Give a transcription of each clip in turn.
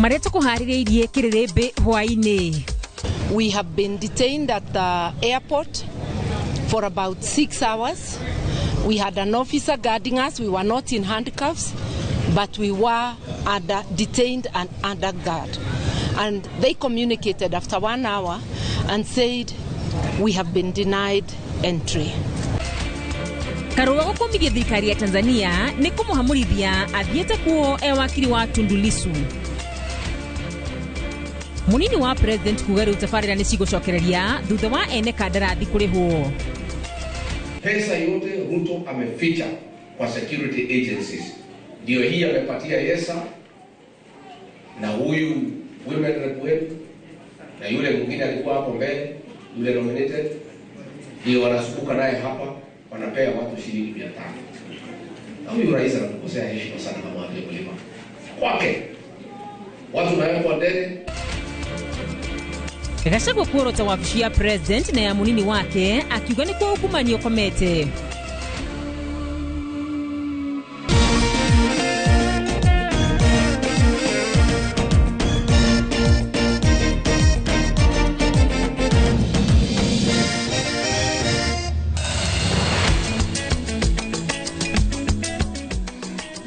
Marĩa tũkũharĩrĩirie kĩrĩrĩmbĩ hwaĩ-inĩ. We have been detained at the airport for about 6 hours. We had an officer guarding us. We were not in handcuffs, but we were under, detained and under guard. And they communicated after 1 hour and said, we have been denied entry. Karua gũkũmithia thirikari ya Tanzania nĩ kũmũhamũrithia athiĩte kuo e wakiri wa Tundu Lissu. Munini wa president kuga rĩu tabarĩra nĩ cigũcokereria thutha wa ene kandarathi kũrĩhwo. Pesa yote Ruto ameficha kwa security agencies, ndio hii amepatia Yesa na huyu women rep wetu na yule mwingine alikuwa hapo mbele, yule nominated, ndio wanazunguka naye hapa, wanapea watu shilingi 500. Na huyu rais anatukosea heshima sana kama watu wa kwake, watu nawekwa ndege. Gachagua kuorota wabici ya president na ya munini wake akiuga nĩ kwa ungumania ũkomete.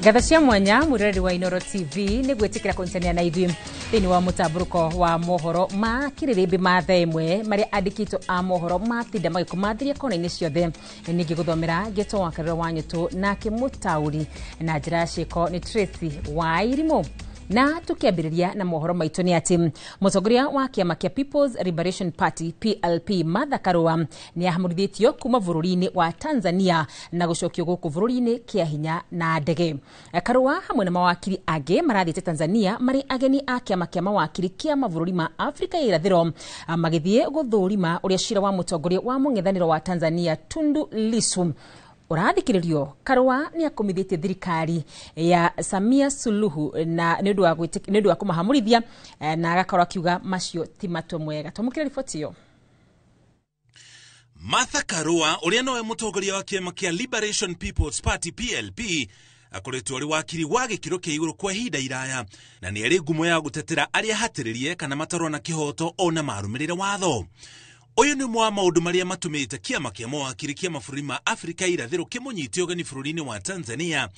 Ngatha cia mwanya mwĩroreri wa Inooro TV nĩ gwĩtĩkĩra kũnyitanĩra na ithuĩ thĩinĩ wa mũtambũrũko wa mohoro ma kĩrĩrĩmbĩ ma thaa ĩmwe marĩa andĩkĩtwo a mohoro matinda magĩkũmathĩria kona-inĩ ciothe. Ningĩ gũthomera ngĩtwo wa Karũra wa Nyũtũ nake mũtaũri na njĩra ya ciĩko nĩ Tracy Wairimũ. Na tukiambĩrĩria na mohoro maitũ nĩ atĩ mũtongoria wa kĩama kĩa People's Liberation Party PLP Martha Karua nĩ ahamũrithĩtio kuma bũrũri-inĩ wa Tanzania na gũcokio gũkũ bũrũri-inĩ kĩa hinya na ndege. Karua hamwe na mawakiri angĩ marathiĩte Tanzania marĩ ageni a kĩama kĩa mawakiri kĩa mabũrũri ma Afrika ya irathĩro magĩthiĩ gũthũrima ũrĩa cira wa mũtongoria wa mũng'ethanĩro wa Tanzania Tundu Lissu ũrathikĩrĩrio. Karua nĩ akũmithĩtie thirikari ya Samia Suluhu na nĩ ũndũ wa kũmahamũrithia na agakorwo akiuga macio ti matua mwega. Twamũkĩre riboti ĩyo. Martha Karua ũrĩa nowe mũtongoria wa kĩama kĩa Liberation People's Party PLP akoretwo arĩ wakiri wa gĩkĩro kĩa igũrũ kwa ihinda iraya na nĩ arĩ ngumo ya gũtetera arĩa hatĩrĩrie kana matarona kĩhoto ona marũmĩrĩre watho. Ũyũ nĩ ũmwe wa maũndũ marĩa matũmĩte kĩama kĩa mawakiri kĩa mabũrũri ma Afrika irathĩro kĩmũnyite ũgeni bũrũri-inĩ wa Tanzania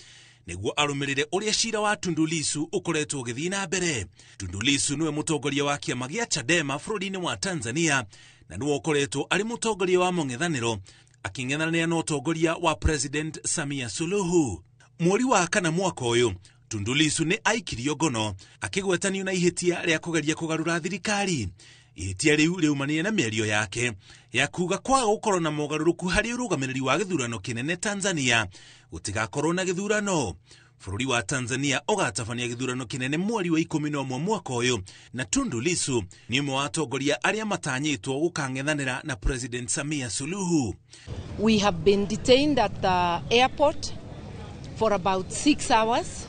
nĩguo arũmĩrĩre ũrĩa cira wa Tundu Lissu ũkoretwo ũgĩthiĩ na mbere. Tundu Lissu nĩwe mũtongoria wa kĩama gĩa Chadema bũrũri-inĩ wa Tanzania na nĩwe ũkoretwo arĩ mũtongoria wa mũng'ethanĩro akĩng'ethanĩra na ũtongoria wa President Samia Suluhu. Mweri wa kana mwaka ũyũ Tundu Lissu nĩ aikirio ngono akĩgwetanio na ihĩtia rĩa kũgeria kũgarũra thirikari. Ihĩtia rĩu rĩumanire na mĩario yake ya kuga kwaga gũkorwo na mogarũrũku harĩ ũrũgamĩrĩri wa gĩthurano kĩnene Tanzania gũtigakorwo na gĩthurano. Bũrũri wa Tanzania ũgatabania gĩthurano kĩnene mweri wa 11 mwaka ũyũ na Tundu Lissu nĩ ũmwe wa atongoria arĩa matanyĩtwo gũkang'ethanĩra na President Samia Suluhu. We have been detained at the airport for about 6 hours.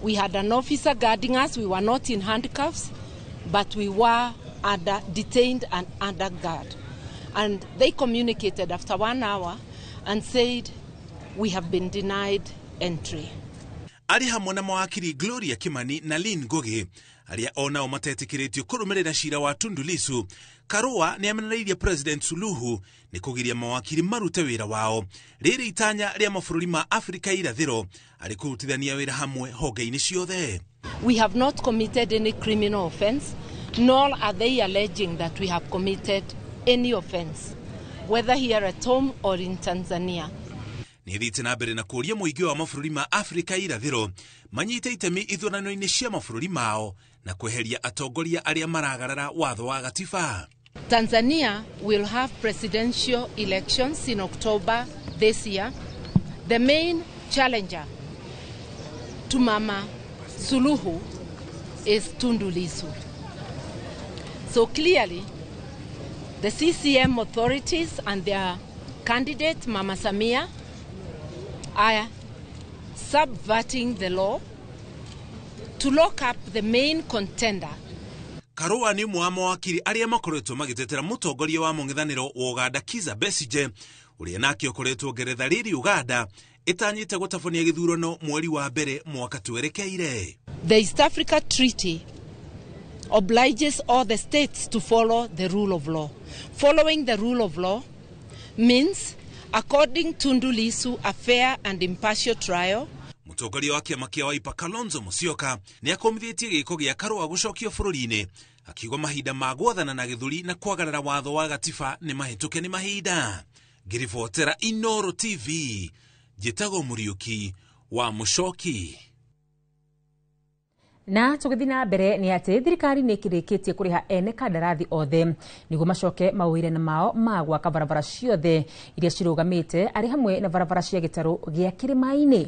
We had an officer guarding us. We were not in handcuffs, but we were under, detained and under guard. And they communicated after 1 hour and said, we have been denied entry. Arĩ hamwe na mawakiri Gloria Kimani na Lynn Ngugi arĩa onao matetĩkĩrĩtio kũrũmĩrĩra cira wa Tundu Lissu. Karua nĩ amenereirie President Suluhu nĩ kũgiria mawakiri marute wĩra wao rĩrĩ itanya rĩa mabũrũri ma Afrika irathĩro arĩ kũrutithania wĩra hamwe honge-inĩ ciothe. We have not committed any criminal offense, nor are they alleging that we have committed any offense, whether here at home or in Tanzania. Nĩ thiĩte na mbere na kũũria mũingĩ wa mabũrũri ma Afrika irathĩro manyite itemi ithurano-inĩ cia mabũrũri mao na kweheria atongoria arĩa maragarara watho wa gatiba. Tanzania will have presidential elections in October this year. The main challenger to Mama Suluhu is Tundu Lissu. So clearly, the CCM authorities and their candidate, Mama Samia, are subverting the law to lock up the main contender. Karua nĩ ũmwe wa mawakiri arĩa makoretwo magĩtetera mũtongoria wa mũng'ethanĩro wa Uganda Kizza Besigye ũrĩa nake ũkoretwo Ngeretha rĩrĩ Uganda ĩtanyĩte gũtabania gĩthurano mweri wa mbere mwaka twerekeire. The East Africa Treaty obliges all the states to follow the rule of law. Following the rule of law means, according to Tundu Lissu, a fair and impartial trial. Mũtongoria wa kĩama kĩa Wiper Kalonzo Musyoka nĩ akomithĩtie gĩko gĩa Karũa gũcokio bũrũri-inĩ, akiuga mahinda ma gwathana na gĩthũri na kwagarara watho wa gatiba nĩ mahĩtũke nĩ mahinda. Ngĩribotera Inooro TV, njĩtagwo Mũriũki wa Mũcoki. Na tũgĩthiĩ na mbere nĩ atĩ thirikari nĩ ĩkĩrĩkĩtie kũrĩha ene kandarathi othe nĩguo macoke mawĩra mao ma gwaka barabara ciothe iria cirũgamĩte arĩ hamwe na barabara cia gĩtarũ gĩa kĩrĩma-inĩ.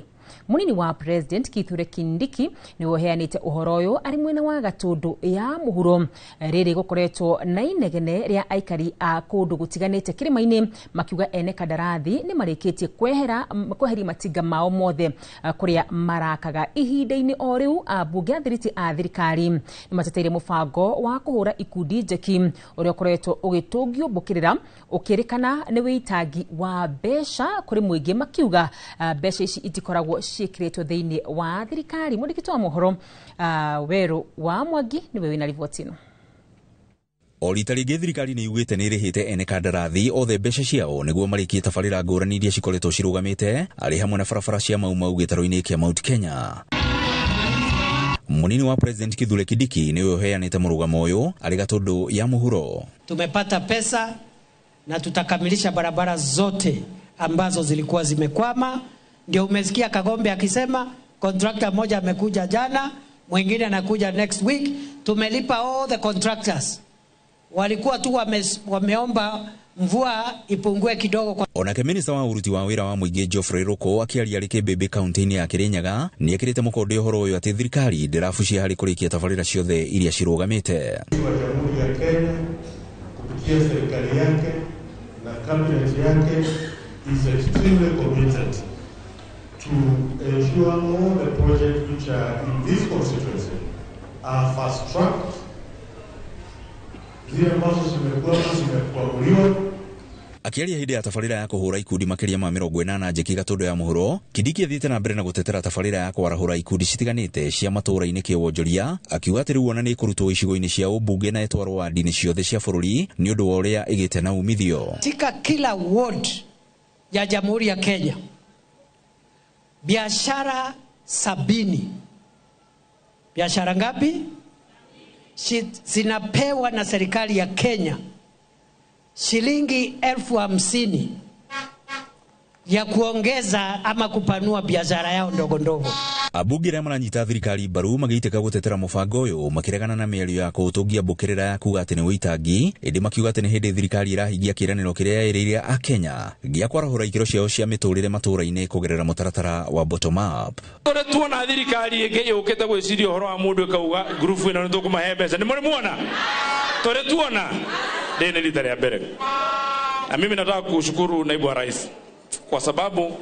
Munini wa President Kithure Kindiki nĩwe ũheanĩte ũhoro ũyũ arĩ mwena wa Gatũndũ ya mũhuro rĩrĩ gũkoretwo na inegene rĩa aikari a kũndũ gũtiganĩte kĩrĩma-inĩ makiuga ene kandarathi nĩ marĩkĩtie kweheria matinga mao mothe kũrĩa marakaga. Ihinda-inĩ o rĩu ambunge a thiriti a thirikari nĩ mateteire mũbango wa kũhũra ikundi njeki ũrĩa ũkoretwo ũgĩtũngio mbũkĩrĩra ũkĩrĩkana nĩ wĩitangi wa mbeca kũrĩ mũingĩ, makiuga mbeca ici itikoragwo ciĩkĩrĩtwo thĩinĩ wa thirikari. Mwandĩki wa mohoro Werũ wa Mwangi nĩwe wĩna riboti ĩno. O rita rĩngĩ thirikari nĩ yugĩte nĩ ĩrĩhĩte ene kandarathi othe mbeca ciao nĩguo marĩkie tabarĩra ngũrani iria cikoretwo cirũgamĩte arĩ hamwe na barabara cia Mau Mau gĩtarũ-inĩ kĩa Mount Kenya. Munini wa President Kithure Kindiki nĩwe ũheanĩte mũrũgamo ũyũ arĩ Gatũndũ ya mũhuro. Tumepata pesa na tutakamilisha barabara zote ambazo zilikuwa zimekwama. Ndio umesikia Kagombe akisema contractor mmoja amekuja jana, mwingine anakuja next week. Tumelipa all the contractors. Walikuwa tu wameomba mvua ipungue kidogo kwa. Onake minista wa uruti wa wira wa mũingĩ Geoffrey Ruku akĩaria arĩ Kĩmbĩmbĩ kaunti-inĩ ya Kĩrĩnyaga nĩ ekĩrĩte mũkonde ũhoro ũyũ atĩ thirikari ndĩrabucia harĩ kũrĩkia tabarĩra ciothe iria cirũgamĩte. Wa Jamhuri ya Kenya kupitia serikali yake na cabinet yake is extremely committed to ensure all the projects which are in this constituency are fast-tracked. Zile ambazo zimekuwa zimekwamuliwa. Akĩaria hĩndĩ ya tabarĩra ya kũhũra ikundi makĩria ma 80 njeki Gatũndũ ya mũhuro, Kindiki athiĩte na mbere na gũtetera tabarĩra ya kwarahũra ikundi citiganĩte cia matũũra-inĩ kĩwonjoria, akiuga atĩ rĩu ona nĩ ĩkũrutwo icigo-inĩ cia ũmbunge na ĩtwarwo wandi-inĩ ciothe cia bũrũri nĩ ũndũ wa ũrĩa ĩgĩte na umithio. Katika kila ward ya Jamhuri ya Kenya biashara 70, biashara ngapi zinapewa na serikali ya Kenya shilingi 50,000 ya kuongeza ama kupanua biashara yao ndogo ndogo. Abunge arĩa maranyita thirikari mbaru magĩitĩka gũtetera mũbango ũyũ makĩregana na mĩario ya kũũtũngia mbũkĩrĩra ya kuga atĩ nĩ wĩitangi, ĩndĩ makiuga atĩ nĩ hĩndĩ thirikari ĩrahingia kĩĩranĩro kĩrĩa yerĩire Akenya gĩa kwarahũra ikĩro ciao cia mĩtũrĩre matũũra-inĩ kũgerera mũtaratara wa bottom up. Tũrĩ tuona thirikari ĩngĩ yũkĩte gwĩciria ũhoro wa mũndũ ĩkauga ngurubu ĩno nĩ tũkũmahe mbeca, nĩ mũrĩ muona? Tũrĩ tuona rĩrĩ nĩ rita rĩa mbere. Na mimi nataka kushukuru naibu wa rais kwa sababu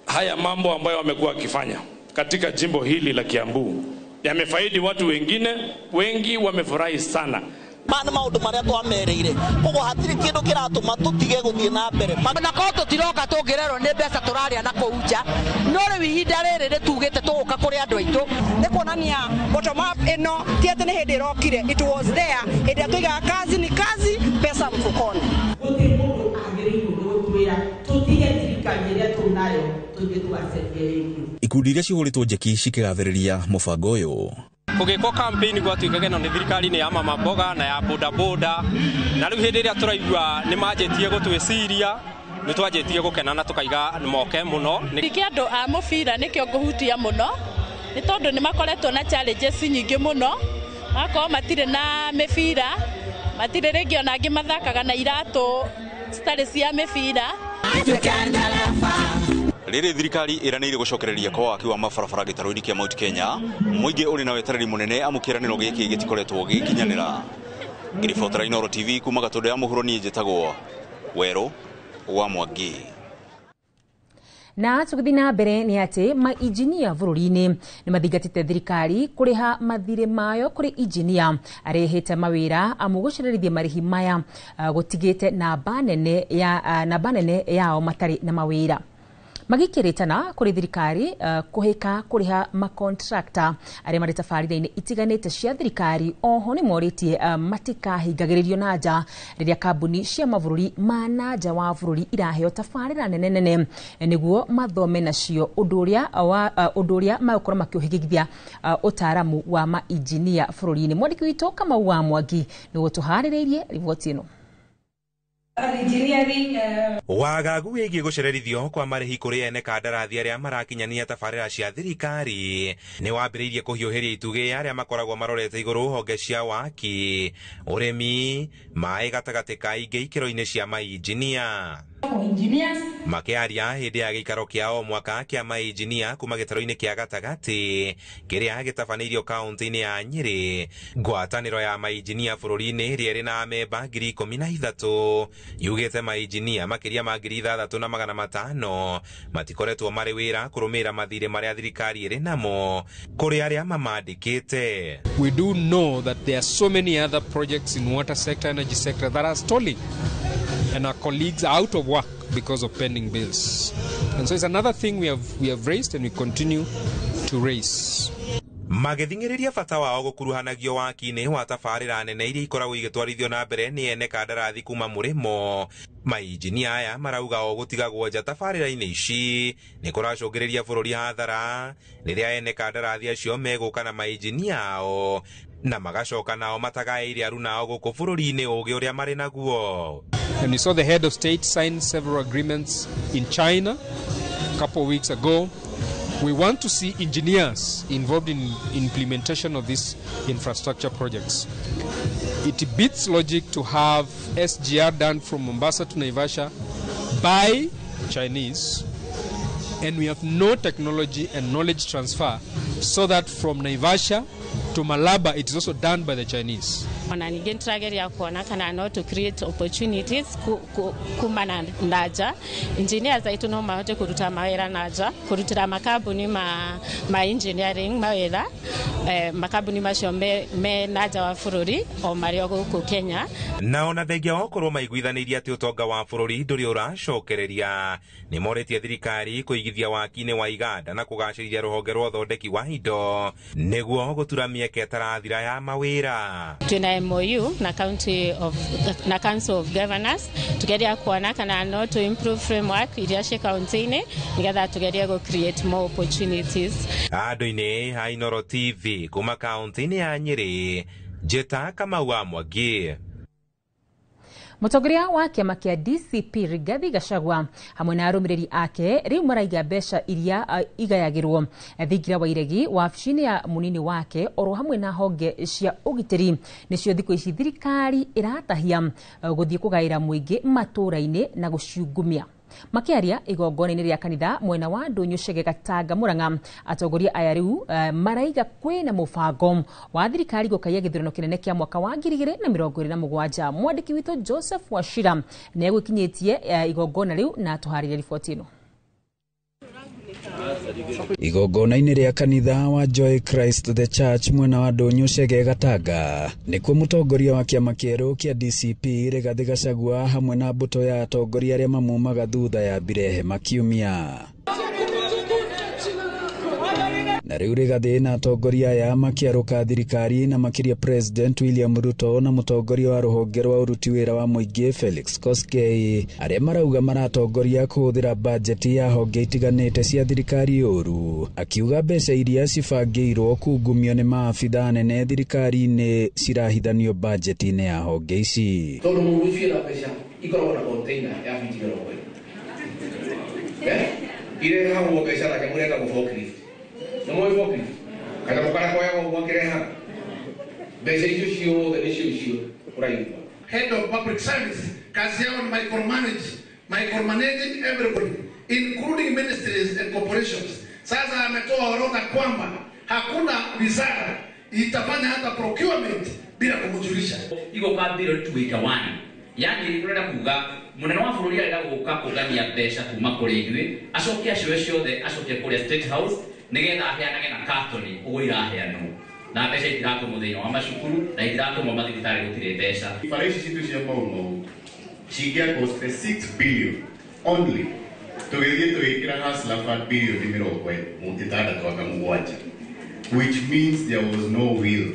haya mambo ambayo wamekuwa wakifanya katika jimbo hili la Kiambu yamefaidi watu wengine, wengi wamefurahi sana. Mana maundu maria twamereire koguo hatiri kindu kiratuma tutige guthie na mbere na ko tutiroka tungirerwo ni mbeca turaria na kuu nja, no riu ihinda riri ritugite tuguka kuri andu aitu. Ni kuonania bottom up ino ti ati ni hindi irokire, it was there hindi tuigaga kazi ni kazi, pesa mfukoni. Gutiri mundu agiriirwo ni gutwira tutige thirikari iria tunayo tuthie tugacenjie ringi. Ikundi iria cihũrĩtwo njeki cikĩgathĩrĩria mũbango ũyũ. Kũgĩkwo campaign gwatuĩkaga ĩno nĩ thirikari nĩ ya mama mboga na ya boda boda, na rĩu hĩndĩ ĩrĩa tũraigua nĩ manjĩtie gũtwĩciria nĩ twanjĩtie gũkena na tũkaiga moke mũno. Ningĩ andũ a mũbira nĩkĩo ngũhutia mũno nĩ tondũ nĩ makoretwo na challenges nyingĩ mũno, magakorwo matirĩ na mĩbira, matirĩ rĩngĩ ona angĩ mathakaga na iratũ citarĩ cia mĩbira. Rĩrĩ thirikari ĩranĩire gũcokereria kwa waki wa mabarabara gĩtarũ-inĩ kĩa Mount Kenya, mũingĩ ũrĩ na wetereri mũnene amu kĩĩranĩro gĩkĩ gĩtikoretwo gĩgĩkinyanĩra. Ngĩribotera Inooro TV kuma Gatũndũ ya mũhuro, niĩ njĩtagwo Werũ wa Mwangi. Na tũgĩthiĩ na mbere nĩ atĩ mainjinia bũrũri-inĩ nĩ mathingatĩte thirikari kũrĩha mathirĩ mayo kũrĩ injinia arehete mawĩra amu gũcererithia marĩhi maya gũtigĩte namba nene yao matarĩ na mawĩra. Magikĩrĩtana kũrĩ thirikari kũhĩka kũrĩha makontrakta arĩa marĩ tabarĩra-inĩ itiganĩte cia thirikari. Oho nĩ morĩtie matikahingagĩrĩrio na nja rĩrĩa kambuni cia mabũrũri ma na nja wa bũrũri iraheo tabarĩra nene nene nĩguo mathome nacio ũndũ ũrĩa magũkorwo makĩũhĩgithia ũtaaramu wa mainjinia bũrũri-inĩ. Mwandĩki witũ Kamau wa Mwangi nĩguo tũharĩrĩirie riboti ĩno. Wagagu wĩgiĩ gũcererithio kwa marĩhi kũrĩ ene kandarathi arĩa marakinyania tabarĩra cia thirikari nĩ wambĩrĩirie kũhiũhĩria itugĩ arĩa makoragwo marorete igũrũ honge cia waki, ũrĩmi, maĩ gatagatĩ ka ingĩ ikĩro-inĩ cia mainjinia. Makĩaria hĩndĩ ya gĩikaro kĩa o mwaka kĩa mainjinia kuma gĩtarũ-inĩ kĩa gatagatĩ kĩrĩa gĩtabanĩirio kaũntĩ-inĩ ya Nyĩrĩ, ngwatanĩro ya mainjinia bũrũri-inĩ ĩrĩa ĩrĩ na amemba 13,000 yugĩte mainjinia makĩria ma 6,500 matikoretwo marĩ wĩra kũrũmĩrĩra mathirĩ marĩa thirikari ĩrĩ namo kũrĩ arĩa mamandĩkĩte. We do know that there are so many other projects in water sector, energy sector that are stalling, and our colleagues are out of work because of pending bills. And so it's another thing we have raised and we continue to raise. Magĩthing'ĩrĩria bata wao gũkuruhanagio waki-inĩ wa tabarĩra nene iria ikoragwo igĩtwarithio na mbere nĩ ene kandarathi kuma mũrĩmo, mainjinia aya marauga o gũtigagwo nja tabarĩra-inĩ ici nĩ kũracũngĩrĩria bũrũri hathara rĩrĩa ene kandarathi acio megũka na mainjinia ao na magacoka nao matagaĩire aruna ao gũkũ bũrũri-inĩ ũgĩ ũrĩa marĩ naguo. And we saw the head of state sign several agreements in China a couple of weeks ago. We want to see engineers involved in implementation of these infrastructure projects. It beats logic to have SGR done from Mombasa to Naivasha by Chinese, and we have no technology and knowledge transfer so that from Naivasha to Malaba it is also done by the Chinese. Ona ningĩ nĩtũrageria kuona kana no to create opportunities kuma na nja. Engineers aitũ no mahote kũruta mawĩra na nja, kũrutĩra makambuni ma engineering mawĩra, makambuni macio me na nja wa bũrũri o marĩ o gũkũ Kenya. Na ona thengia wa gũkorwo maiguithanĩirie atĩ ũtonga wa bũrũri ndũrĩ ũracokereria, nĩ morĩtie thirikari kũigithia waki-inĩ wa iganda na kũgacĩrithia rũhonge rwa ũthondeki wa indo nĩguo gũtura mĩeke ĩtarathira ya mawĩra. Twĩna MOU na county of na Council of Governors tugeria kuona kana no to improve framework iria cia county-inĩ nigetha tugerie go create more opportunities. Andũ-inĩ a Inooro TV kuma kaunti-inĩ ya Nyĩrĩ, Njĩta Kamau wa Mwangi. Mũtongoria wa kĩama kĩa DCP Rigathi Gachagua hamwe na arũmĩrĩri ake rĩu maraiga mbeca iria igayagĩrwo thingira wa iregi wabici-inĩ ya mũnini wake oro hamwe na honge cia ũgitĩri nĩcio thikũ ici thirikari ĩratahia gũthiĩ kũgaĩra mũingĩ matũũra-inĩ na gũciungumia. Makĩaria igongona-inĩ rĩa kanitha mwena wa Ndũnyũ Chege Gatanga Murang'a, atongoria aya rĩu maraiga kwĩna mũbango wa thirikari gũkaiya gĩthurano kĩnene kĩa mwaka wa 2027. Mwandĩki witũ Joseph Wachira nĩ egwĩkinyĩtie igongona rĩu na atũharĩrie riboti ĩno. Igongona-inĩ rĩa kanitha wa Joy Christ the Church mwena wa Ndũnyũ Chege Gatanga nĩkuo mũtongoria wa kĩama kĩerũ kĩa DCP Rigathi Gachagua hamwe na mbũtũ ya atongoria arĩa mamumaga thutha ya mbire hema kiumia. Na rĩu Rigathi na atongoria aya makĩarũka thirikari na makĩria President William Ruto na mũtongoria wa rũhonge rwa ũruti wĩra wa mũingĩ Felix Koskei arĩa marauga maratongoria kũhũthĩra bajeti ya honge itiganĩte cia thirikari ũru, akiuga mbeca iria cibangĩirwo kungumio nĩ maabitha nene thirikari-inĩ cirahithanio bajeti-inĩ ya honge ici. Tondũ mũndũ ũcio ena mbeca ikoragwo na container ya fiti 40 irehagwo mbeca na kĩmwe ĩtagwo forklift. Kana mũkara koyaga ũguo akĩrehaga mbeca icio ciothe nĩcio icio ũraigua. Head of public service kazi yao ni micromanaging everybody including ministries and corporations. Sasa ametoa orodha kwamba hakuna wizara itafanya hata procurement bila kumjulisha. Igoka bilioni 281, yani urenda kuga munene wa bũrũri arenda gũka kũngania mbeca kuma kũrĩ ithuĩ acoke acioe ciothe acoke kũrĩa State House nigetha aheanage na katoni ũguo iraheanwo na mbeca itiratũmwo thĩinĩ wa macukuru na itiratũmwo mathibitarĩ gũtirĩ mbeca. Bara ici citũ cia Mau Mau cingĩacost 6 billion only. Tũgĩthiĩ tũgĩkĩra Hustler Fund bilioni 67, which means there was no will.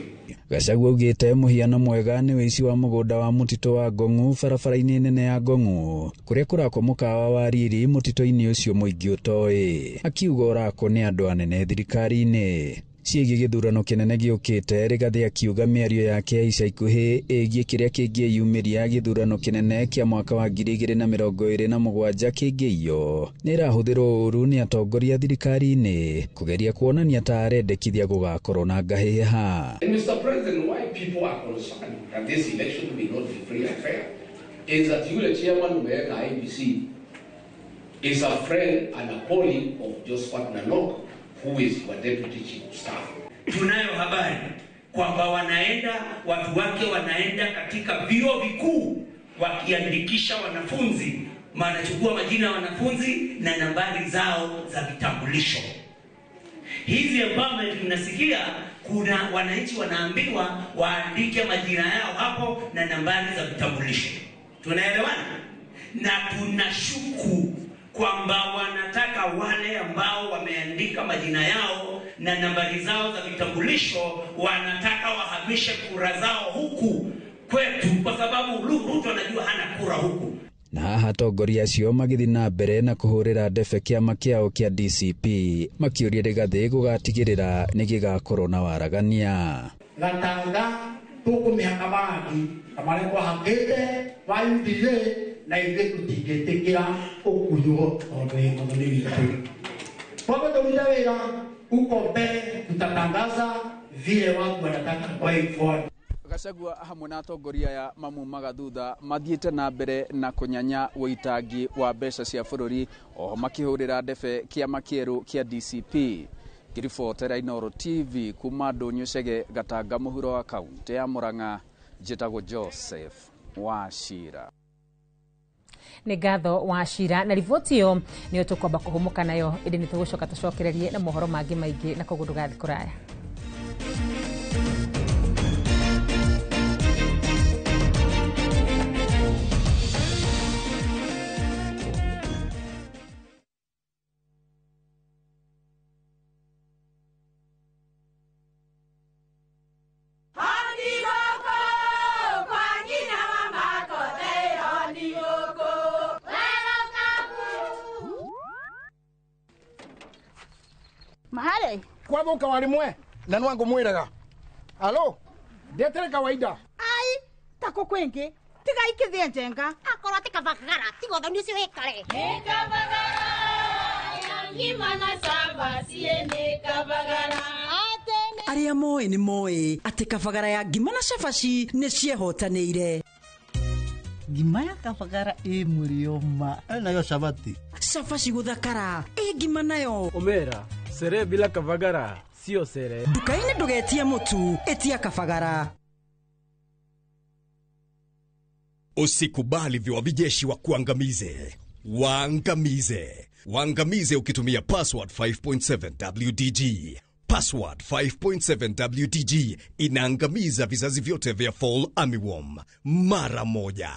Gachagua augĩte mũhiano mwega nĩ wĩici wa mũgũnda wa mũtitũ wa Ngong'u barabara-inĩ nene ya Ngong'u kũrĩa kũrakwo mũkawa wa riri mũtitũ-inĩ ũcio mũingĩ ũtoĩ, akiuga ũrakwo nĩ andũ anene thirikari-inĩ. Ciĩgiĩ gĩthurano kĩnene gĩũkĩte, Rigathi akiuga mĩario yake ya ica ikuhĩ ĩgiĩ kĩrĩa kĩngĩyumĩria gĩthurano kĩnene kĩa mwaka wa 2027 kĩngĩiywo nĩ ĩrahũthĩrwo ũru nĩ atongoria thirikari-inĩ kũgeria kuonania ta arendekithia gũgakorwo na ngahĩha. Mr. President, why people are concerned that this election may not be free and fair is that yule chairman umeweka IEBC is a friend and a colleague of Josephat Nanok, who is your deputy chief of staff. Tunayo habari kwamba wanaenda, watu wake wanaenda katika vyuo vikuu wakiandikisha wanafunzi, wanachukua majina ya wanafunzi na nambari zao za vitambulisho. Hizi empowerment mnasikia kuna wananchi wanaambiwa waandike majina yao hapo na nambari za vitambulisho. Tunaelewana? Na tunashuku kwamba wanataka wale ambao wameandika majina yao na nambari zao za vitambulisho, wanataka wahamishe kura zao huku kwetu, kwa sababu Ruto anajua hana kura huku. Na haha atongoria acio magĩthiĩ na mbere na kũhũrĩra ndebe kĩama kĩao kĩa DCP makĩũria Rigathi gũgatigĩrĩra nĩ gĩgakorwo na waragania. Gatanga tũkũmĩhaka marangi ta marĩa twahakĩte wa UDA na ithuĩ tũtingĩtĩkĩra ũkunywo tondũ ĩ mũthoni witũ. Koguo tũrute wĩra uko mbere, tutatangaza vile watu wanataka going forward. Gachagua hamwe na atongoria aya mamumaga thutha mathiĩte na mbere na kũnyanya wũitangi wa mbeca cia bũrũri oho makĩhũrĩra ndebe kĩama kĩerũ kĩa DCP. Ngĩribotera Inooro TV kuma Ndũnyũ Chege, Gatanga mũhuro wa kaũntĩ ya Murang'a, njĩtagwo Joseph Wachira. Nĩ ngatho Wachira na riboti ĩyo nĩyo tũkwamba kũhũmũka nayo, ĩndĩ nĩ tũgũcoka tũcokererie na mohoro mangĩ maingĩ na koguo ndũgathiĩ kũraya. Kwathuka warimwe na nwangu mwiraga alo ndetere kawaida ai tako kwingi tiga ikithie njenga akorwo ti kabagara tiga uthoni ucio wikare ni kabagara ya ngima na cabaci ni kabagara. Arĩa moĩ nĩ moĩ atĩ kabagara ya ngima na cabaci nĩ ciehotanĩire. Ngima ya kabagara ĩ mũrĩo ma nayo cabaci cabaci gũthakara ĩ ngima nayo omera sere bila kabagara sio sere. Nduka-inĩ ndũgetie mũtu, ĩtia kabagara. Usikubali viwavijeshi wa kuangamize. Waangamize. Waangamize ukitumia password 5.7 WDG. Password 5.7 WDG inaangamiza vizazi vyote vya fall armyworm mara moja.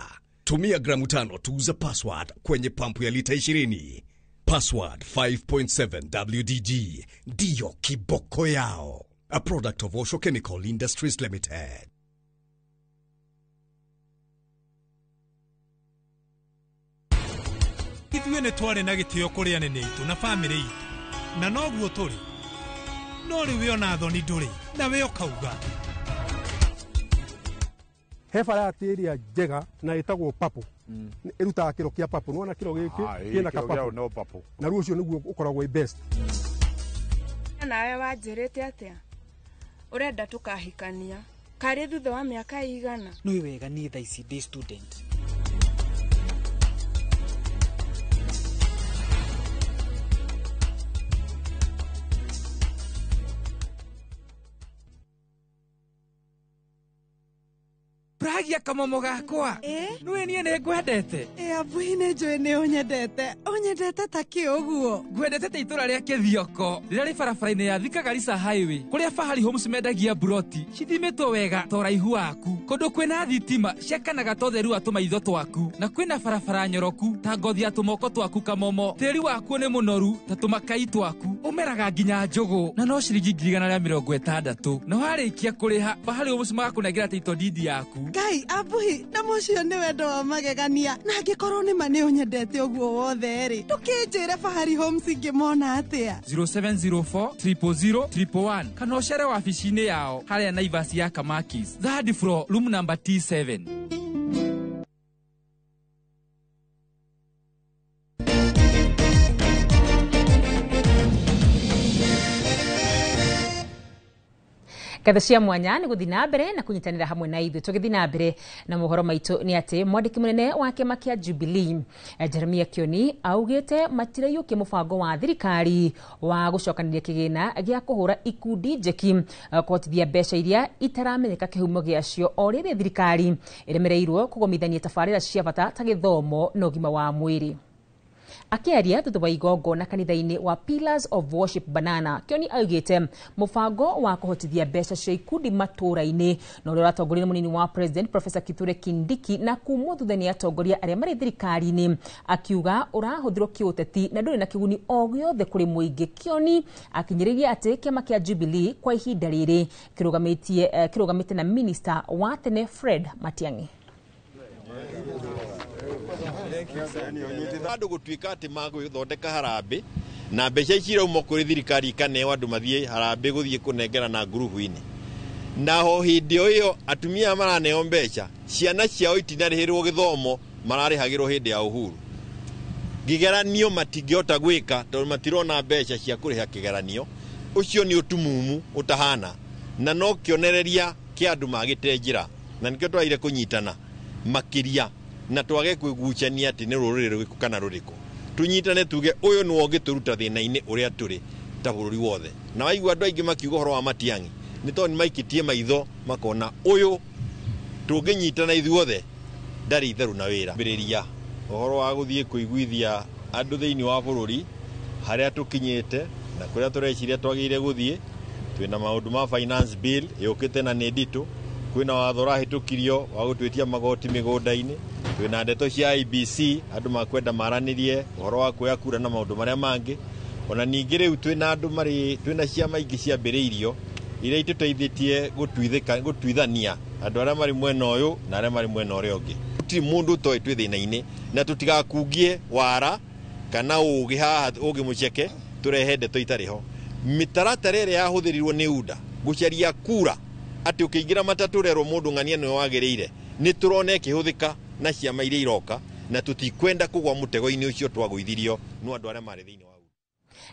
Tumia gramu 5 tu za password kwenye pampu ya lita 20. Password 5.7 WDG ndiyo kiboko yao. A product of Osho Chemical Industries Limited. Ithuĩ nĩ twarĩ na gĩtĩo kũrĩ anene aitũ na bamĩrĩ itũ, na noguo tũrĩ. No rĩu we ona thoni ndũrĩ, na we ũkauga. He variety ĩrĩa njega na ĩtagwo purple. Ĩrutaga kĩro kĩa purple. Nĩwona kĩro gĩkĩ kĩna ka purple. Na rĩu ũcio nĩguo ũkoragwo wĩ best. Nawe wanjĩrĩte atĩa? Ũrenda tũkahikania karĩ thutha wa mĩaka igana? Nĩ wega niĩ thaa ici ndĩ student. Hagia kamomo gakwa. Nĩwe niĩ nĩ ngwendete. Abuhi nĩ njũĩ nĩ ũnyendete. Ũnyendete ta kĩ ũguo? Ngwendete ta itũra rĩa Kĩthioko rĩrĩa rĩ barabara-inĩ ya Thika Garissa Highway kũrĩa Fahari Homes mendagia buroti cithimĩtwo wega ta ũraihu waku, kũndũ kwĩna thitima ciakanaga ta ũtheru wa tũmaitho twaku, na kwĩna barabara nyoroku ta ngothi ya tũmoko twaku kamomo. Tĩri wakuo nĩ mũnoru ta tũmakai twaku, ũmeraga nginya njũgũ na no ciringi 160,000, na warĩkia kũrĩha Fahari Homes magakũnengera title deed yaku. Ngai abuhi, na mũcio nĩ wendo wa magegania, na angĩkorwo nĩ ma nĩ ũnyendete ũguo wothe rĩ, ndũkĩnjĩre Fahari Homes ingĩmona atĩa? 0704 000 111 kana ũcere wabici-inĩ yao harĩa Naivas ya Kamakis, third floor, room number T7. Ngatho cia mwanya nĩ gũthiĩ na mbere na kũnyitanĩra hamwe na ithuĩ. Tũgĩthiĩ na mbere na mohoro maitũ nĩ atĩ mwandĩki mũnene wa kĩama kĩa Jubilee Jeremiah Kioni augĩte matiraiyũkia mũbango wa thirikari wa gũcokanĩria kĩgĩna gĩa kũhũra ikundi njeki kũhotithia mbeca iria itaramenyeka kĩhumo gĩacio, o rĩrĩ thirikari ĩremereirwo kũgomithania tabarĩra cia bata ta gĩthomo na ũgima wa mwĩrĩ. Akĩaria thutha wa igongona kanitha-inĩ wa Pillars of Worship Banana, Kioni augĩte mũbango wa kũhotithia mbeca cia ikundi matũũra-inĩ na ũrĩa ũratongorio nĩ mũnini wa President Professor Kithure Kindiki na kumwo thutha nĩ atongoria arĩa marĩ thirikari-inĩ, akiuga ũrahũthĩrwo kĩũteti na ndũrĩ na kĩguni o gĩothe kũrĩ mũingĩ. Kioni akinyĩrĩirie atĩ kĩama kĩa Jubilee kwa ihinda rĩrĩ kĩrũgamĩte na minister wa tene Fred Matiang'i. Andũ gũtuĩka atĩ magũthondeka harambĩ na mbeca ici irauma kũrĩ thirikari ikaneo andũ mathiĩ harambĩ gũthiĩ kũnengera na ngurubu-inĩ, naho hĩndĩ o ĩyo atumia maraneo mbeca, ciana ciao itinarĩhĩrwo gĩthomo, mararĩhagĩrwo hĩndĩ ya Uhuru. Kĩgeranio matingĩhota gwĩka tondũ matirona mbeca cia kũrĩha kĩgeranio. Ũcio nĩ ũtumumu ũtahana na no kĩonereria kĩa andũ magĩte njĩra, na nĩkĩo twagĩrĩire kũnyitana makĩria na twage kwĩgucania atĩ nĩ rũrĩrĩ rũrĩkũ kana rũrĩkũ. Tũnyitane tuge ũyũ nĩwe ũngĩtũruta thĩna-inĩ ũrĩa tũrĩ ta bũrũri wothe. Na waigua andũ aingĩ makiuga ũhoro wa Matiang'i nĩ tondũ nĩmaikĩtie maitho makona ũyũ tũngĩnyitana ithuothe ndarĩ itherũ na wĩra. Mbĩrĩria ũhoro wa gũthiĩ kũiguithia andũ thĩinĩ wa bũrũri harĩa tũkinyĩte na kũrĩa tũreciria twagĩrĩire gũthiĩ. Twĩna maũndũ ma finance bill yũkĩte na nĩ nditũ, kwĩna watho ũrahĩtũkirio wa gũtwĩtia magoti mĩgũnda-inĩ, twĩna ndeto cia IBC andũ makwenda maranĩrie ũhoro wa kuoya kura na maũndũ marĩa mangĩ. Ona ningĩ rĩu twĩna andũ marĩ twĩna ciama ingĩ ciambĩrĩirio iria itũteithĩtie gũtuithania andũ arĩa marĩ mwena ũyũ na arĩa marĩ mwena ũrĩa ũngĩ. Gũtirĩ mũndũ ũtoĩ twĩ thĩna-inĩ, na tũtigakungie wara kana ũgĩ haha ũgĩ mũceke tũrehe ndeto itarĩ ho. Mĩtaratara ĩrĩa yahũthĩrirwo nĩ UDA gũcaria kura atĩ ũkĩingĩra matatũ ũrerwo mũndũ ng'ania nĩwe wagĩrĩire, nĩ tũrona ĩkĩhũthĩka na ciama iria iroka, na tũtikwenda kũgwa mũtego-inĩ ũcio twagũithirio nĩ andũ arĩa marĩ thĩinĩ wa.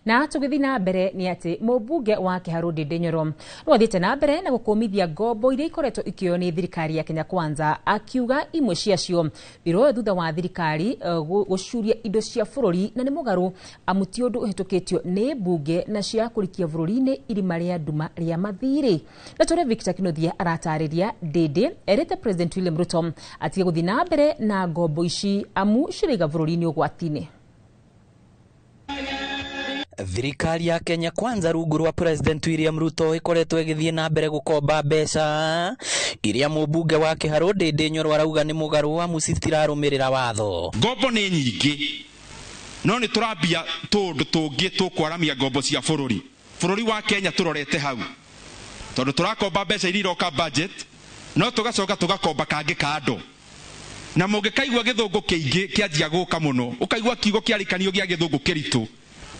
Na tũgĩthiĩ na mbere nĩ atĩ mũmbunge wa Kĩharũ Ndindi Nyoro nĩ athiĩte na mbere na gũkũmithia ngombo iria ikoretwo ikĩoywo nĩ thirikari ya Kenya Kwanza, akiuga imwe ciacio iroywo thutha wa thirikari gũcuria indo cia bũrũri na nĩ mũgarũ amu ti ũndũ ũhĩtũkĩtio nĩ mbunge na cia kũrikia bũrũri-inĩ irima rĩa nduma rĩa mathirĩ. Na tũrĩa Victor Kinuthia aratarĩria, Ndindi erĩte President William Ruto atige gũthiĩ na mbere na ngombo ici amu ciraiga bũrũri-inĩ ũgwati-inĩ. Thirikari ya Kenya Kwanza rungu rwa President William Ruto ikoretwo ĩgĩthiĩ na mbere gũkomba mbeca iria mũmbunge wa Kĩharũ Ndindi Nyoro arauga nĩ mũgarũ amu citirarũmĩrĩra watho. Ngombo nĩ nyingĩ no nĩ tũrambia tũũndũ tũngĩ tũkwaramia ngombo cia bũrũri. Bũrũri wa Kenya tũrorete hau tondũ tũrakomba mbeca iria iroka budget, no tũgacoka tũgakomba kangĩ kando. Na mũngĩkaigua gĩthũngũ kĩingĩ kĩanjia gũka mũno, ũkaigua kiugo kĩarĩkanio gĩa gĩthũngũ kĩritũ,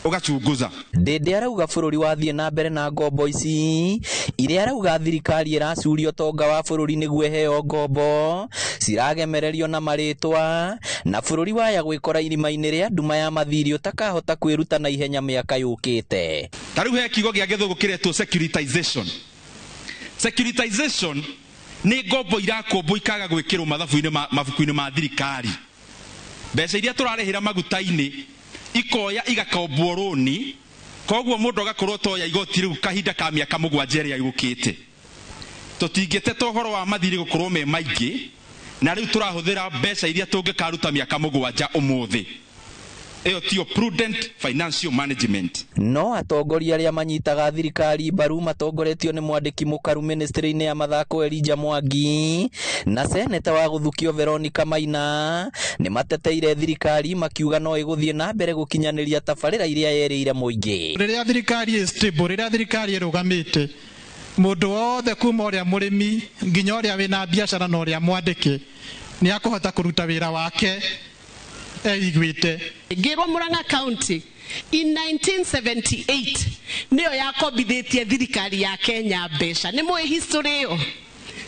ũgacunguza. Ndindi arauga bũrũri wathiĩ na mbere na ngombo ici iria arauga thirikari ĩracuria ũtonga wa bũrũri nĩguo ĩheo ngombo ciragemererio na marĩtwa, na bũrũri waya gwĩkora irima-inĩ rĩa nduma ya mathirĩ ũtakahota kwĩruta na ihenya mĩaka yũkĩte. Ta rĩu he kiugo gĩa gĩthũngũ kĩretwo securitization. Securitization nĩ ngombo irakombwo ikaga gwĩkĩrwo mathabu-inĩ mabuku-inĩ ma thirikari. Mbeca iria tũrarĩhĩra maguta-inĩ ikoya igakombwo rũni, koguo mũndũ agakorwo toya igoti rĩu kahinda ka mĩaka 7 ĩrĩa yũkĩte. Tũtingĩteta ũhoro wa mathirĩ gũkorwo me maingĩ, Na rĩu tũrahũthĩra mbeca iria tũngĩkaruta mĩaka 7 ũmũthĩ. Ĩyo tiyo prudent financial management. No atongoria arĩa manyitaga thirikari mbaru matongoretio nĩ mwandĩki mũkaru ministry-inĩ ya mathako Elijah Mwangi na seneta wa gũthukio Veronica Maina nĩ mateteire thirikari makiuga no ĩgũthiĩ na mbere gũkinyanĩria tabarĩra iria yerĩire mũingĩ. Rĩrĩa thirikari ĩ stable, rĩrĩa thirikari ĩrũgamĩte, mũndũ wothe kuma ũrĩa mũrĩmi nginya ũrĩa wĩna biacara na ũrĩa mwandĩke nĩ akũhota kũruta wĩra wake eigwite. Ngĩrwo Murang'a County in 1978 nĩyo yakombithĩtie thirikari ya Kenya mbeca. Nĩ mũĩ history ĩyo?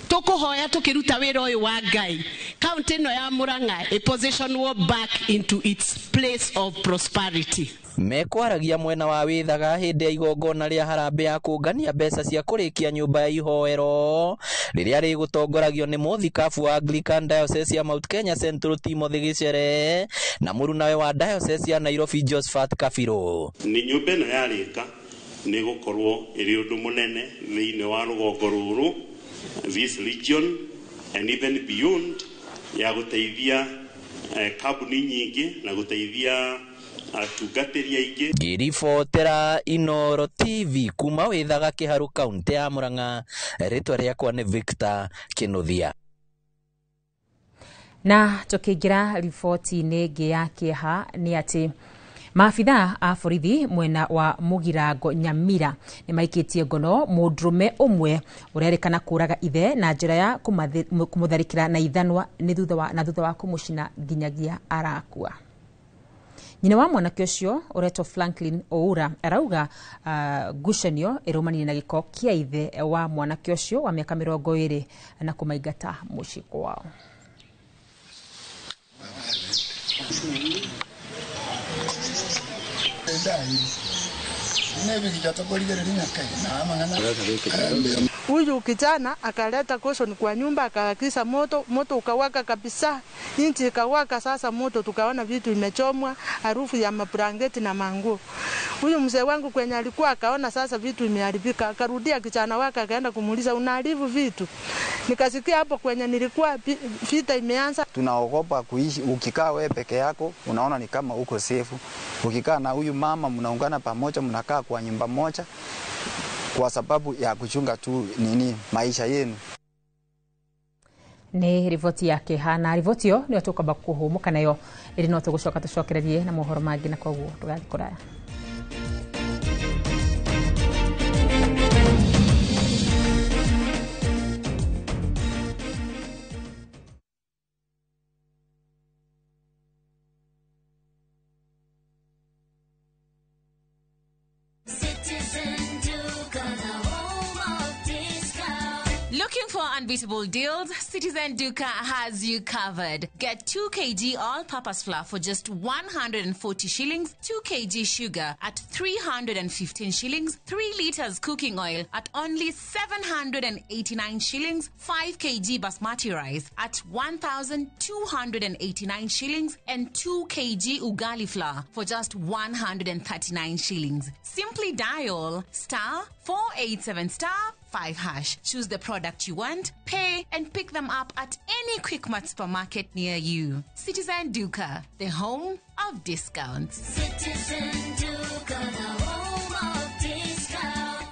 Tũkũhoya tũkĩruta wĩra ũyũ wa Ngai, county ĩno ya Murang'a ĩ positionwo back into its place of prosperity. Mekwaragia mwena wa Wĩthaga hĩndĩ ya igongona rĩa harambee ya kũngania mbeca cia kũrĩkia nyũmba ya ihoero rĩrĩa rĩgũtongoragio nĩ mũthikabu wa Anglican Diocese ya Mount Kenya Central Timothy Gĩcere na mũrunawe wa Diocese ya Nairobi Josephat Kabirũ. Nĩ nyũmba ĩno yarĩka nĩ gũkorwo ĩrĩ ũndũ mũnene thĩinĩ wa rũgongo rũrũ, this region and even beyond, ya gũteithia kambuni nyingĩ na gũteithia atungatĩri aingĩ. Ngĩribotera Inooro TV kuma Wĩthaga Kĩharũ kaunti ya Murang'a, rĩtwa rĩakwa nĩ Victor Kĩnuthia. Na tũkĩingĩra riboti-inĩ ĩngĩ ya kĩeha nĩ atĩ maabitha a borithi mwena wa Mũgirango Nyamira nĩ maikĩtie ngono mũndũrũme ũmwe ũrerĩkana kũraga ithe na njĩra ya kũmũtharĩkĩra na ithanwa nĩ thutha wa kũmũcina nginyagia arakua. Nyina wa mwanake ũcio ũretwo Franklin Oura arauga ngucanio ĩrũmanire na gĩko kĩa ithe wa mwanake ũcio wa mĩaka 20 na kũmaingata mũciĩ kwao. Huyu kijana akaleta caution kwa nyumba, akawakisha moto, moto ukawaka kabisa, inchi ikawaka. Sasa moto tukaona vitu imechomwa, harufu ya mabrangeti na manguo. Huyu mzee wangu kwenye alikuwa akaona sasa vitu imeharibika, akarudia kijana wake akaenda kumuuliza unaharibu vitu. Nikasikia hapo kwenye nilikuwa vita imeanza. Tunaogopa kuishi, ukikaa wewe peke yako unaona ni kama uko safe. Ukikaa na huyu mama mnaungana pamoja, mnakaa kwa nyumba moja kwa sababu ya kuchunga tu nini maisha yenu. Nĩ riboti ya kĩeha, na riboti ĩyo nĩyo tũkwamba kũhũmũka nayo ĩrĩ no tũgũcoka tũcokererie na mohoro mangĩ, na koguo ndũgathiĩ kũraya. Looking for unbeatable deals? Citizen Duka has you covered. Get 2 kg all-purpose flour for just 140 shillings, 2 kg sugar at 315 shillings, 3 liters cooking oil at only 789 shillings, 5 kg basmati rice at 1,289 shillings, and 2 kg ugali flour for just 139 shillings. Simply dial *487*5#. Choose the product you want, pay, and pick them up at any Quickmart supermarket near you. Citizen Duka, the home of discounts. Citizen Duka, the home of discounts.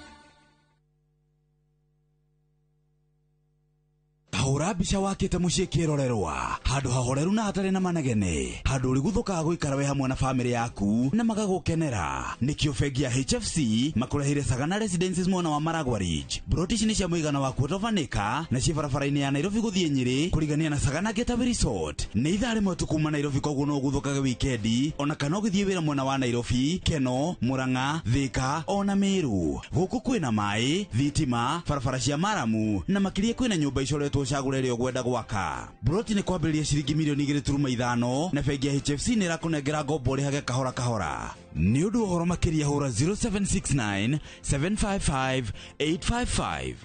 Hũra mbica wakĩte mũciĩ kĩrorerwa handũ hahoreru na hatarĩ na manegene, handũ ũrĩguthũkaga gũikara wĩ hamwe na bamĩrĩ yaku na magagũkenera. Nĩkĩo bengi ya HFC makũreheire Sagana Residences mwena wa Maragwa Ridge. Broti ici nĩ cia mũigana wa quarter of an acre na ciĩ barabara-inĩ ya Nairobi gũthiĩ Nyĩrĩ kũrigania na Sagana Getaway Resort. Nĩ ithaa rĩmwe tu kuma Nairobi, koguo no ũguthũkage wikendi ona kana ũgĩthiĩ wĩra mwena wa Nairobi, Keno, Murang'a, Thika ona Meru. Gũkũ kwĩna maĩ, thitima, barabara cia maramu na makĩria kwĩna nyũmba icoretwo cagũre ĩrĩa ũgwenda gwaka. Broti nĩ kwambĩrĩria ciringi milioni 2.5 na bengi ya HFC nĩ ĩrakũnengera ngombo ũrĩhage kahora kahora. Nĩ ũndũ wa ũhoro makĩria hũra 0769 755 855.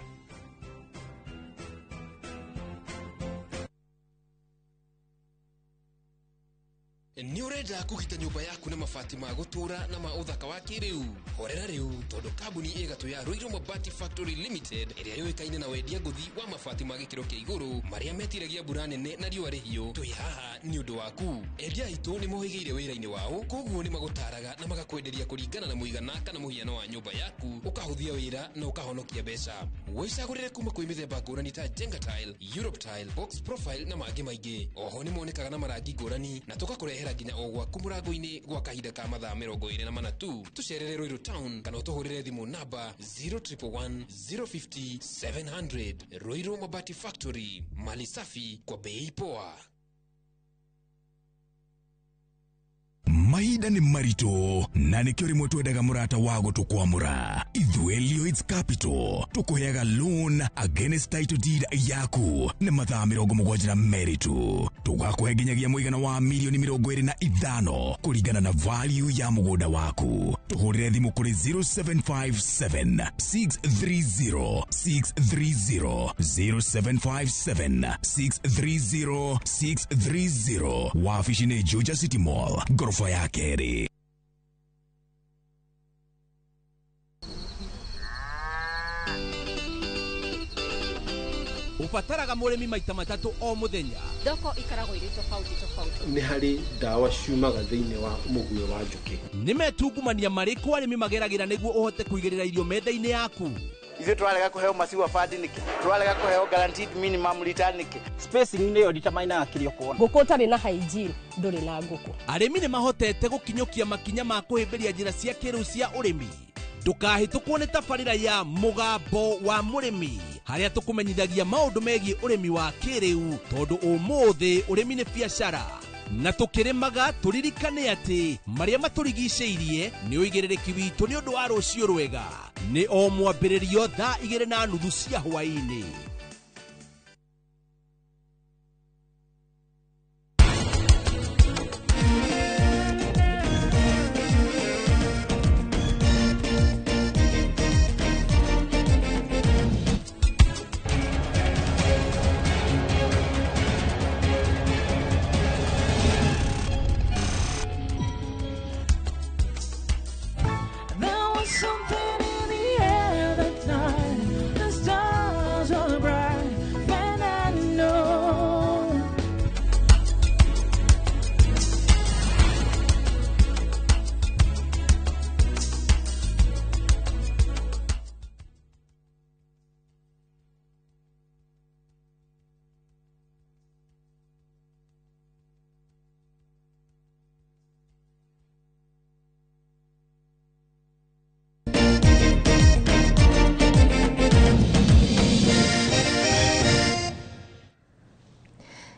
Nĩ ũrenda kũgita nyũmba yaku na mabati ma gũtũũra na ma ũthaka wa kĩrĩu? Horera rĩu, tondũ kambuni ĩgatũ ya Ruiru Mabati Factory Limited ĩrĩa yũĩkaine na wendia ngũthi wa mabati ma gĩkĩro kĩa igũrũ marĩa metiragia mbura nene na riũa rĩhiũ, twĩ haha nĩ ũndũ waku. Endia aitũ nĩ mohĩgĩire wĩra-inĩ wao, koguo nĩ magũtaraga na magakwenderia kũringana na mũigana kana mũhiano wa nyũmba yaku, ũkahũthia wĩra na ũkahonokia mbeca. Wĩcagũrĩre kuma kwĩ mĩthemba ngũrani ta Jenga Tile, Europe Tile, Box Profile na mangĩ maingĩ. Oho nĩ monekaga na marangi ngũrani na tũgakũrehera nginya o gwaku mũrango-inĩ gwa kahinda ka mathaa 24 tu. Tũcerere Ruiru Town kana ũtũhũrĩre thimũ namba 0111 050 700. Ruiru Mabati Factory, mali safi kwa bei poa. Mahinda nĩ maritũ na nĩkĩo rĩmwe twendaga mũrata wa gũtũkwamũra. Ithuĩ Lloyds Capital tũkũheaga loan against title deed yaku na mathaa 72 tu. Tũgakũhe nginyagia mũigana wa milioni 25 kũringana na value ya mũgũnda waku. Tũhũrĩre thimũ kũrĩ 0757 630 630 0757 630 630. Wabici nĩ Juja City Mall, ghorofa ya kerĩ. Ũbataraga mũrĩmi maita matatũ o mũthenya. Thoko ikaragwo irĩ tofauti tofauti. Nĩ harĩ ndawa ciumaga thĩinĩ wa mũguĩ wa njũkĩ. Nĩ metungumania marĩkũ arĩmi mageragĩra nĩguo ũhote kũigĩrĩra irio metha-inĩ yaku? Ithuĩ tũrarega kũheo maciwa bandi nĩkĩ? Tũrarega kũheo guaranteed minimum return nĩkĩ? Spacing nĩyo determinaga kĩrĩa ũkuona. Ngũkũ ũtarĩ na hygiene ndũrĩ na ngũkũ. Arĩmi nĩ mahotete gũkinyũkia makinya ma kũhĩmbĩria njĩra cia kĩrĩu cia ũrĩmi. Ndũkahĩtũkwo nĩ tabarĩra ya Mũgambo wa Mũrĩmi, harĩa tũkũmenyithagia maũndũ megiĩ ũrĩmi wa kĩrĩu, tondũ ũmũthĩ ũrĩmi nĩ biacara. Na tũkĩrĩmaga tũririkane atĩ marĩa matũrigicĩirie nĩ ũigĩrĩrĩki witũ nĩ ũndũ wa rũciũ rwega. Nĩ o mwambĩrĩrio thaa 2:30 cia hwaĩ-inĩ.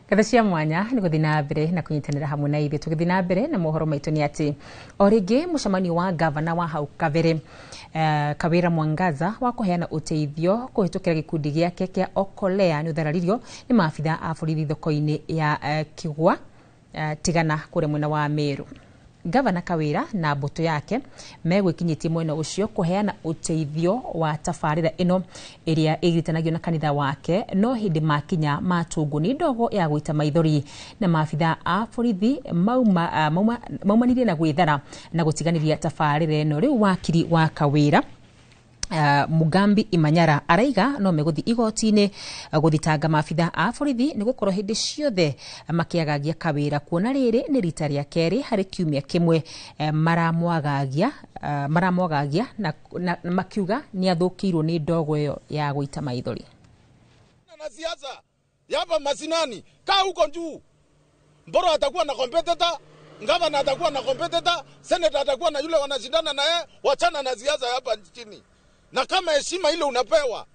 Ngatho cia mwanya nĩ gũthiĩ na mbere na kũnyitanĩra hamwe na ithuĩ. Tũgĩthiĩ na mbere na mohoro maitũ nĩ atĩ o rĩngĩ mũcemanio wa gavana wa hau kabere Kawira Mwangaza wa kũheana ũteithio kũhĩtũkĩra gĩkundi gĩake kĩa Okolea nĩ ũthararirio nĩ maabitha a borithi thoko-inĩ ya Kigwa Tigana kũrĩa mwena wa Meru. Gavana Kawira na mbũtũ yake megwĩkinyĩtie mwena ũcio kũheana ũteithio wa tabarĩra ĩno ĩrĩa ĩgiritanagio na kanitha wake, no hĩndĩ makinya matũngwo nĩ ndogo ya gũita maithori na maabitha a borithi maumanire na gwĩthara na gũtiganĩria tabarĩra ĩno. Rĩu wakiri wa Kawira Mugambi Imanyara araiga no megũthiĩ igoti-inĩ gũthitanga maabitha a borithi nĩ gũkorwo hĩndĩ ciothe makĩagagia Kawira, kuona rĩrĩ nĩ rita rĩa kerĩ harĩ kiumia kĩmwe maramwagagia na makiuga nĩ athũkĩirwo nĩ ndogo ĩyo ya gũita maithori. Na siasa yapa masinani kaa huko juu, Mboro atakuwa na competitor, gavana atakuwa na competitor, senator atakuwa na yule wanashindana naye. Wachana na siasa hapa nchini. Na kama heshima ile unapewa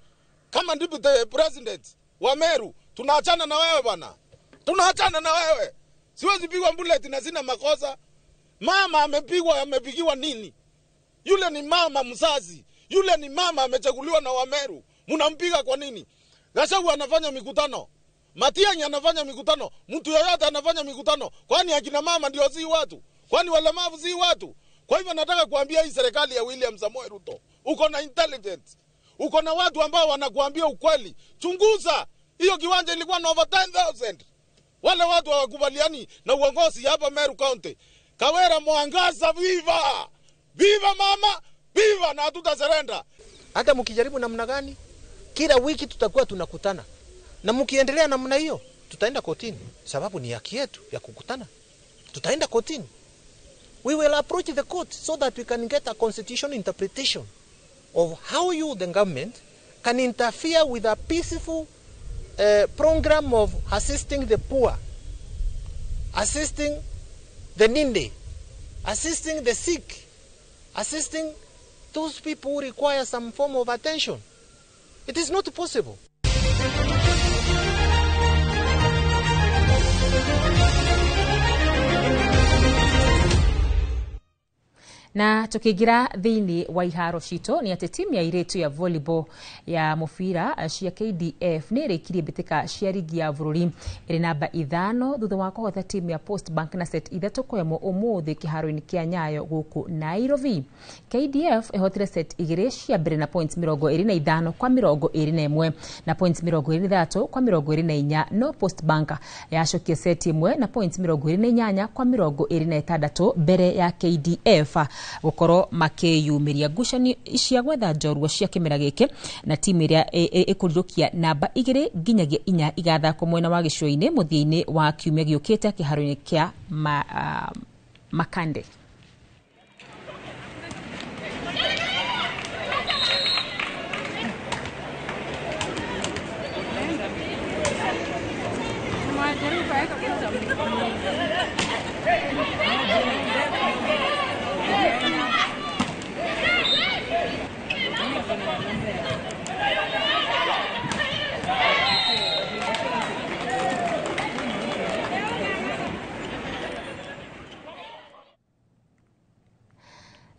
kama deputy president wa Meru, tunaachana na wewe bwana. Tunaachana na wewe. Siwezi pigwa bullet na sina makosa. Mama amepigwa, amepigiwa nini? Yule ni mama mzazi. Yule ni mama amechaguliwa na Wameru. Mnampiga kwa nini? Gachagua anafanya mikutano. Matiang'i anafanya mikutano. Mtu yeyote anafanya mikutano. Kwani akina mama ndio si watu? Kwani walemavu si watu? Kwa hivyo nataka kuambia hii serikali ya William Samoei Ruto, uko na intelligence, uko na watu ambao wanakuambia ukweli. Chunguza hiyo kiwanja ilikuwa na over 10,000. Wale watu hawakubaliani na uongozi hapa Meru County. Kawera Mwangaza, viva! Viva mama, viva, na hatutasurrender. Hata mkijaribu namna gani, kila wiki tutakuwa tunakutana. Na mkiendelea namna hiyo, tutaenda kotini. Sababu ni haki yetu ya kukutana. Tutaenda kotini. We will approach the court so that we can get a constitutional interpretation of how you, the government, can interfere with a peaceful program of assisting the poor, assisting the needy, assisting the sick, assisting those people who require some form of attention. It is not possible. Na tukiingira thiini wa iharo citũ nĩ atĩ timu ya airĩtu ya volleyball ya mũbira cia KDF nĩ ĩrĩkirie mbĩtĩka cia rigi ya bũrũri ĩrĩ namba 5 thutha wa kũhota timu ya Post Bank na set 3-1 ũmũthĩ kĩharo-inĩ kĩa Nyayo gũkũ Nairobi. KDF ĩhotire set 2 cia mbere na points 25 kwa 21 na points 23 kwa 24, no Post Bank yacokia set 1 na points 28 kwa 26 mbere ya KDF gukorwo makiyumiria ngucanio cia gwetha njorua cia kimera giki na timu iria ikurirũkia namba 2 nginyagia 4 igathakwo mwena wa gĩcũa-inĩ mũthia-inĩ wa kiumia gĩũkĩte kĩharo-inĩ kĩa Makande.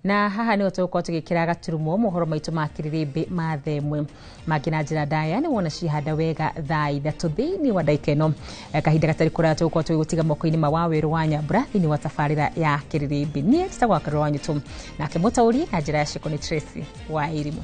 Na haha nä tågåkorwo tå gä kä ra gaturumo mohoro maitå ma kĩrĩrĩmbĩ ma themwe mangĩ na njĩra ndaya nĩ wona cihanda wega thaa 3 thĩinĩ wa ndagĩka ĩno kahinda gatarĩ kũraya tũgũkorwo tũgĩgũtiga moko-inĩ ma Wawerũ wa Nyambura thĩinĩ wa tabarĩra ya kĩrĩrĩmbĩ. Niĩ njĩtagwo Wakarũra wa Nyũtũ, nake mũtaũri na njĩra ya ciĩko nĩ Tracy wa Irimũ.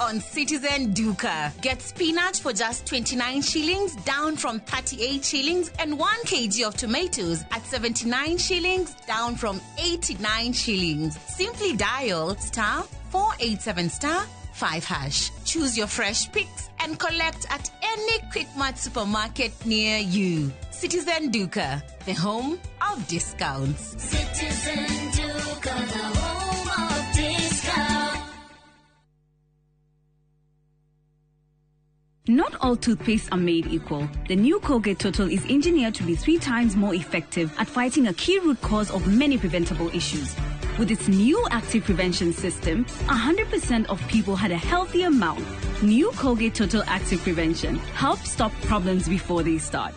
On Citizen Duka. Get spinach for just 29 shillings, down from 38 shillings, and 1 kg of tomatoes at 79 shillings, down from 89 shillings. Simply dial *487*5#. Choose your fresh picks and collect at any Quickmart supermarket near you. Citizen Duka, the home of discounts. Citizen Duka, the home of discounts. Not all toothpastes are made equal. The new Colgate Total is engineered to be 3 times more effective at fighting a key root cause of many preventable issues. With its new active prevention system, 100% of people had a healthier mouth. New Colgate Total Active Prevention helps stop problems before they start.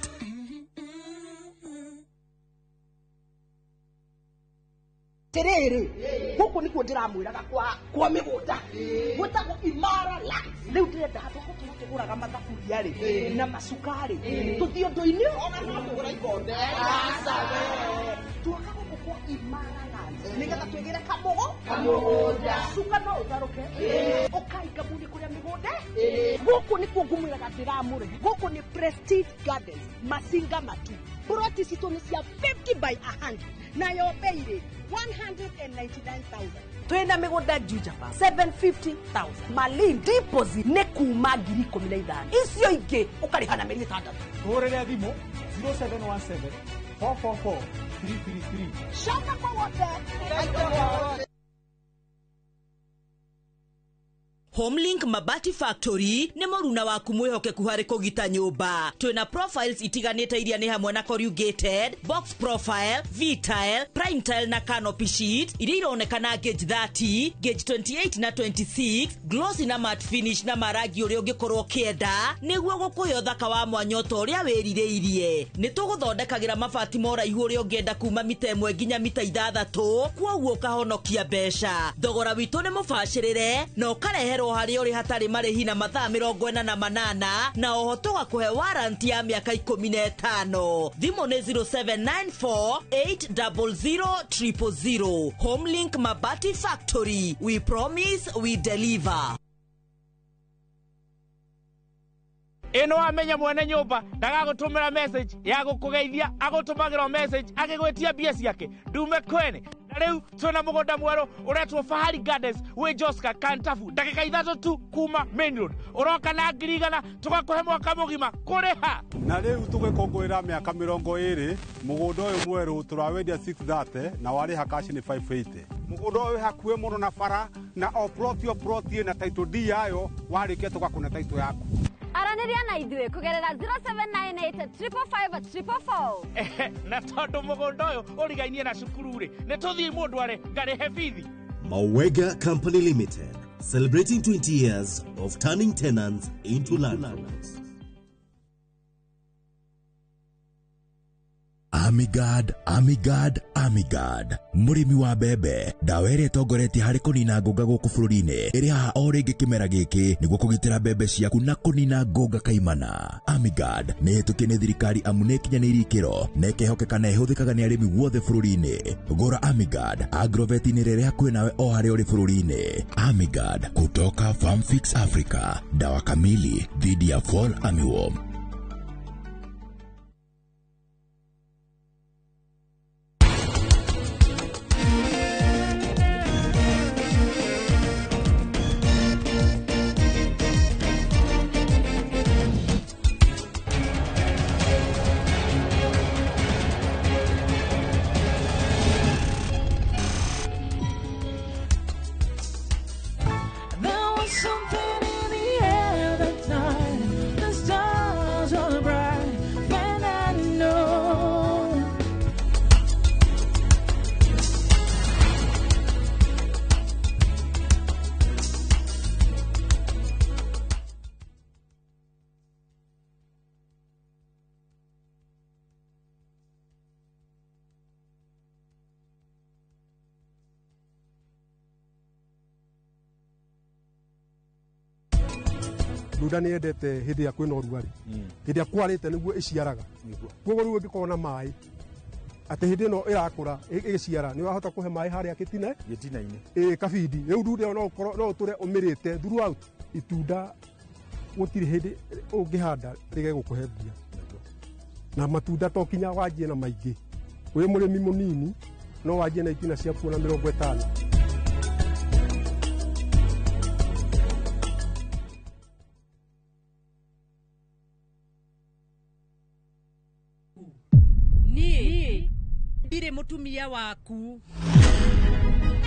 Terere guku nikuo ndiramwiraga kwa migunda gwetagwo Imara Lands. Riu ndirenda handu ha tuguraga mathaburia ri na macukari tuthie undu-ini ona no tugura ikonde aca we tuoka guku kwa Imara Lands nigetha twigire kamugunda cuka no utharuke ukai kabuni kuria migunda guku nikuo ngumwiraga ndiramũrĩhi. Guku ni Prestige Gardens Masinga Matu. Buroti citũ nĩ cia 50 by 100 nayo bei rĩ 199,000. Twina migunda Juja 750,000. Malin deposit nĩ kuma 15,000. Icio ingĩ ũkarĩha na mĩeri 6. Tũhũrĩre thimũ 0717 444 333. Coka kwa wote. Homelink Mabati Factory nĩ mũruna waku mwĩhokeku harĩ kũgita nyũmba. Twĩna profiles itiganĩte iria nĩ hamwe na corrugated, box profile, V-tile, prime tile na canopy sheet iria ironekana gauge 30, gauge 28 na 26, glossy na matte finish na marangi ũrĩa ũngĩkorwo ũkĩenda nĩguo gũkũhe ũthaka wa mwanya ota ũrĩa wĩrirĩirie. Nĩ tũgũthondekagĩra mabati ma ũraihu ũrĩa ũngĩenda kuma mita 1 nginya mita 6, kwoguo ũkahonokia mbeca. Thogora witũ nĩ mũbacĩrĩre na ũkareherwo harĩa ũrĩ hatarĩ marĩhi na mathaa 48, na oho tũgakũhe warranty ya mĩaka 15. Thimũ nĩ 0794 800 000. Homelink Mabati Factory, we promise we deliver. Ĩno wamenya mwene nyũmba ndagagũtũmĩra message ya gũkũgeithia, agũtũmagĩra message agĩgwĩtia mbia ciake ndume kwene. Na rĩu twĩna mũgũnda mwerũ ũretwo Fahari Gardens wĩ Joska Kantafu, ndagĩka 3 tu kuma main road. Ũroka na 100,000 tũgakũhe mwaka mũgima kũrĩha. Na rĩu tũgĩkũngũĩra mĩaka 20 mũgũnda ũyũ mwerũ tũrawendia 630 na warĩha cash nĩ 580. Mũgũnda ũyũ wĩ hakuhĩ mũno na bara na o plot o plot ĩna title deed yayo, warĩkia tũgakũne title yaku. Aranĩria na ithuĩ kũgerera 0798 555 444. Na tondũ mũgũnda ũyũ ũrigainie na cukuru rĩ, nĩ tũthiĩ mũndũ are ngarĩhe bithi. Mawega Company Limited, celebrating 20 years of turning tenants into landlords. Amigard, Amigard, Amigard, mũrĩmi wa mbembe, ndawa ĩrĩa ĩtongoretie harĩ kũnina ngũnga gũkũ bũrũri-inĩ ĩrĩ haha o rĩngĩ kĩmera gĩkĩ nĩguo kũgitĩra mbembe ciaku na kũnina ngũnga kaimana. Amigard nĩ ĩhĩtũkie nĩ thirikari amu nĩ ĩkinyanĩirie ikĩro na ĩkehokeka na ĩhũthĩkaga nĩ arĩmi guothe bũrũri-inĩ. Gũra Amigard Agrovet-inĩ rĩrĩa hakuhĩ nawe o harĩa ũrĩ bũrũri-inĩ. Amigard kutoka Farmfix Africa, dawa kamili dhidi ya fall armyworm. Ndunda nĩ yendete hĩndĩ ĩrĩa kwĩna ũrugarĩ, hĩndĩ ĩrĩa kwarĩte nĩguo ĩciaraga. Koguo rĩu ĩngĩkorwo na maĩ atĩ hĩndĩ ĩno ĩrakũra ĩgĩciara nĩ wahota kũhe maĩ harĩa gĩtina-inĩ ĩ kabindi. Rĩu ndunda ĩyo no ũtũre ũmĩrĩte throughout. Itunda gũtirĩ hĩndĩ ũngĩhanda rĩge gũkũhe mbia, na matunda to kinya wanjie na maingĩ. Wĩ mũrĩmi mũnini no wanjie na itina ciaku na 50. Ndirĩ mũtumia waku.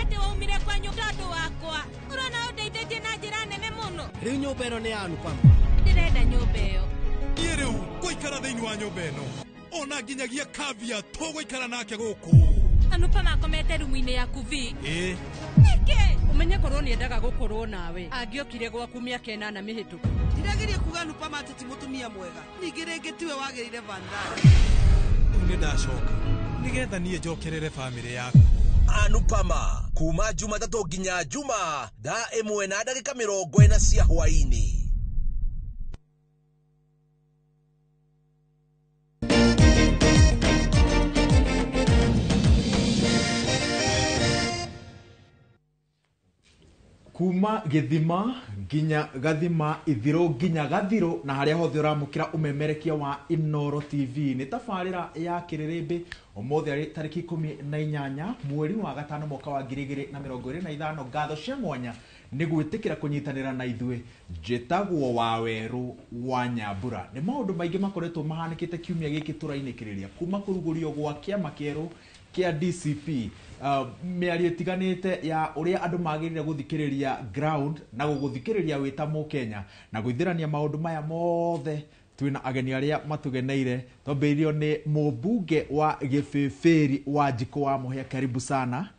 Atĩ waumire kwanyu tondũ wakwa. Ũrona ũndeithĩtie na njĩra nene mũno. Rĩu nyũmba ĩno nĩ ya Anupama. Ndĩrenda nyũmba ĩyo. Niĩ rĩu ngũikara thĩinĩ wa nyũmba ĩno. Ona nginyagia Kavya tũgũikara nake gũkũ. Anupama akomete rumu-inĩ yaku vi. Ĩĩ. Nĩkĩ? Ũmenye korwo nĩendaga gũkorwo nawe. Angĩokire gwaku mĩaka 8 mĩhĩtũku. Ndirageria kuga Anupama atĩ ti mũtumia mwega. Ningĩ rĩngĩ tiwe wagĩrĩire Vandana. Rĩu nĩ ndacoka nigetha niĩ njokerere bamĩrĩ yaku. Anupama kuma Jumatatũ nginya Juma thaa 1:40 cia hwaĩ-inĩ. Kuma gĩthima nginya gathima, ithiro nginya gathiro, na harĩa hothe ũramũkĩra ũmemerekia wa Inooro TV. Nĩ tabarĩra ya kĩrĩrĩmbĩ ũmũthĩ arĩ tarĩki 18 mweri wa 5 mwaka wa 2025. Ngatho cia mwanya nĩ gwĩtĩkĩra kũnyitanĩra na ithuĩ. Njĩtagwo Wawerũ wa Nyambura. Nĩ maũndũ maingĩ makoretwo mahanĩkĩte kiumia gĩkĩ tũrainĩkĩrĩria, kuma kũrugũrio gwa kĩama kĩerũ Kĩa DCP, mĩario ĩtiganĩte ya ũrĩa andũ magĩrĩire gũthikĩrĩria ground na gũgũthikĩrĩria wĩ ta mũkenya na gwĩthĩrania maũndũ maya mothe. Twĩna ageni arĩa matugeneire, twambĩrĩirio nĩ mũmbunge wa Gĩbĩbĩri wa Njikũ wa Mũhĩa, karibu sana.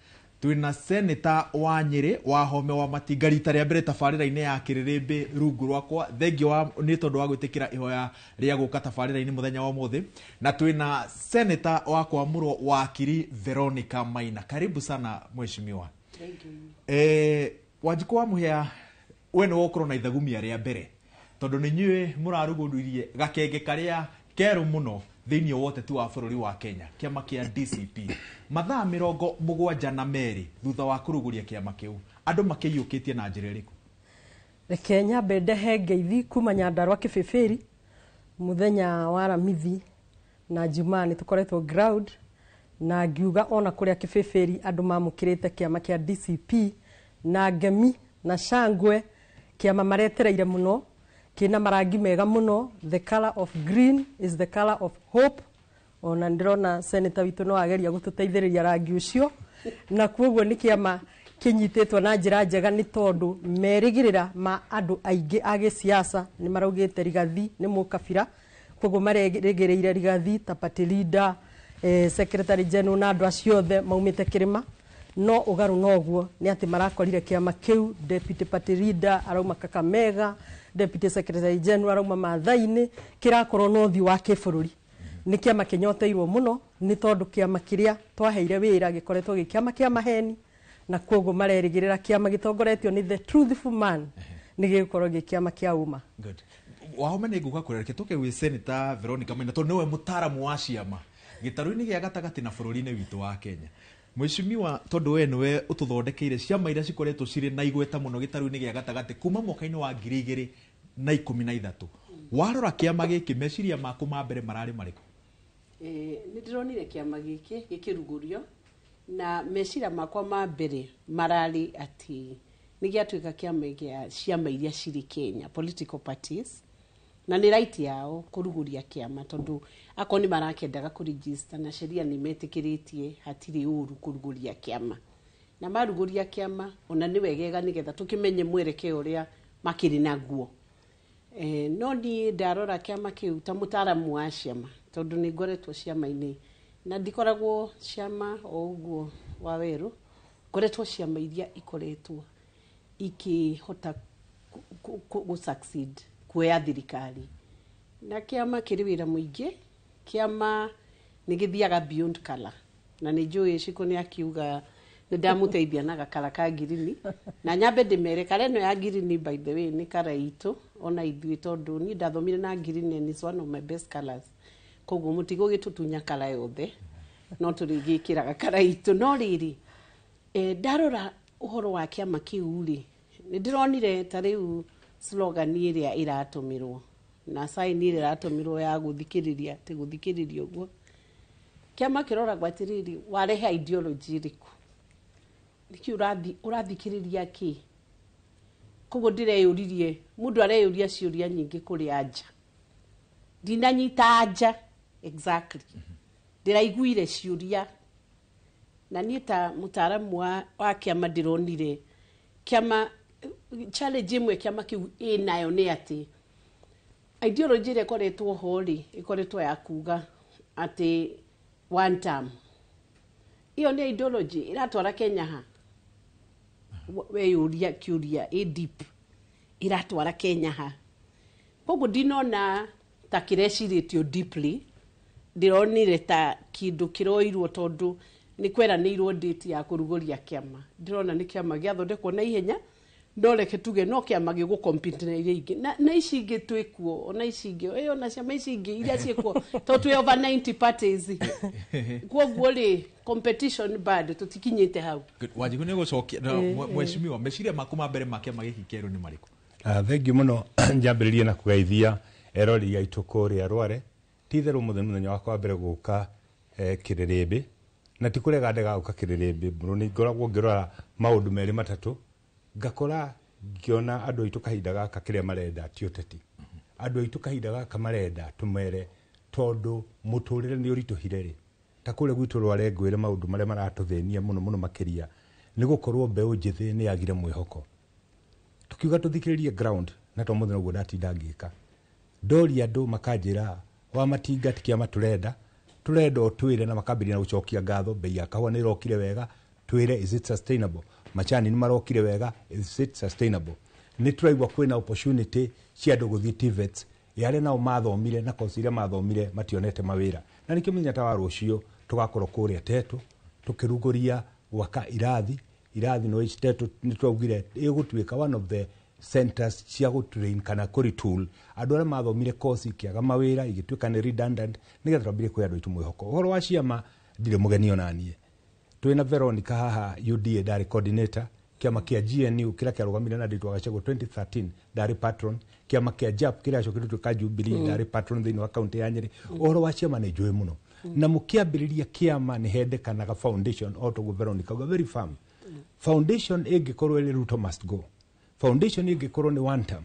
Twĩna seneta wa Nyĩrĩ wa Home wa Matinga, rita rĩa mbere tabarĩra-inĩ ya Kĩrĩrĩmbĩ rungu rwakwa, thengio wa nĩ tondũ wa gwĩtĩkĩra ihoya rĩa gũka tabarĩra-inĩ mũthenya wa ũmũthĩ. Na twĩna seneta wa Kwamũrwo Wakiri Veronica Maina, karibu sana mheshimiwa. Wanjikũ wa Mũhĩa, we nĩ wokorwo na ithagumia rĩa mbere tondũ nĩ inyuĩ mũrarugũririe gakenge karĩa kerũ mũno thĩinĩ wa ũteti wa bũrũri wa Kenya, kĩama kĩa DCP. Mathaa 72 thutha wa kũrugũria kĩama kĩu, andũ makĩiyũkĩtie na njĩra ĩrĩkũ? Reke nyambe ndehe ngeithi kuma Nyandarua Kĩbĩbĩri. Mũthenya wa Aramithi na Jumaa nĩ tũkoretwo ground na ngiuga ona kũrĩa Kĩbĩbĩri andũ mamũkĩrĩte kĩama kĩa DCP na ngemi na shangwe, kĩama maretereire mũno, kĩna marangi mega mũno. The color of green is the color of hope. Ona ndĩrona senator witũ no ageria gũtũteithĩrĩria rangi ũcio, na kuoguo nĩ kĩama kĩnyitĩtwo na njĩra njega nĩ tondũ merĩgĩrĩra ma andũ aingĩ a gĩsiasa nĩ maraugĩte Rigathi nĩ mũkabira, koguo marerĩgĩrĩire Rigathi ta party leader, secretary general na andũ acio othe maumĩte kĩrĩma. No ũgarũ noguo nĩ atĩ marakorire kĩama kĩu deputy party leader arauma Kakamega, deputy secretary general arauma Maathai-inĩ, kĩrakorwo na ũthiũ wa kĩbũrũri. Nĩ kĩama kĩnyoteirwo mũno nĩ tondũ kĩama kĩrĩa twaheire wĩra gĩkoretwo gĩ kĩama kĩa maheni, na koguo marerĩgĩrĩra kĩama gĩtongoretio nĩ the truthful man nĩ gĩgũkorwo gĩ kĩama kĩa ũma. Good. Wahome nĩ ngũka kũrĩa, reke tũke gwĩ Senator Veronica Maina tondũ nĩwe mũtaaramu wa ciama gĩtarũ-inĩ gĩa gatagatĩ na bũrũri-inĩ witũ wa Kenya. Mheshimiwa, tondũ we nĩwe ũtũthondekeire ciama iria cikoretwo cirĩ na igweta mũno gĩtarũ-inĩ gĩa gatagatĩ kuma mwaka-inĩ wa 2013, warora kĩama gĩkĩ meciria maku ma mbere mararĩ marĩkũ? Nĩ ndĩronire kĩama gĩkĩ gĩkĩrugũrio na meciria makwa ma mbere mararĩ atĩ nĩ gĩatuĩka kĩama gĩa ciama iria cirĩ Kenya, political parties, na nĩ right yao kũrugũria kĩama tondũ akorwo nĩ marakendaga kũregister na sheria nĩ metĩkĩrĩtie, hatirĩ ũru kũrugũria kĩama. Na marugũria kĩama ona nĩ wegega nĩgetha tũkĩmenye mwerekeo ũrĩa makĩrĩ naguo. No niĩ ndarora kĩama kĩu ta mũtaaramu wa ciama tondũ nĩ ngoretwo ciama-inĩ na ndikoragwo ciama o ũguo wa werũ, ngoretwo ciama iria ikoretwo ikĩhota gũ succeed kuoya thirikari. Na kĩama kĩrĩ wĩra mũingĩ, kĩama nĩ gĩthiaga beyond color, na nĩ njũĩ Shiko nĩ akiuga nĩ ndamũteithia na gakara ka ngirini, na nyambe ndĩmere kara ĩno ya ngirini by the way nĩ kara itũ ona ithuĩ tondũ niĩ ndathomire na ngirini and it's one of my best colors, koguo mũtigũgĩtũtunya kara yothe no tũrĩgĩkĩraga kara itũ. No rĩrĩ, ndarora ũhoro wa kĩama kĩu rĩ, nĩ ndĩronire ta rĩu slogan ĩrĩa ĩratũmĩrwo na sign ĩrĩa ĩratũmĩrwo ya gũthikĩrĩria, atĩ gũthikĩrĩria ũguo kĩama kĩroragwo atĩrĩrĩ, warehe ideology ĩrĩkũ, nĩkĩ ũrathikĩrĩria kĩ? Koguo ndĩreyũririe, mũndũ areyũria ciũria nyingĩ kũrĩ anja, ndinanyita anja exactly, ndĩraiguire ciũria na niĩ ta mũtaaramu wa kĩama ndĩronire kĩama challenge ĩmwe kĩama kĩu ĩnayo nĩ atĩ ideology ĩrĩa ĩkoretwo ho rĩ, ĩkoretwo ya kuga atĩ one term. Iyo nĩ ideology ĩratwara Kenya ha? Weyũria kĩũria ĩ deep, ĩratwara Kenya ha? Koguo ndinona ta kĩrecirĩtio deeply, ndĩronire ta kĩndũ kĩroirwo tondũ nĩ kweranĩirwo date ya kũrugũria kĩama. Ndĩrona nĩ kĩama gĩathondekwo na ihenya, no reke tuge no kĩama gĩgũ compete na iria ingĩ na ici ingĩ twĩkuo, ona ici ingĩ, ona ciama ici ingĩ iria ciĩkuo tondũ twĩ over 90 parties. Koguo rĩ, competition bado tũtikinyĩte hau. Wanjikũ nĩ gũcokia mheshimiwa, meciria maku ma mbere ma kĩama gĩkĩ kĩerũ nĩ marĩkũ? Thengiũ mũno. Njambĩrĩrie na kũgeithia erori aitũ kũrĩa Rware. Ti itherũ mũthenya wakwa wa mbere gũka Kĩrĩrĩmbĩ, na ti kũrega ndega gũka Kĩrĩrĩmbĩ mũno, nĩ ngoragwo ngĩrora maũndũ merĩ matatũ, ngakora ngĩona andũ aitũ kahinda gaka kĩrĩa marenda ti ũteti. Andũ aitũ kahinda gaka marenda tũmere tondũ mũtũrĩre nĩ ũritũhire rĩ, Ta kũrĩa gwitũ Rware ngwĩre maũndũ marĩa maratũthĩnia mũno mũno makĩria nĩ gũkorwo mbeũ njĩthĩ nĩ yagire mwĩhoko. Tukiuga tũthikĩrĩrie ground na to mũthenya ũguo ndatinda ngĩka. Ndoria andũ makanjĩra wa matinga ti kĩama tũrenda, tũrenda ũtwĩre, na makambĩrĩria na gũcokia ngatho, bei ya kahũa nĩ ĩrokire wega, twĩre is it sustainable, macani nĩ marokire wega, is it sustainable. Nĩ tũraigua kwĩna opportunity cia andũ gũthiĩ TVETs, ya arĩa nao mathomire na kosi iria mathomire mationete mawĩra, na nĩkĩo mũthenya ta wa rũciũ tũgakorwo kũrĩa Tetu tũkĩrugũria gwaka irathi no ici Tetu nĩ twaugire ĩgũtuĩka one of the centers cia gũtrain kana kũretool andũ arĩa mathomire kosi ikĩaga mawĩra igĩtuĩka nĩ redundant, nĩgetha twambĩrĩrie kũhe andũ aitũ mwĩhoko. Ũhoro wa ciama ndirĩ mũgeni ona niĩ, twĩna Veronica haha UDA ndarĩ coordinator, kĩama kĩa GNU kĩrĩa kĩarũgamire na Nditũ Gachagua 2013 ndarĩ patron, kĩama kĩa JAP kĩrĩa gĩacokire gũtuĩka Jubilee ndarĩ patron thĩinĩ wa kaunti ya Nyĩrĩ. Ũhoro wa ciama nĩ njũĩ mũno, na mũkĩambĩrĩria kĩama nĩ hendekanaga foundation, o toguo Veronica auga, very firm foundation. Ĩngĩkorwo ĩrĩ Ruto must go, foundation ĩngĩkorwo nĩ one term,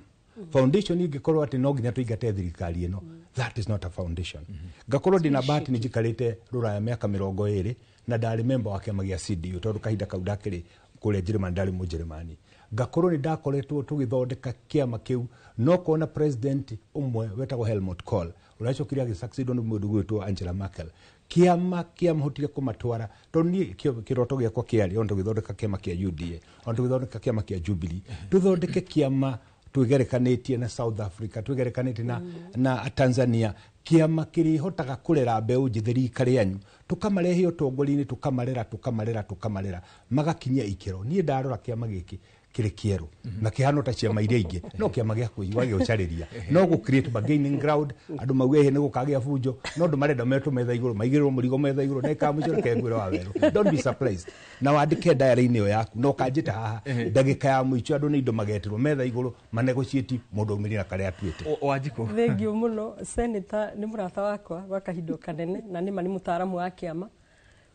foundation ĩngĩkorwo atĩ no nginya tũingate thirikari ĩno, that is not a foundation. Ngakorwo ndĩna bahati nĩ njikarĩte rũraya mĩaka 20 na ndarĩ member wa kĩama gĩa CDU, tondũ kahinda kau ndakĩrĩ kũrĩa Njĩrĩmani, ndarĩ Mũnjĩrĩmani. Ngakorwo nĩ ndakoretwo tũgĩthondeka kĩama kĩu, no kuona president ũmwe wetagwo Helmut Kohl ũracokire agĩsucceedwo nĩ mũndũ gwĩtwo Angela Merkel. Kĩama kĩamahotire kũmatwara, tondũ niĩ kĩroto gĩakwa kĩarĩ ona tũgĩthondeka kĩama kĩa UDA, ona tũgĩthondeka kĩama kĩa Jubilee, tũthondeke kĩama twĩgerekanĩtie na South Africa, twĩgerekanĩtie na Tanzania, kĩama kĩrĩhotaga kũrera mbeũ njĩthĩ rika rĩanyu, tũkamarehe ũtongoria-inĩ, tũkamarera tũkamarera tũkamarera magakinyia ikĩro. Niĩ ndarora kĩama gĩkĩ kĩrĩ kĩerũ na kĩhano ta ciama iria ingĩ, no kĩama gĩa kũigua gĩgũcarĩria, no gũ create bargaining ground, andũ mauge ĩhĩ nĩ gũkagĩa bunjo, no andũ marenda metwo metha igũrũ, maigĩrĩrwo mũrigo metha igũrũ, ndagĩka ya mũico reke ngwĩre wa werũ, don't be surprised, na wandĩke diary-inĩ ĩyo yaku, na ũkanjĩta haha ndagĩka ya mũico andũ nĩ indo magetĩrwo metha igũrũ manegotiate, mũndũ aumĩrie na karĩa atuĩte. Wanjikũ. Thengiũ mũno. Senator nĩ mũrata wakwa gwa kahinda kanene, na nĩma nĩ mũtaaramu wa kĩama,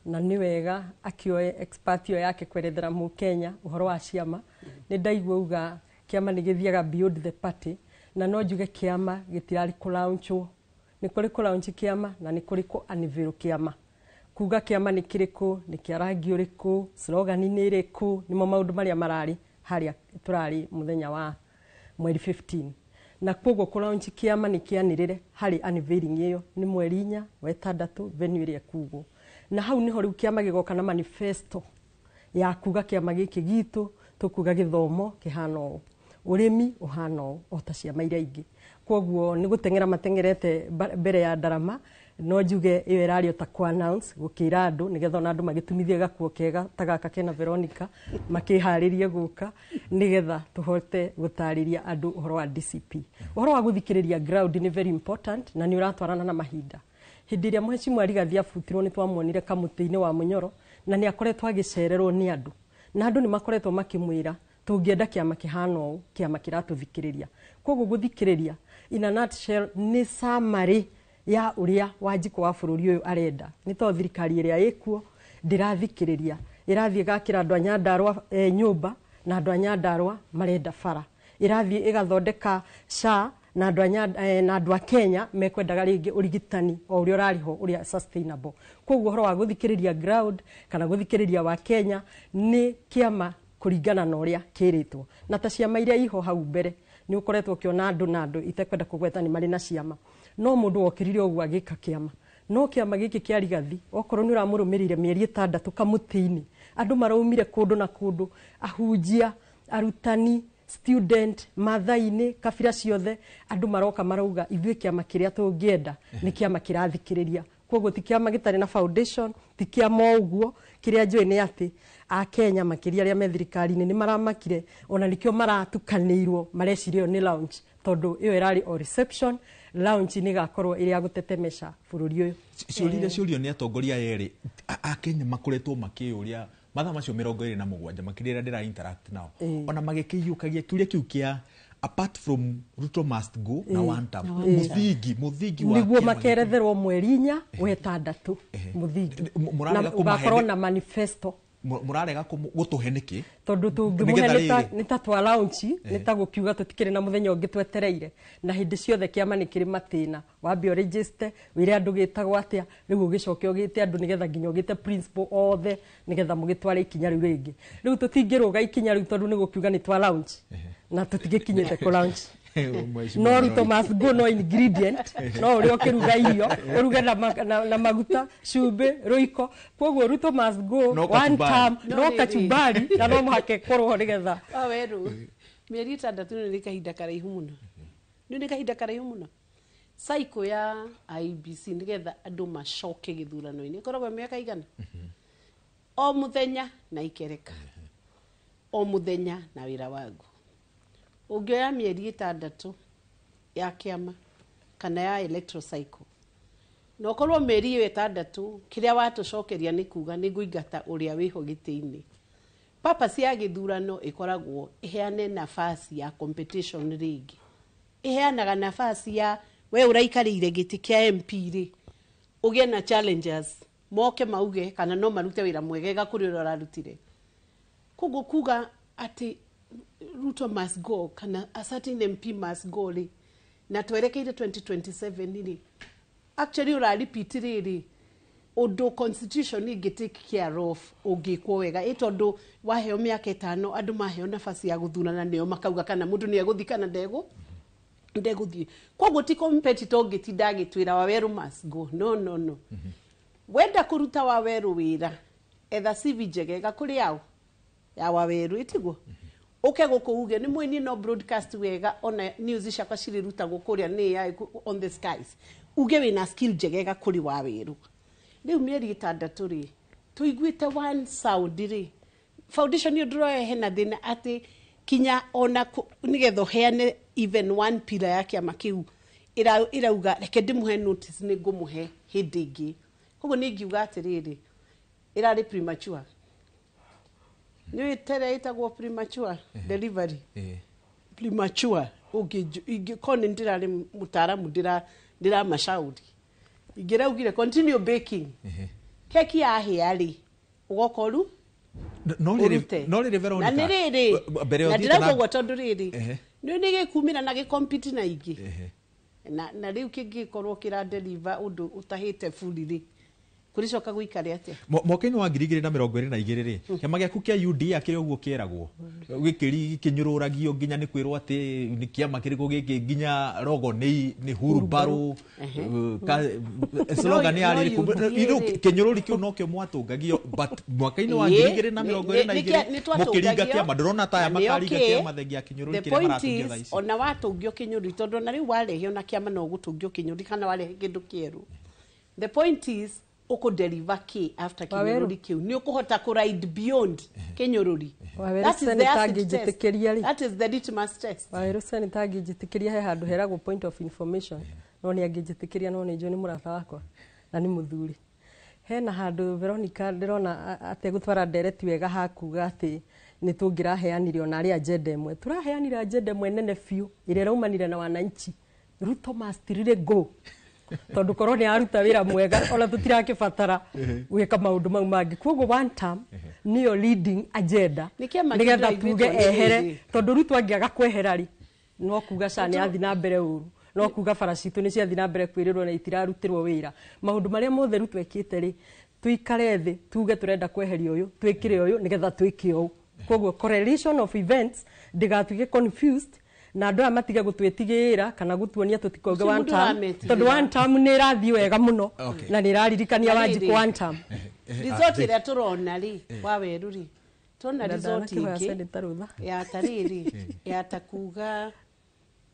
na nĩ wega akĩoe expert ĩyo yake kwerethera mũkenya ũhoro wa ciama. Nĩ ndaigua uga kĩama nĩ gĩthiaga beyond the party, na no njuge kĩama gĩtirarĩ kũlaunchwo, nĩ kũrĩ kũlaunch kĩama na nĩ kũrĩ kũ unveil kĩama. Kuga kĩama nĩ kĩrĩkũ, nĩ kĩa rangi ũrĩkũ, slogan nĩ ĩrĩkũ, nĩmo maũndũ marĩa mararĩ harĩa tũrarĩ mũthenya wa mweri 15. Na koguo kũlaunch kĩama nĩ kĩanĩrĩre harĩ unveiling ĩyo nĩ mweri 4 wa 6 venue ĩrĩa ĩkugwo. Na hau niho rĩu kĩama gĩgoka na manifesto ya kuga kĩama gĩkĩ gitũ tũkuga gĩthomo kĩhana ũũ, ũrĩmi ũhana ũũ, o ta ciama iria ingĩ. Koguo nĩ gũteng'era mateng'erete mbere ya ndarama, no njuge ĩyo ĩrarĩ o ta kũ announce gũkĩra andũ nĩgetha ona andũ magĩtumithie gakuo kega ta gaka kena Veronica makĩharĩrie gũka nĩgetha tũhote gũtarĩria andũ ũhoro wa DCP. Ũhoro wa gũthikĩrĩria ground nĩ very important na nĩ ũratwarana na mahinda. Hĩndĩ ĩrĩa Mheshimiwa Rigathi abutirwo nĩ twamuonire kamũtĩ-inĩ wa Mũnyoro, na nĩ akoretwo agĩcererwo nĩ andũ, na andũ nĩ makoretwo makĩmwĩra tũngĩenda kĩama kĩhana ũũ, kĩama kĩratũthikĩrĩria. Koguo gũthikĩrĩria in a nutshell nĩ summary ya ũrĩa Wanjikũ wa bũrũri ũyũ arenda. Nĩ tondũ thirikari ĩrĩa ĩkuo ndĩrathikĩrĩria, ĩrathiĩ ĩgakĩra andũ a Nyandarũa nyũmba, na andũ a Nyandarũa marenda bara, ĩrathiĩ ĩgathondeka SHA, na andũ a Kenya mekwendaga rĩngĩ ũrigitani o ũrĩa ũrarĩ ho ũrĩa sustainable. Koguo ũhoro wa gũthikĩrĩria ground kana gũthikĩrĩria wa Kenya nĩ kĩama kũringana na ũrĩa kĩrĩtwo. Na ta ciama iria iho hau mbere nĩ ũkoretwo ũkĩona andũ na andũ itekwenda kũgweta nĩ marĩ na ciama, no mũndũ wokĩrire ũguo agĩka kĩama. No kĩama gĩkĩ kĩa Rigathi okorwo nĩ ũramũrũmĩrĩire mĩeri 6 kamũtĩ-inĩ, andũ maraumire kũndũ na kũndũ, ahunjia, arutani, student, Maathai-inĩ, kabira ciothe, andũ maroka marauga ithuĩ kĩama kĩrĩa tũngĩenda nĩ kĩama kĩrathikĩrĩria. Koguo ti kĩama gĩtarĩ na foundation, ti kĩama ũguo. Kĩrĩa njũĩ nĩ atĩ Akenya makĩria arĩa me thirikari-inĩ nĩ maramakire, ona nĩkĩo maratukanĩirwo mareciria ĩyo nĩ launch, tondũ ĩyo ĩrarĩ o reception. Launch nĩ ĩgakorwo ĩrĩ ya gũtetemesha bũrũri ũyũ. Ciũria iria ciũrio nĩ atongoria erĩ Akenya makoretwo makĩyũria mathaa macio 27 makĩria rĩrĩa ndĩra interact nao, ona magĩkĩiyũkagia kĩũria kĩu kĩa apart from Ruto must go na one term, mũthingi wa nĩguo makeretherwo mweri 4 wa 6 mũthingi, na ũgakorwo na manifesto. Mũrarega gũtũhe nĩkĩ? Tondũ tũngĩmũhe nĩ ta twa launch, nĩ ta gũkiuga tũtikĩrĩ na mũthenya ũngĩ twetereire, na hĩndĩ ciothe kĩama nĩ kĩrĩ matĩna. Wambe ũregister, wĩre andũ gĩtagwo atĩa, rĩu ũgĩcoke ũgĩte andũ nĩgetha nginya ũgĩte principal othe nĩgetha mũgĩtware ikinya rĩu rĩngĩ. Rĩu tũtingĩrũga ikinya rĩu tondũ nĩ gũkiuga nĩ twa launch na tũtigĩkinyĩte kũ launch. No Ruto must go, no ingredient, no ũrĩa ũkĩruga irio ũruge na maguta, cumbĩ, rũiko. Koguo Ruto must go one term, no kachumbari, na no mũhaka ĩkorwo ho nĩgetha. Waweru, mĩeri 6 nĩ kahinda karaihu mũno. Nĩ kahinda karaihu mũno. Cycle ya IEBC nĩgetha andũ macoke gĩthurano-inĩ ĩkoragwo mĩaka igana? O mũthenya na ikereka, o mũthenya na wĩra waguo. Ũngĩoya mĩeri 6 ya kĩama kana ya electoral cycle, na ũkorwo mĩeri ĩyo 6 kĩrĩa watũcokeria nĩ kuga nĩ ngũingata ũrĩa wĩho gĩtĩ-inĩ. Purpose ya gĩthurano ĩkoragwo ĩheane nafasi ya competition rĩngĩ. Ĩheanaga nafasi ya we ũraikarĩire gĩtĩ kĩa MP rĩ, ũgĩe na challengers moke mauge kana no marute wĩra mwegega kũrĩ ũrĩa ũrarutire. Koguo kuga atĩ Ruto must go kana a certain MP must go rĩ, na twerekeire 2027 rĩ, actually ũra repeat rĩrĩ ũndũ constitution ĩngĩ take care of ũngĩkwo wega, ĩ tondũ waheo mĩaka 5 andũ maheo nafasi ya gũthurana nĩo makauga kana mũndũ nĩ egũthiĩ kana ndegũthiĩ. Koguo ti competitor ũngĩtinda agĩtwĩra Waweru must go. No, no, no. Wenda kũruta Waweru wĩra, etha CV njegega kũrĩ ao ya Waweru, ĩtiguo? Ũke gũkũ uge nĩ mũini no broadcast wega, ona news ciakwa cirĩrutagwo kũrĩa nĩ AI on the skies. Uge wĩna skill njegega kũrĩ Waweru. Rĩu mĩeri 6 rĩ, tũiguĩte one sound rĩ, foundation ĩyo ndĩroya hena thĩna atĩ kinya ona nĩgetha ũheane even one pillar ya kĩama kĩu ĩrauga reke ndĩmũhe notice nĩ ngũmũhe hĩndĩ ĩngĩ. Koguo nĩ ingiuga atĩrĩrĩ, ĩrarĩ premature. Nĩ ĩtere ĩtagwo premature delivery. Premature ũngĩkorwo nĩ ndĩrarĩ mũtaaramu ndĩramacauri, ingĩraugire continue baking. Keki yahĩa rĩ, ũgoka ũru No rĩrĩ Veronica, na nĩ rĩrĩ, na ndĩrauga ũguo tondũ rĩrĩ nĩ gĩkumĩra na gĩkompiti na ingĩ, na rĩu kĩngĩkorwo kĩra deliver ũndũ ũtahĩte buri rĩ, kũrĩcoka gũikare atĩa? Mwaka-inĩ wa 2022 rĩ, kĩama gĩaku kĩa UDA kĩrĩa ũguo kĩeragwo gĩkĩnyũrũragio nginya nĩ kwĩrwo atĩ nĩ kĩama kĩrĩkũ gĩkĩ, nginya rogo nĩ hurumbarũ, slogan yarĩ ĩrĩkũ? Kĩnyũrũri kĩu nokĩo mwatũngagio, but mwaka-inĩ wa 2022 mũkĩringa kĩama, ndũrona ta aya makaringa kĩama thengia kĩnyũrũri kĩrĩa maratũngio thaa ici. Ona watũngio kĩnyũrũri, tondũ ona rĩu warehe ona kĩama no ũgũtũngio kĩnyũrũri kana warehe kĩndũ kĩerũ. The point is ũkũ-deliver kĩ after kĩnyũrũri kĩu, nĩ ũkũhota kũ-ride beyond kĩnyũrũri. That is the acid test. That is the litmus test. Waweru senator angĩnjĩtĩkĩria he handũ heragwo point of information, no nĩ angĩnjĩtĩkĩria, no nĩ njũĩ nĩ mũrata wakwa na nĩ mũthuri. Hena handũ Veronica ndĩrona ategũtwara ndereti wega hakuga atĩ nĩ tũngĩraheanire ona arĩ agenda ĩmwe. Tũraheanire agenda ĩmwe nene biũ ĩrĩa ĩraumanire na wananchi. Ruto must really go. Tondũ korwo nĩ aruta wĩra mwega ona tũtirakĩbatara gwĩka maũndũ mau mangĩ. Koguo one term nĩyo leading agenda nĩgetha tuge ehere, tondũ Ruto angĩaga kwehera rĩ, no kuga SHA nĩ athiĩ na mbere ũru, no kuga bara citũ nĩ ciathiĩ na mbere kwĩrĩrwo na itirarutĩrwo wĩra. Maũndũ marĩa mothe Ruto ekĩte rĩ, tuikare thĩ tuge tũrenda kweheria ũyũ, twĩkĩre ũyũ nĩgetha twĩke ũũ. Koguo correlation of events ndĩgatuĩke confused, na andũ aya matige gũtwĩtigĩra kana gũtuonia tũtikonge one term, tondũ one term nĩ ĩrathiĩ wega mũno na nĩ ĩraririkania Wanjikũ one term. Result ĩrĩa tũrona rĩ, Waweru rĩ, tuona result ĩngĩ ya tarĩrĩ ya ta kuga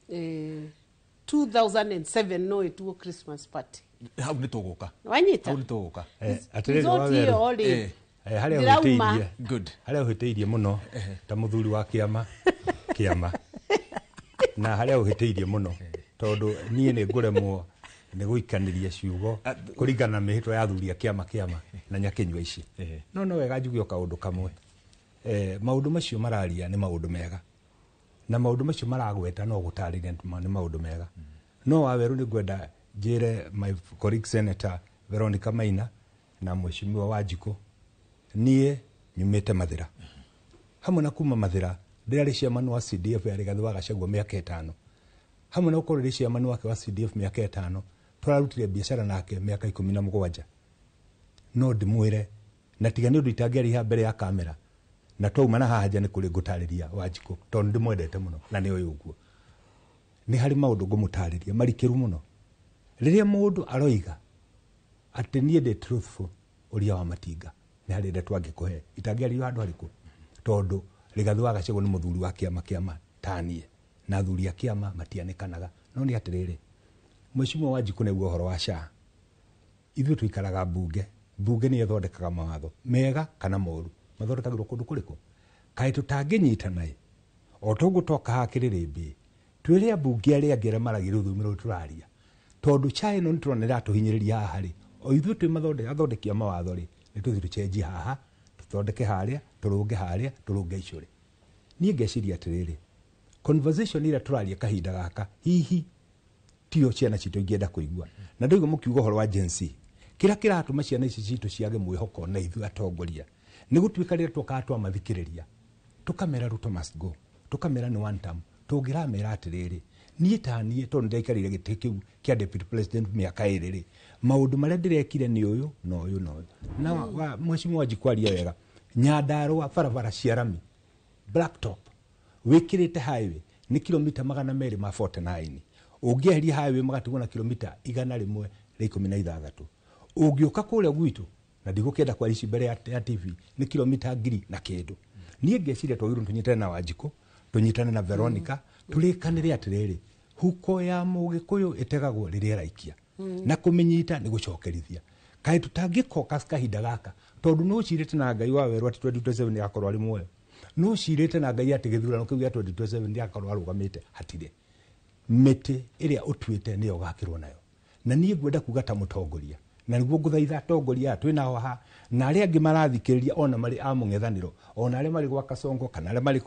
2007 no ĩtuo Christmas party. Hau nĩ tũgũka. Wanyita? Hau nĩ tũgũka. Result ĩyo rĩ, harĩa ũhĩtĩirie mũno ta mũthuri wa kĩama kĩama, na harĩa ũhĩtĩirie mũno tondũ niĩ nĩ ngũremwo nĩ gũikanĩria ciugo kũringana na mĩhĩtwa ya athuri a kĩama kĩama na nyakĩnyua ici. No no wega njuge o kaũndũ kamwe. Maũndũ macio mararia nĩ maũndũ mega, na maũndũ macio maragweta no gũtarĩria nĩ maũndũ mega. No Waweru nĩ ngwenda njĩre my colleague Senator Veronica Maina na Mheshimiwa Wanjikũ, niĩ Nyumĩte Mathĩra. Hamwe na kuma Mathĩra, ndĩrarĩ chairman wa CDF ya Rigathĩ wa Gachagua mĩaka 5. Hamwe na gũkorwo ndĩ chairman wake wa CDF mĩaka 5, tũrarutire biacara nake mĩaka 17. No ndĩmwĩre, na tiga nĩ ũndũ itangĩarĩha mbere ya kamera, na twauma na haha nja nĩ kũrĩ ngũtarĩria Wanjikũ, tondũ ndĩmwendete mũno na nĩ oĩ ũguo. Nĩ harĩ maũndũ ngũmũtarĩria marikĩru mũno. Rĩrĩa mũndũ aroiga atĩ niĩ ndĩ truthful, ũria wa Matinga nĩ harĩ ndeto angĩkũhe itangĩarĩrio handũ harĩkũ, tondũ Rigathĩ wa Gachagua nĩ mũthuri wa kĩama kĩama taniĩ, na athuri a kĩama matianĩkanaga. No nĩ atĩrĩrĩ, Mheshimiwa Wanjikũ nĩguo ũhoro wa SHA, ithuĩ tũikaraga mbunge, mbunge nĩyo ĩthondekaga mawatho mega kana moru, mathondekagĩrwo kũndũ kũrĩkũ? Kaĩ tũtangĩnyitana ĩ, o toguo toka haha kĩrĩrĩmbĩ, twĩre ambunge arĩa angĩ arĩa maragia rũthiomi rũrũ tũraria, tondũ SHA ĩno nĩ tũrona ĩratũhinyĩrĩria haha rĩ, o ithuĩ twĩ athondeki a mawatho rĩ, nĩ tũthiĩ tũcenjie haha, tũthondeke harĩa, tũrũnge harĩa, tũrũnge icũrĩ. Niĩ ngeciria atĩrĩrĩ, conversation ĩrĩa tũraria kahinda gaka hihi tiyo ciana citũ ingĩenda kũigua. Na ndaigua mũkiuga ũhoro wa Gen Z, kĩrĩa kĩratũma ciana ici citũ ciage mwĩhoko na ithuĩ atongoria nĩ gũtuĩka rĩrĩa twokaga twamathikĩrĩria tũkamera Ruto must go, tũkamera nĩ one term, tũngĩramera atĩrĩrĩ, niĩ ta niĩ tondũ ndaikarire gĩtĩ kĩu kĩa deputy president mĩaka 2 rĩ, maũndũ marĩa ndĩrekire nĩ ũyũ na ũyũ na ũyũ. Na Mheshimiwa Wanjikũ aria wega, Nyandarũa barabara cia rami blacktop wĩkĩrĩte highway nĩ kilomita 249, ũngĩeheria highway magatigwo na kilomita 116. Ũngĩũka kũrĩa gwitũ, na ndigũkĩenda kwaria ici mbere ya TV, nĩ kilomita 1000 na kĩndũ. Niĩ ngeciria twagĩrĩirwo tũnyitane na Wanjikũ, tũnyitane na Veronica, tũrĩkanĩre atĩrĩrĩ, huko ya Mũgĩkũyũ ĩtegagwo rĩrĩa ĩraikia, na kũmĩnyita nĩ gũcokerithia. Kaĩ tũtangĩkoka kahinda gaka, tondũ nũ ũcirĩte na Ngai wa werũ atĩ 2027 nĩagakorwo arĩ muoyo, nũ ũcirĩte na Ngai atĩ gĩthurano kĩu gĩa 2027 nĩagakorwo arũgamĩte, hatirĩ. Mĩtĩ ĩrĩa ũtuĩte nĩyo ũgakĩrwo nayo. Na niĩ ngwenda kuga ta mũtongoria, na nĩguo ngũthaitha atongoria aya twĩ nao haha, na arĩa angĩ marathikĩrĩria ona marĩ a mũng'ethanĩro, ona arĩa marĩ gwa Kasongo kana arĩa marĩ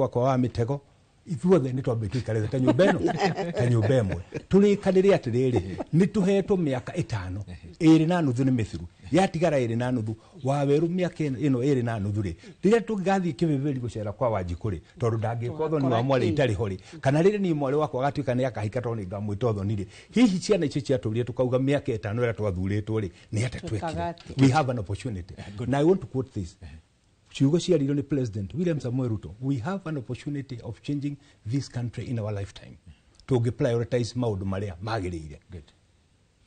kwa wa Mĩtego, ithuothe nĩ twambe tũikare ta nyũmba ĩno, ta nyũmba ĩmwe, tũrĩkanĩre atĩrĩrĩ, nĩ tũhetwo mĩaka 5, 2.5 nĩ mĩthiru, yatigara 2.5, Wawerũ mĩaka ĩno 2.5 rĩ, rĩrĩa tũngathiĩ kĩbĩbĩri gũcera kwa Wanjikũ rĩ, tondũ ndangĩkwo ũthoni wa mwarĩ itarĩ ho rĩ, kana rĩrĩa niĩ mwarĩ wakwa agatuĩka nĩ akahika tondũ nĩ ngamwĩta ũthoni rĩ, hihi ciana icio ciatũrire tũkauga mĩaka 5 ĩrĩa twathurĩtwo rĩ, nĩ atĩa twekire? We have an opportunity. Now I want to quote this. Ciugo ciaririo nĩ President William Samoei Ruto, we have an opportunity of changing this country in our lifetime. Tũngĩ prioritize maũndũ marĩa magĩrĩire. Good.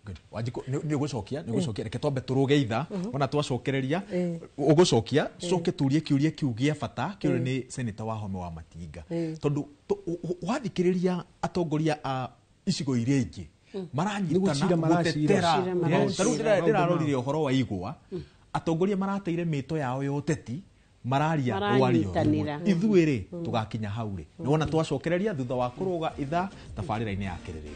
Good. Wanjikũ, nĩ ũgũcokia, nĩ ũgũcokia, reke twambe tũrũge itha, ona twacokereria, ũgũcokia, tũcoke tũrie kĩũria kĩu gĩa bata, kĩũria nĩ Senator Wahome wa Matinga. Tondũ wathikĩrĩria atongoria a icigo iria ingĩ, maranyitana gũtetera. Ta rĩu ndĩrarorire ũhoro wa igwa, atongoria marateire mĩto yao ya ũteti, mararia rwario ithuĩ rĩ tũgakinya hau rĩ, nĩ wona twacokereria thutha wa kũrũga itha tabarĩra-inĩ ya kĩrĩrĩmbĩ.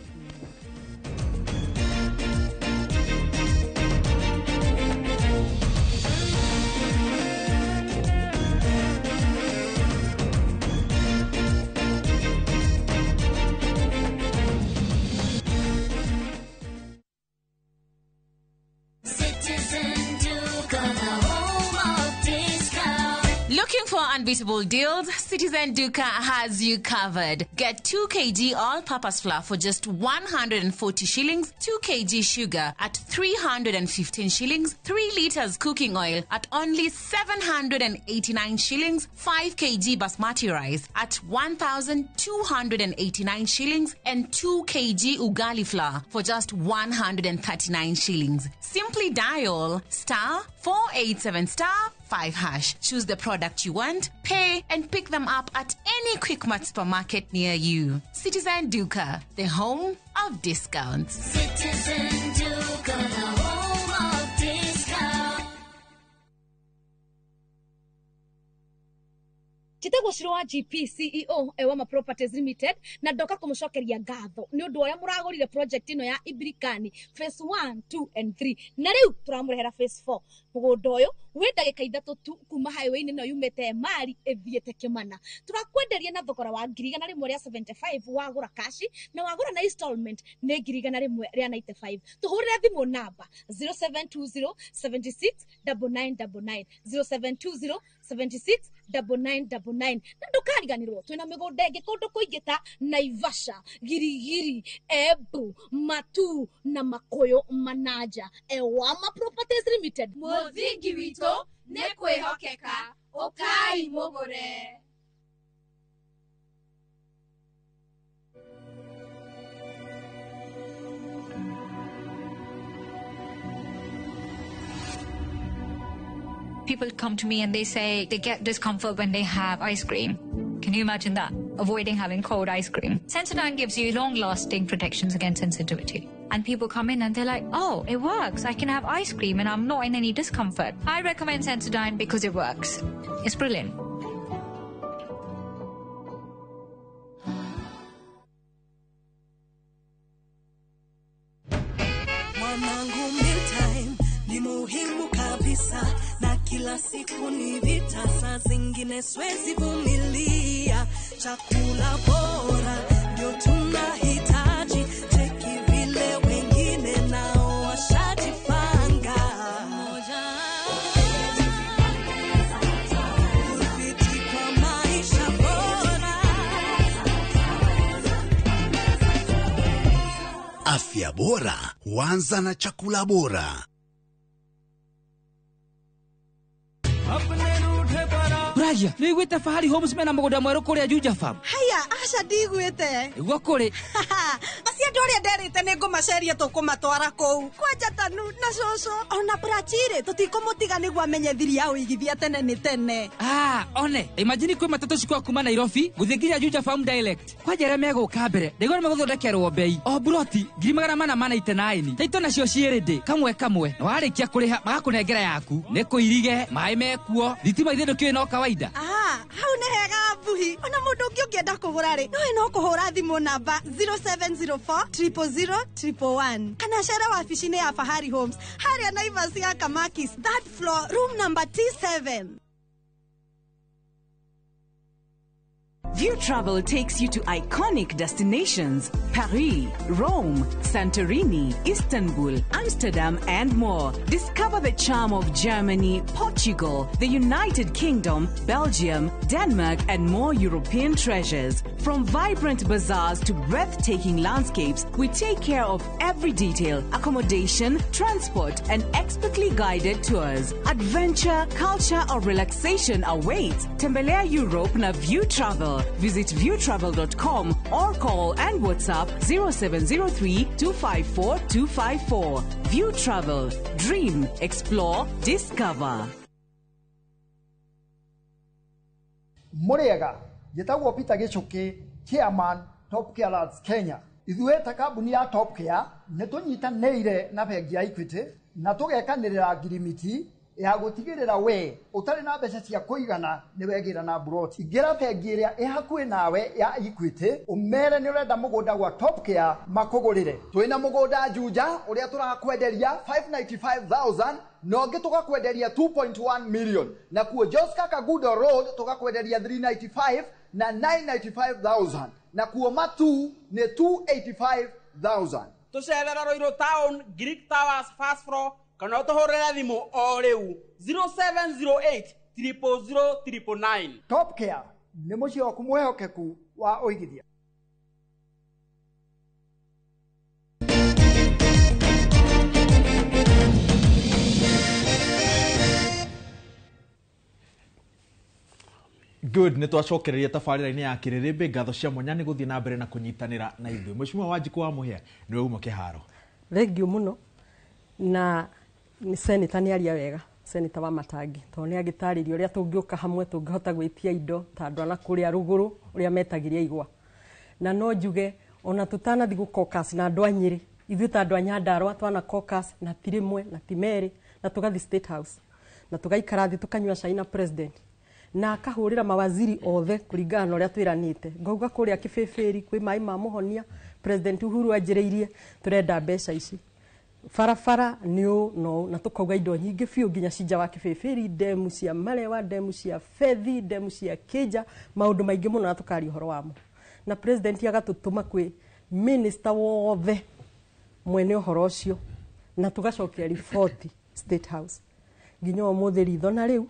Looking for unbeatable deals? Citizen Duka has you covered. Get 2 kg all-purpose flour for just 140 shillings, 2 kg sugar at 315 shillings, 3 liters cooking oil at only 789 shillings, 5 kg basmati rice at 1,289 shillings, and 2 kg ugali flour for just 139 shillings. Simply dial *487*5#. Choose the product you want, pay, and pick them up at any Quickmart supermarket near you. Citizen Duka, the home of discounts. Citizen Duka, the home of discounts. Njĩtagwo Shiro wa GP CEO Ewama Properties Limited na ndoka kũmũcokeria ngatho nĩ ũndũ ũrĩa mũragũrire project ĩno ya Ibirikani phase 1, 2 and 3 na rĩu tũramũrehera phase 4. Mũgũnda ũyũ Wĩ ndagĩka 3 tu kuma highway-inĩ ĩno yumĩte Emali ĩthiĩte Kĩmana. Tũrakwenderia na thogora wa 175,000 wagũra kashi, na wagũra na installment nĩ 195,000. Tũhũrĩre thimũ namba 0720 76 9999, 0720 76 9999. Na ndũkariganĩrwo twĩna mĩgũnda ĩngĩ kũndũ kũingĩ ta Naivasha, Girigiri, Embu, Matu na Makuyu Manaja. Ewama Properties Limited, Mũthingi witũ nĩ kwĩhokeka, ũkai mũgũre. People come to me and they say they get discomfort when they have ice cream. Can you imagine that? Avoiding having cold ice cream. Sensodyne gives you long-lasting protections against sensitivity. And people come in and they're like, oh, it works. I can have ice cream and I'm not in any discomfort. I recommend Sensodyne because it works. It's brilliant. Mwanangu, mealtime ni muhimu kabisa, na kila siku ni vita, saa zingine siwezi vumilia. Chakula bora ndio tunahitaji, cheki vile wengine nao washajipanga. Ufiti kwa maisha bora. Afya bora huanza na chakula bora. Ragia, nĩ iguĩte Fahari Homes mena mũgũnda mwerũ kũrĩa Juja Farm? Haya, aca ndigwĩte. Nĩguo kũrĩ. Basi andũ arĩa nderĩte nĩ ngũmaceria tũkũmatwara kũu. Kwanja Tanu na cũcũ ona Prachire tũtikũmũtiga nĩguo amenye thiri ya ũigithia tene nĩ tene. Ah, one, imagine kwĩ matatũ cikwa kuma Nairobi gũthiĩ nginya Juja Farm direct. Kwanja arĩa megũka mbere, ndaigua nĩ megũthondekerwo bei. O buroti 499. Taito nacio ciĩ ready kamwe kamwe. Na warĩkia kũrĩha magakũnengera yaku. Nĩ kũirige, maĩ mekuo, thitima ithe ndũkĩũĩ no kawaida. Ah, hau nĩ hega Mbuhi. Ona mũndũ ũngĩ ũngĩenda kũgũra rĩ, nowe no kũhũra thimũ namba 0704 000 111 kana cere wabici-inĩ ya Fahari Homes harĩa Naivas ya Kamakis, third floor, room number T7. View Travel takes you to iconic destinations: Paris, Rome, Santorini, Istanbul, Amsterdam, and more. Discover the charm of Germany, Portugal, the United Kingdom, Belgium, Denmark, and more European treasures. From vibrant bazaars to breathtaking landscapes, we take care of every detail: accommodation, transport, and expertly guided tours. Adventure, culture, or relaxation awaits. Tembelea Europe na View Travel. Visit viewtravel.com or call and WhatsApp 0703 254 254. View Travel. Dream, explore, discover. Mũrĩega, njĩtagwo Peter Gĩchũkĩ, chairman Top Care Lands Kenya. Ithuĩ ta kambuni ya Top Care nĩ tũnyitanĩire na bengi ya Equity na tũgekanĩrĩra ngirimiti ya gũtigĩrĩra we ũtarĩ na mbeca cia kũigana nĩ wegĩra na buroti. Ingĩra bengi ĩrĩa ĩ hakuhĩ nawe ya Equity ũmere nĩ ũrenda mũgũnda gwa Top Care makũgũrĩre. Twĩna mũgũnda Juja ũrĩa tũrakwenderia 595,000 na ũngĩ tũgakwenderia 2.1 million, na kuo Joska Kagudo Road tũgakwenderia 395 na 995,000, na kuo Matu nĩ 285,000. Tũcerera Ruiru Town, Greek Towers first floor, kana ũtũhũrĩre thimũ o rĩu 0708 000 999. Top Care nĩ mũciĩ waku mwĩhokeku wa ũigithia. Good, nĩ twacokereria tabarĩra-inĩ ya Kĩrĩrĩmbĩ. Ngatho cia mwanya nĩ gũthiĩ na mbere na kũnyitanĩra na ithuĩ. Mheshimiwa Wanjikũ wa Mũhĩa, nĩwe uma kĩharo. Thengiũ mũno. Na nĩ seneta nĩ aria wega, seneta wa Matangi, tondũ nĩ agĩtarĩria ũrĩa tũngĩũka hamwe tũngĩhota gwĩtia indo ta andũ a kũrĩa rũgũrũ ũrĩa metagĩria igwa. Na no njuge ona tũtanathi gũ caucus na andũ a Nyĩrĩ, ithuĩ ta andũ a Nyandarũa twana caucus na ti rĩmwe na ti merĩ, na tũgathi State House na tũgaikara thĩ tũkanyua cai na president na akahũrĩra mawaziri othe kũringana na ũrĩa twĩranĩte. Ngauga kũrĩa Kĩbĩbĩri kwĩ maĩ ma mũhonia, President Uhuru anjĩrĩirie tũrenda mbeca ici. Barabara nĩ ũũ na ũũ, na tũkauga indo nyingĩ biũ nginya cinja wa kĩbĩbĩri, ndemu cia Malewa, ndemu cia Fethi, ndemu cia Kĩnja, maũndũ maingĩ mũno na tũkaria ũhoro wamo. Na president agatũtũma kwĩ minister wothe mwene ũhoro ũcio na tũgacokia riboti State House nginya ũmũthĩ ritho na rĩu.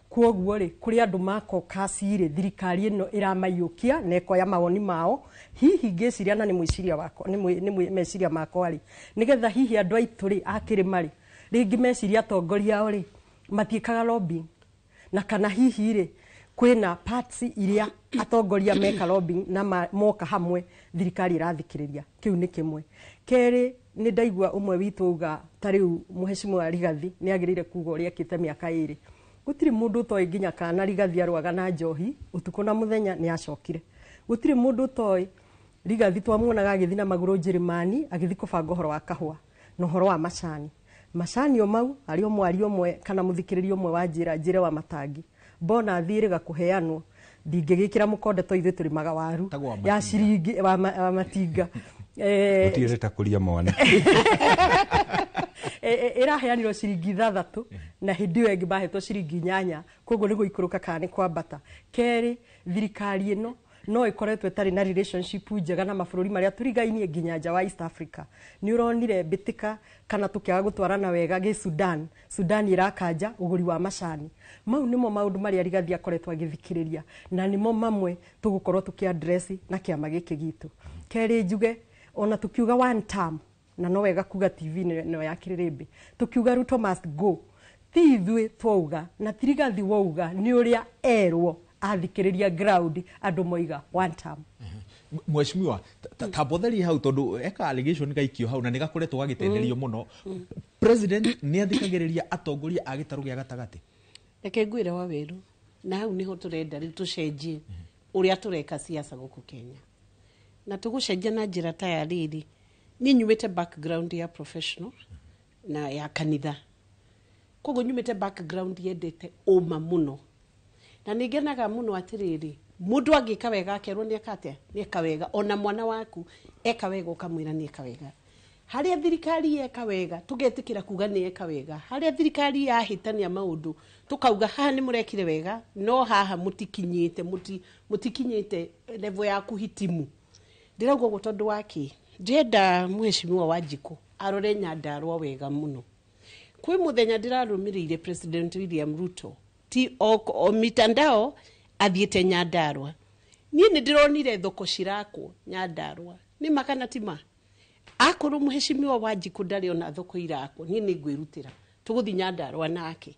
Kwoguo rĩ, kũrĩ andũ makoka cirĩ thirikari ĩno ĩramaiyũkia na ĩkoya mawoni mao, hihi ngĩciria na nĩ mwĩciria wakwa, nĩ meciria makwa rĩ, nĩgetha hihi andũ aitũ rĩ a kĩrĩma rĩ, rĩngĩ meciria atongoria ao rĩ matiĩkaga lobbying, na kana hihi rĩ kwĩna parts iria atongoria meka lobbying na moka hamwe thirikari ĩrathikĩrĩria. Kĩu nĩ kĩmwe. Kerĩ, nĩ ndaigua ũmwe witũ auga ta rĩu Mheshimiwa Rigathi nĩ agĩrĩire kuga ũrĩa ekĩte mĩaka 2. Gũtirĩ mũndũ ũtoĩ nginya kana Rigathi arũaga na njohi ũtukũ na mũthenya nĩ acokire. Gũtirĩ mũndũ ũtoĩ Rigathi twamuonaga agĩthiĩ na magũrũ Njĩrĩmani agĩthiĩ kũbanga ũhoro wa kahũa na ũhoro wa macani. Macani o mau arĩ o mwaria ũmwe kana mũthikĩrĩria ũmwe wa njĩra njĩre wa matangi mbona thiĩrĩga kũheanwo ndingĩgĩkĩra mũkonde to ithuĩ tũrĩmaga waru ya ciringi wa matinga. Gũtirĩ ta kũria mwana. Ĩraheanirwo ciringi 6 na hĩndĩ ĩyo ĩngĩ mahetwo ciringi 8, koguo nĩ gũikũrũka kana nĩ kwambata. Kerĩ, thirikari ĩno no ĩkoretwo ĩtarĩ na relationship njega na mabũrũri marĩa tũrigainie nginya nja wa East Africa. Nĩ ũronire mbĩtĩka kana tũkĩaga gũtwarana wega gĩ Sudan. Sudan ĩrakanja ũgũri wa macani. Mau nĩmo maũndũ marĩa Rigathi akoretwo agĩthikĩrĩria na nĩmo mamwe tũgũkorwo tũkĩ-address na kĩama gĩkĩ gitũ. Kerĩ, njuge ona tukiuga one term, na no wega kuga TV no ya kĩrĩrĩmbĩ, tukiuga Ruto must go, ti ithuĩ twauga na ti Rigathi wauga, nĩ ũrĩa erwo athikĩrĩria ground andũ moiga one term. Mheshimiwa, tambotherie hau tondu eka allegation gaikio hau na nĩ gakoretwo gagĩtenderio mũno. President nĩ athikagĩrĩria atongoria a gĩtarũ gĩa gatagatĩ. Reke ngwĩre wa werũ, na hau nĩho tũrenda rĩu tũcenjie ũrĩa tũreka siasa gũkũ Kenya. Na tũgũcenjia na njĩra ta ya rĩrĩ, niĩ nyumĩte background ya professional na ya kanitha, koguo nyumĩte background yendete ũma mũno, na nĩ ngenaga mũno atĩrĩrĩ, mũndũ angĩka wega akerwo nĩ eka atĩa, nĩ eka wega, ona mwana waku eka wega ũkamwĩra nĩ eka wega. Harĩa thirikari yeka wega tũgetĩkĩra kuga nĩ eka wega, harĩa thirikari yahĩtania maũndũ tũkauga haha nĩ mũrekire wega, no haha mũtikinyĩte, mũtikinyĩte level ya kũhitimu. Ndĩrauga ũguo tondũ wa kĩ? Ndĩrenda Mheshimiwa Wanjikũ arore Nyandarua wega mũno. Kwĩ mũthenya ndĩrarũmĩrĩire President William Ruto ti o mitandao athiĩte Nyandarua. Niĩ nĩ ndĩronire thoko cirakwo Nyandarua. Nĩ ma kana ti ma? Akorwo Mheshimiwa Wanjikũ ndarĩ ona thoko irakwo, niĩ nĩ ngwĩrutĩra tũgũthiĩ Nyandarua nake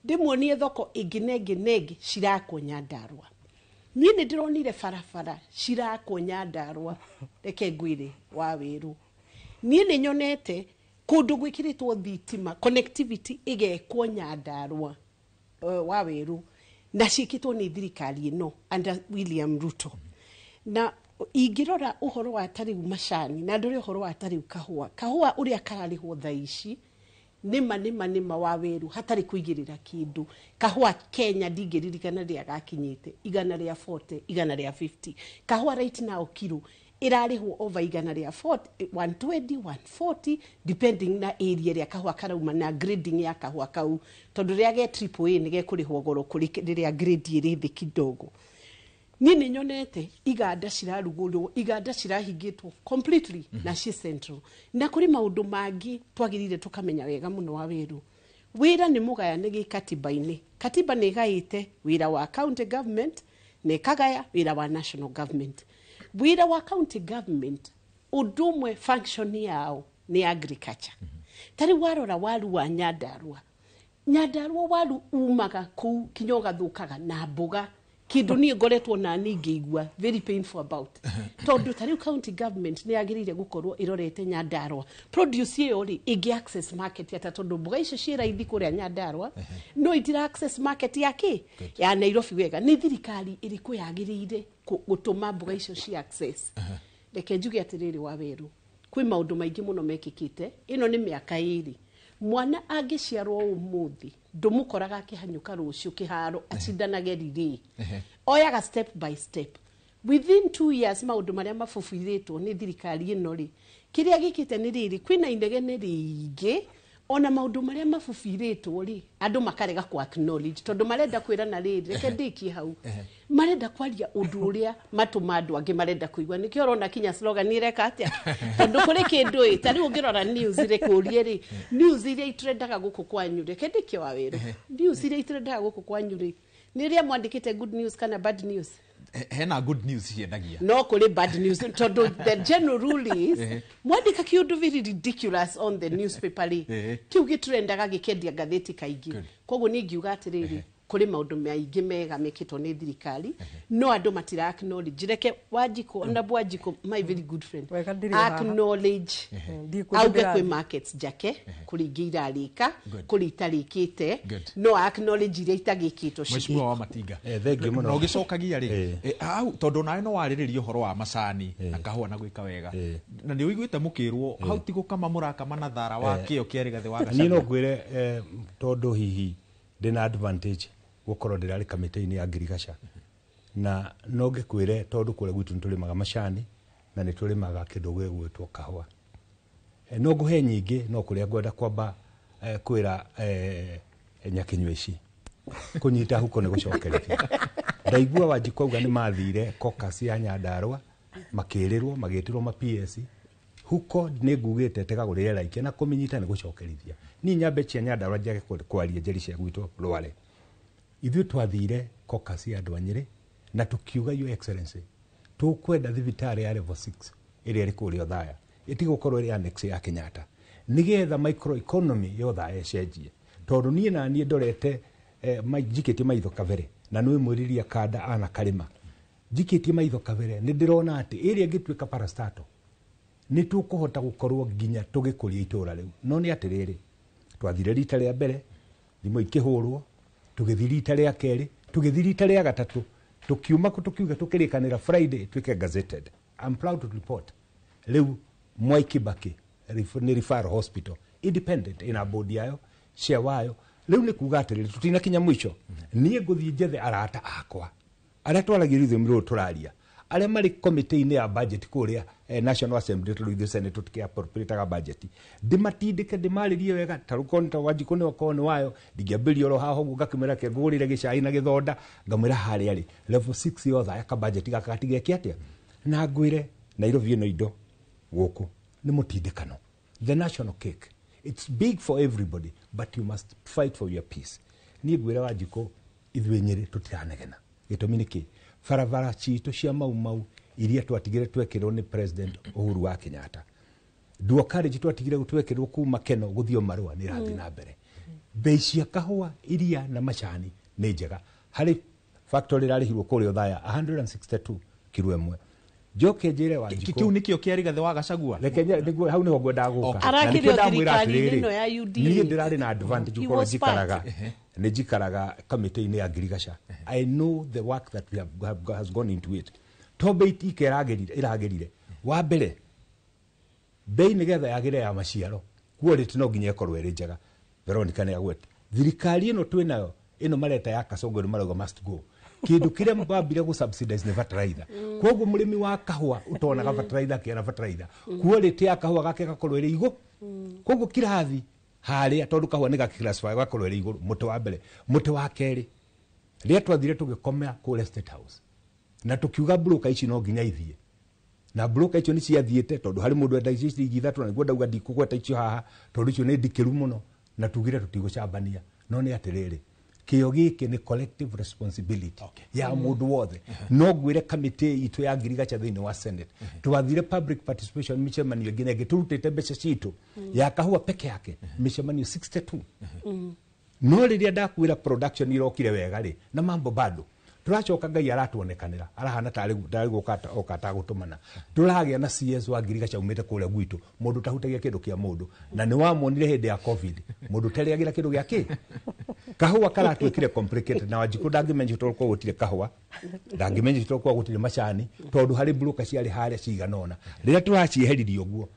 ndĩmuonie thoko ĩngĩ na ĩngĩ na ĩngĩ cirakwo Nyandarua. Niĩ nĩ ndĩronire barabara cirakwo Nyandarua, reke ngwĩre wa werũ. Niĩ nĩ nyonete kũndũ gwĩkĩrĩtwo thitima, connectivity ĩgekwo Nyandarua, wa werũ, na ciĩkĩtwo nĩ thirikari ĩno under William Ruto. Na ingĩrora ũhoro wa ta rĩu macani na ndore ũhoro wa ta rĩu kahũa, kahũa ũrĩa kararĩhwo thaa ici nĩma nĩma nĩma wa werũ hatarĩ kũigĩrĩra kĩndũ. Kahũa Kenya ndingĩririkana rĩrĩa gakinyĩte 140, 150. Kahũa right now kiro ĩrarĩhwo over 140, 120, 140 depending na area ĩrĩa kahũa karauma na grading ya kahũa kau, tondũ rĩrĩa ge triple A nĩ gekũrĩhwo goro kũrĩ rĩrĩa grade ĩrĩ thĩ kidogo. Niĩ nĩ nyonete iganda cirarugũrwo, iganda cirahingĩtwo completely na ci central. Na kũrĩ maũndũ mangĩ twagĩrĩire tũkamenya wega mũno wa werũ. Wĩra nĩ mũgayane gĩkatiba-inĩ. Katiba nĩ ĩgaĩte wĩra wa county government na ĩkagaya wĩra wa national government. Wĩra wa county government ũndũ ũmwe function yao nĩ agriculture. Ta rĩu warora waru wa Nyandarua, Nyandarua waru umaga kũu kinya ũgathũkaga na mboga, kĩndũ niĩ ngoretwo na niĩ ngĩigua very painful about. Tondũ ta rĩu county government nĩ yagĩrĩire gũkorwo ĩrorete Nyandarua produce ĩyo rĩ ĩngĩ access market ata, tondũ mboga icio ciĩ raithi kũrĩa Nyandarua no itira access market ya kĩ ya Nairobi wega. Nĩ thirikari ĩrĩkũ yagĩrĩire gũtũma mboga icio ci access? Reke njuge atĩrĩrĩ wa werũ, kwĩ maũndũ maingĩ mũno mekĩkĩte. Ĩno nĩ mĩaka 2. Mwana angĩciarwo ũmũthĩ ndũmũkoraga akĩhanyũka rũciũ kĩharo acindanage relay, oyaga step by step. Within 2 years maũndũ marĩa mabubuithĩtwo nĩ thirikari ĩno rĩ, kĩrĩa gĩkĩte nĩ rĩrĩ, kwĩna inegene rĩingĩ ona maũndũ marĩa mabubirĩtwo rĩ, andũ makarega ku acknowledge tondũ marenda kwĩrana rĩrĩ, reke ndĩkie hau, marenda kwaria ũndũ ũrĩa matũma andũ angĩ marenda kũigua. Nĩkĩo ũrona kinya slogan ĩreka atĩa, tondũ kũrĩ kĩndũ ĩ ta rĩu ũngĩrora news rĩ, kũrie rĩ, news iria itrendaga gũkũ kwanyu, reke ndĩkie wa wĩra, news iria itrendaga gũkũ kwanyu rĩ, nĩ rĩa mwandĩkĩte good news kana bad news? Hena good news ciendagia. No kũrĩ bad news, tondũ the general rule is mwandĩka kĩũndũ very ridiculous on the newspaper rĩ, kĩu gĩtrendaga gĩkendia ngathĩti kaingĩ. Koguo niĩ ngiuga atĩrĩrĩ, kũrĩ maũndũ maingĩ mega mekĩtwo nĩ thirikari, no andũ matira acknowledge. Reke Wanjikũ, ona Wanjikũ, my very good friend, ndĩrĩ haha. Acknowledge, Ndiĩ auge ndĩrathiĩ. Kwĩ markets njake, kũrĩ ingĩ irarĩka, kũrĩ itarĩkĩte, Good. no acknowledge iria itagĩkĩtwo. Mheshimiwa wa Matinga, thengiũ mũno. Na ũgĩcokagia rĩ, hau tondũ nawe no warĩrĩria ũhoro wa macani na kahũa na gwĩka wega, na nĩ ũiguĩte mũkĩrwo hau ti gũkama mũrakama na thara wa kĩo kĩa Rigathĩ wa Niĩ no Gachagua. ngwĩre, tondũ hihi ndĩna advantage gũkorwo ndĩrarĩ kamĩtĩ-inĩ ya ngirigaca, na no ngĩkwĩre tondũ kũrĩa gwitũ nĩ tũrĩmaga macani na nĩ tũrĩmaga kĩndũ gĩgwĩtwo kahũa. No ngũhe nyingĩ, no kũrĩa ngwenda kwamba kwĩra nyakinyua ici kũnyita huko nĩ gũcokerithia. Ndaigua Wanjikũ auga nĩ mathire caucus ya Nyandarua, makĩrĩrwo magĩtĩrwo ma PS huko. Nĩ ngugĩte tegagũrĩre raikia na kũmĩnyita nĩ gũcokerithia. Niĩ nyambe cia Nyandarua njage kwaria njeri cia gwitũ Rware. Ithuĩ twathire caucus ya andũ a Nyĩrĩ na tũkiuga, "Your Excellency, tũkwenda thibitarĩ ya level 6 ĩrĩa ĩrĩ kũrĩa Othaya ĩtigũkorwo ĩrĩ annex ya Kenyatta, nĩgetha microeconomy ya Othaya ĩcenjie." Tondũ niĩ na niĩ ndorete njikĩtie maitho kabere, na nĩ mwĩriria kanda ana karĩma njikĩtie maitho kabere, nĩ ndĩrona atĩ ĩrĩa ĩngĩtuĩka parastatal nĩ tũkũhota gũkorwo nginya tũgĩkũria itũra rĩu. No nĩ atĩrĩrĩ, twathire rita rĩa mbere, thimũ ikĩhũrwo, tũgĩthiĩ rita rĩa kerĩ, tũgĩthiĩ rita rĩa gatatũ, tũkiuma kũ tũkiuga tũkĩrĩkanĩra Friday tuĩke gazetted. I'm proud to report rĩu Mwai Kibaki nĩ referral hospital independent, ĩna board yayo, share wayo. Rĩu nĩ kuga atĩrĩrĩ, tũtinakinya mũico. Niĩ ngũthiĩ njethe arata akwa arĩa twaragia rũthiomi rũrũ tũraria, arĩa marĩ komĩtĩ-inĩ ya budget kũrĩa National Assembly, tondũ ithuĩ Senate tũtikĩappropriataga budget, ndĩmatindĩke, ndĩmarĩrie wega. Ta rĩu korwo nĩ ta Wanjikũ nĩ okorwo nĩ wayo, ndingĩambĩrĩria oro haha ũguo ngakĩmwĩra ke ngũgũrĩre gĩcai na gĩthonda, ngamwĩra harĩa rĩ level 6 yothe ka budget gaka gatigeke atĩa. Na ngwĩre Nairobi ĩno indo gũkũ nĩ mũtindĩkano. The national cake, it's big for everybody, but you must fight for your peace. Niĩ ngwĩre Wanjikũ, ithuĩ Nyĩrĩ tũtiranegena. Gĩtũmi nĩ kĩ? Barabara citũ cia Mau Mau iria twatigire twekĩrwo nĩ President Uhuru wa Kenyatta, dual carriage twatigire twekĩrwo kuma Keno gũthiĩ Marũa, nĩ ĩrathiĩ na mbere. Bei cia kahũa, iria na macani nĩ njega. Harĩ factory ĩrarĩhirwo kũrĩa Othaya 162 kiro ĩmwe. Njoke njĩre Wanjikũ, Kĩu nĩkĩo kĩa Rigathĩ wa Gachagua. Reke hau nĩho ngwendaga gũka. Okay. Na nĩkĩo Arakĩrio ndamwĩra thirikari-inĩ atĩrĩrĩ, ĩno ya UDA. Niĩ ndĩrarĩ na advantage He gũkorwo was part. njikaraga nĩ njikaraga kamĩtĩ-inĩ ya ngirigaca. I know the work that we has gone into it. To bei ike ĩragĩrire wa mbere, bei nĩgetha yagĩre ya maciaro, quality no nginya ĩkorwo ĩrĩ njega. Veronica nĩ agwete thirikari ĩno twĩnayo ĩno mareta ya Kasongo, nĩ marauga must go. Kĩndũ kĩrĩa bambire gũ subsidize nĩ fertilizer. Koguo mũrĩmi wa kahũa ũtonaga fertilizer akĩona fertilizer, quality ya kahũa gake gakorwo ĩrĩ igũ. Koguo kirathi harĩa, tondũ kahũa nĩ gakiclassify, gakorwo ĩrĩ igũrũ. Mũtĩ wa mbere. Mũtĩ wa kerĩ, rĩrĩa twathire tũgĩkomera kũrĩa State House na tũkiuga broker ici no nginya ithiĩ, na broker icio nĩ ciathiĩte, tondũ harĩ mũndũ endagia ciringi 3, na nĩguo ndauga ndikũgweta icio haha tondũ icio nĩ ndikĩru mũno, na tugire tũtigũcambania. No nĩ atĩrĩrĩ, kĩo gĩkĩ nĩ collective responsibility ya mũndũ wothe. No ngwĩre kamĩtĩ itũ ya ngirigaca thĩinĩ wa Senate, twathire public participation mĩcemanio ĩngĩ na ĩngĩ, tũrutĩte mbeca citũ ya kahũa peke yake mĩcemanio 62. No rĩrĩa ndakwĩra production irokire wega rĩ, na mambo bado tũracoka, Ngai aratuonekanĩra, arahana tarĩ gũka oka atagũtũmana. Tũragĩa na CS wa ngirigaca umĩte kũrĩa gwitũ, mũndũ ũtahutagia kĩndũ kĩa mũndũ, na nĩ wamuonire hĩndĩ ya COVID, mũndũ ũtarĩagĩra kĩndũ gĩa kĩ. Kahũa karatuĩkire complicated, na Wanjikũ ndangĩmenya tondũ kwa gũtirĩ kahũa, ndangĩmenya tondũ kwa gũtirĩ macani, tondũ harĩ broker ciarĩ harĩa cigana ũna. Rĩrĩa tũracieheririe ũguo,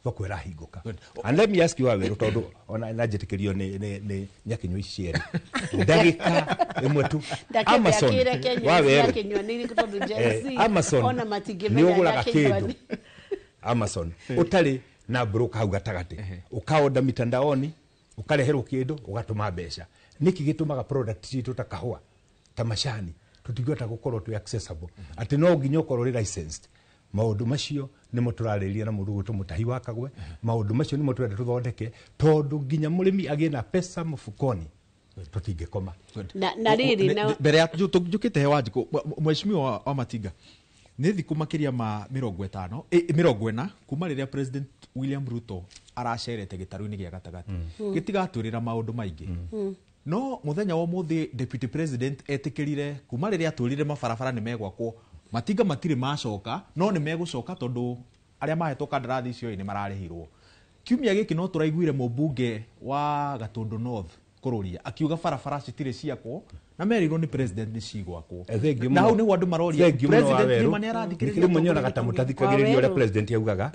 Thoko ĩrahingũka. And let me ask you, Waweru, tondũ ona na njĩtĩkĩrio nĩ nyakinyua ici cierĩ ndagĩka ĩmwe tu. Amazon, Waweru, Amazon nĩ ũgũraga kĩndũ Amazon ũtarĩ na broker hau gatagatĩ, ũkaonda mitandaoni, ũkareherwo kĩndũ, ũgatũma mbeca. Nĩkĩ gĩtũmaga product citũ ta kahũa, ta macani, tũtingĩhota gũkorwo twĩ accessible, atĩ no nginya ũkorwo ũrĩ licensed? Maũndũ macio nĩmo tũrarĩrĩria na mũndũ ũgwĩtwo Mũtahi wa Kagwe. Maũndũ macio nĩmo tũrenda tũthondeke, tondũ nginya mũrĩmi agĩe na pesa mũfukoni tũtingĩkoma. Na rĩrĩ na mbere ya njũkĩte he Wanjikũ, mheshimiwa wa Matinga, nĩ thikũ makĩria ma 50, 40 kuma rĩrĩa President William Ruto aracerete gĩtarũ-inĩ gĩa gatagatĩ. Gĩtigatwĩrĩra maũndũ maingĩ, no mũthenya wa ũmũthĩ Deputy President etĩkĩrire kuma rĩrĩa atwĩrire mabarabara nĩ megwakwo, matinga matirĩ macoka, no nĩ megũcoka tondũ arĩa mahetwo kandarathi icio nĩ mararĩhirwo. Kiumia gĩkĩ no tũraiguire mũmbunge wa Gatũndũ North kũrũria akiuga barabara citirĩ ciakwo na merirwo nĩ president nĩ cigwakwo. Na hau nĩho andũ maroria president nĩ ma nĩ arathikĩrĩria? Rĩmwe nyonaga ta mũtathikagĩrĩria ũrĩa president augaga.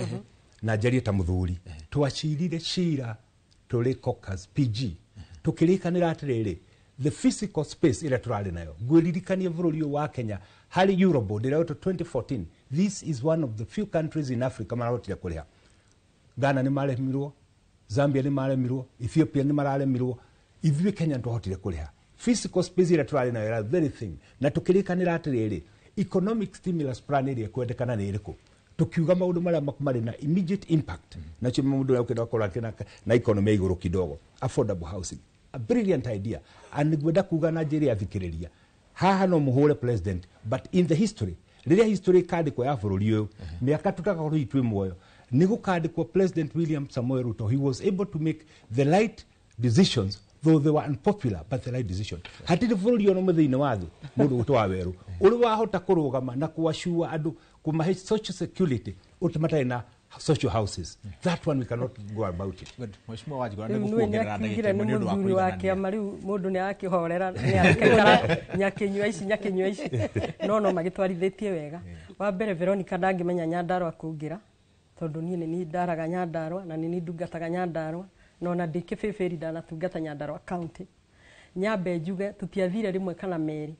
Na njarie ta mũthuri, twacirire cira tũrĩ caucus PG, tũkĩrĩkanĩra atĩrĩrĩ, the physical space ĩrĩa tũrarĩ nayo, ngwĩririkanie bũrũri ũyũ wa Kenya harĩ Eurobond ĩrĩa ĩtwo 2014, this is one of the few countries in Africa marahotire kũrĩha. Ghana nĩ maremirwo, Zambia nĩ maremirwo, Ethiopia nĩ mararemirwo, ithuĩ Kenya nĩ twahotire kũrĩha. Physical space ĩrĩa tũrarĩ nayo ĩra very thin, na tũkĩrĩkanĩra atĩrĩrĩ, economic stimulus plan ĩrĩa ĩkwendekana nĩ ĩrĩkũ? Tukiuga maũndũ marĩa marĩ na immediate impact, nacio mũndũ ũrĩa ũkĩenda gũkorwo akĩna na economy ya igũrũ kidogo, affordable housing, a brilliant idea. And ngwenda kuga na njĩra athikĩrĩria haha, no mũhũre president, but in the history, rĩrĩa history ĩkandĩkwo ya bũrũri ũyũ mĩaka tũtagakorwo hihi twĩ muoyo, nĩ gũkandĩkwo President William Samoei Ruto, he was able to make the right decisions, though they were unpopular, but the right decision. Hatirĩ bũrũri ona ũmwe thĩinĩ wa thĩ, mũndũ ũgwĩtwo wa werũ, ũrĩ wahota kũrũgama na kũacua andũ, kũmahe social security ũtĩ matarĩ na social houses. That one we cannot go about it. Mheshimiwa Wanjikũ, Rĩu nĩ nĩ gũkuongerera nĩakiugire ndagĩka nĩ ĩmwe nĩ ũndũ wa mũthuri wa kũiganania. kĩama. Rĩu mũndũ nĩ arakĩhorera, nĩ arakaikara nyakĩnyua ici, nyakĩnyua ici, no magĩtwarithĩtie wega. Wa mbere, Veronica ndangĩmenya Nyandarua kũngĩra, tondũ niĩ nĩ niĩ ndaraga Nyandarua na nĩ niĩ ndungataga Nyandarua, na ona ndĩ kĩbĩbĩri ndanatungata Nyandarua County. Nyambe njuge tũtiathire rĩmwe kana merĩ,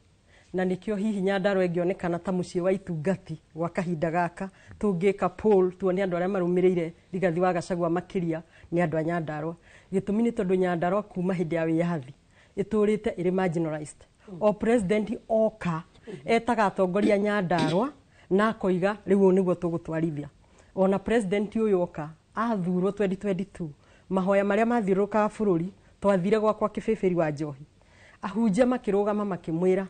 na nĩkĩo hihi Nyandarua ĩngĩonekana ta mũciĩ wa itungati gwa kahinda gaka. Tũngĩka poll tuone andũ arĩa marũmĩrĩire Rigathi wa Gachagua makĩria nĩ andũ a Nyandarua. Gĩtũmi nĩ tondũ Nyandarua kuma hĩndĩ ya wĩyathi ĩtũrĩte ĩrĩ marginalized. O president oka etaga atongoria Nyandarua na akoiga rĩu ũũ nĩguo tũgũtwarithia. Ona president ũyũ oka athurwo 2022, mahoya marĩa mathiũrũrũkaga bũrũri, twathire gwakwa kĩbĩbĩri wa njohi, ahunjia makĩrũgama makĩmwĩra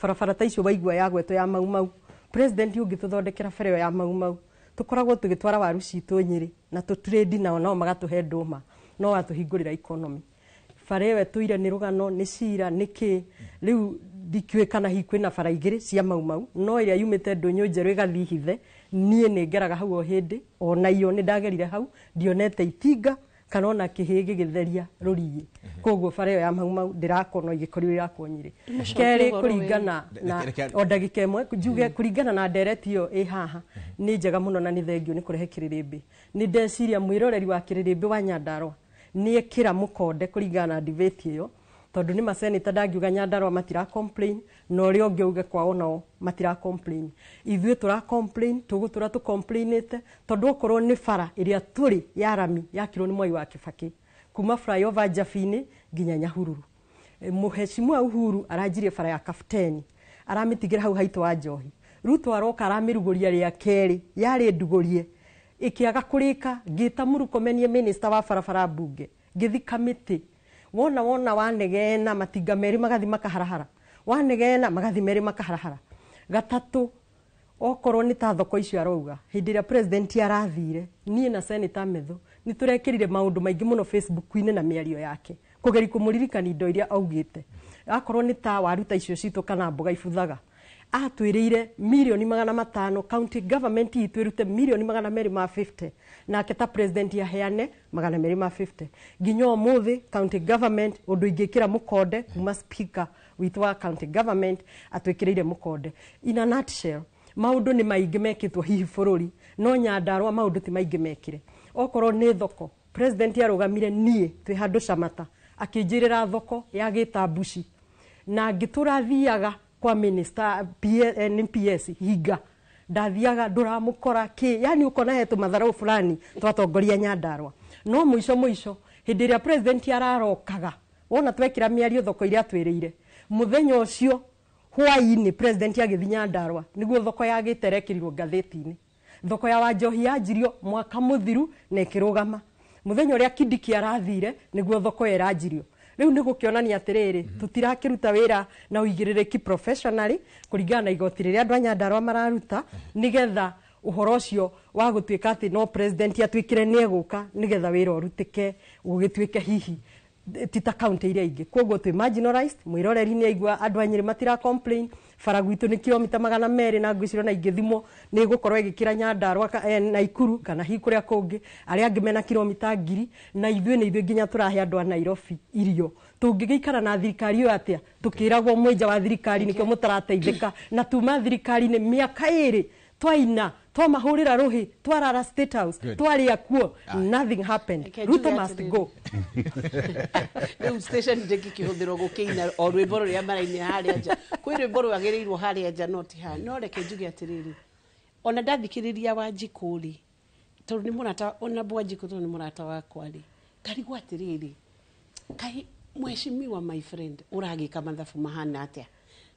barabara ta icio waigua yagwetwo ya Mau Mau, president ũngĩtũthondekera bara ĩyo ya Mau Mau, tũkoragwo tũgĩtwara waru citũ Nyĩrĩ na tũtrade nao, nao magatũhe ndũma, no watũhingũrĩra economy. Bara ĩyo ĩtũire nĩ rũgano, nĩ cira, nĩ kĩ. Rĩu ndikĩũĩ kana hihi kwĩna bara igĩrĩ cia Mau Mau, no ĩrĩa yumĩte ndũnyũ njerũ ĩgathiĩ hithe, niĩ nĩ ngeraga hau o hĩndĩ, ona iyo nĩ ndagerire hau, ndionete itinga kana ona kĩhĩ gĩgĩtheria rũriĩ. Koguo bara ĩyo ya Mau Mau ndĩrakwo, no igĩkorirwo irakwo Nyĩrĩ. Tũmũcokie Kerĩ, ũhoro. Kũringana na o ndagĩka ĩmwe njuge, kũringana na ndereti ĩyo ĩ haha nĩ njega mũno, na nĩ thengio nĩ kũrehe kĩrĩrĩmbĩ. Nĩ ndeciria mwĩroreri wa kĩrĩrĩmbĩ wa Nyandarua nĩ ekĩra mũkonde kũringana na debate ĩyo, tondũ nĩ maseneta ndangiuga Nyandarua matira complain, na ũrĩa ũngĩ auge kwao nao matira complain. Ithuĩ tũra complain, tũgũtũra tũ complainĩte, tondũ okorwo nĩ bara ĩrĩa tũrĩ ya rami yakirwo nĩ Mwai wa Kibaki kuma flyover Njabi-inĩ nginya Nyahururu. Mũheshimiwa Uhuru aranjirie bara ya Kapteni, aramĩtigĩra hau haitũ wa njohi. Ruto aroka aramĩrugũria rĩa kerĩ, yarĩ ndugũrie ĩkĩaga kũrĩka. Ngĩta Mũrũkomenie minister wa barabara mbunge, ngĩthi kamĩtĩ, wona wona wanegena matinga merĩ magathi makaharahara, wanegena magathi merĩ makaharahara. Gatatũ, okorwo nĩ ta thoko icio arauga, hĩndĩ ĩrĩa president arathire, niĩ na Senator Methu nĩ tũrekĩrire maũndũ maingĩ mũno Facebook-inĩ na mĩario yake kũgeria kũmũririkania indo iria augĩte. Akorwo nĩ ta waru ta icio citũ kana mboga ibuthaga, atwĩrĩire mirioni 500, county government itũ ĩrute mirioni 250, nake ta president aheane 250. Nginya ũmũthĩ county government, ũndũ ingĩkĩra mũkonde kuma speaker witũ wa county government atwĩkĩrĩire mũkonde. In a nutshell, maũndũ nĩ maingĩ mekĩtwo hihi bũrũri, no Nyandarua maũndũ ti maingĩ mekire. Okorwo nĩ thoko, president arũgamire niĩ twĩ handũ Camata akĩnjĩrĩra thoko ya gĩtambuci, na ngĩtũra thiaga kwa minister NPS hinga ndathiaga ndũramũkora kĩ, yani ũkona he tũmatharau fulani twatongoria Nyandarua. No mũico mũico hĩndĩ ĩrĩa president ararokaga wona twekĩra mĩario thoko iria twĩrĩire, mũthenya ũcio hwaĩ-inĩ president agĩthiĩ Nyandarua nĩguo thoko ya Gĩtere ĩkĩrirwo ngathĩti-inĩ. Thoko ya Wanjohi yanjirio mwaka mũthiru na ĩkĩrũgama. Mũthenya ũrĩa Kindiki arathire nĩguo thoko ĩyo ĩranjirio. Rĩu nĩ gũkĩonania atĩrĩrĩ, tũtirakĩruta wĩra na ũigĩrĩrĩki professionally kũringana na igoti rĩrĩa andũ a Nyandarua mararuta, nĩgetha ũhoro ũcio wa gũtuĩka atĩ no president atuĩkire nĩ egũka nĩgetha wĩra ũrutĩke ũgĩtuĩke hihi ti ta county iria ingĩ. Koguo twĩ marginalized, mwĩroreri nĩ aigua andũ a Nyĩrĩ matira complain. Bara gwitũ nĩ kilomita 200 na ngwĩciria ona ingĩthimwo nĩ ĩgũkorwo ĩgĩkĩra Nyandarua Naikuru kana hihi kũrĩa kũngĩ, arĩa angĩ mena kilomita 1000, na ithuĩ nĩ ithuĩ nginya tũrahe andũ a Nairobi irio. Tũngĩgĩikara na thirikari ĩyo atĩa tũkĩragwo mwĩnja wa thirikari nĩkĩo mũtarateithĩka, na tuma thirikari-inĩ mĩaka 2 twaina twamahũrĩra rũhĩ twarara State House twarĩa kuo, nothing happened. Ruto must go. Rĩu station ndĩngĩkĩhũthĩrwo gũkĩina o rwĩmbo rũrĩa marainĩra harĩa nja, kwĩ rwĩmbo rwagĩrĩirwo harĩa nja no ti haha. No reke njuge atĩrĩrĩ, ona ndathikĩrĩria Wanjikũ rĩ, tondũ nĩ mũrata, ona Wanjikũ tondũ nĩ mũrata wakwa rĩ, ngarigwo atĩrĩrĩ, kaĩ mheshimiwa my friend ũragĩka mathabu mahana atĩa?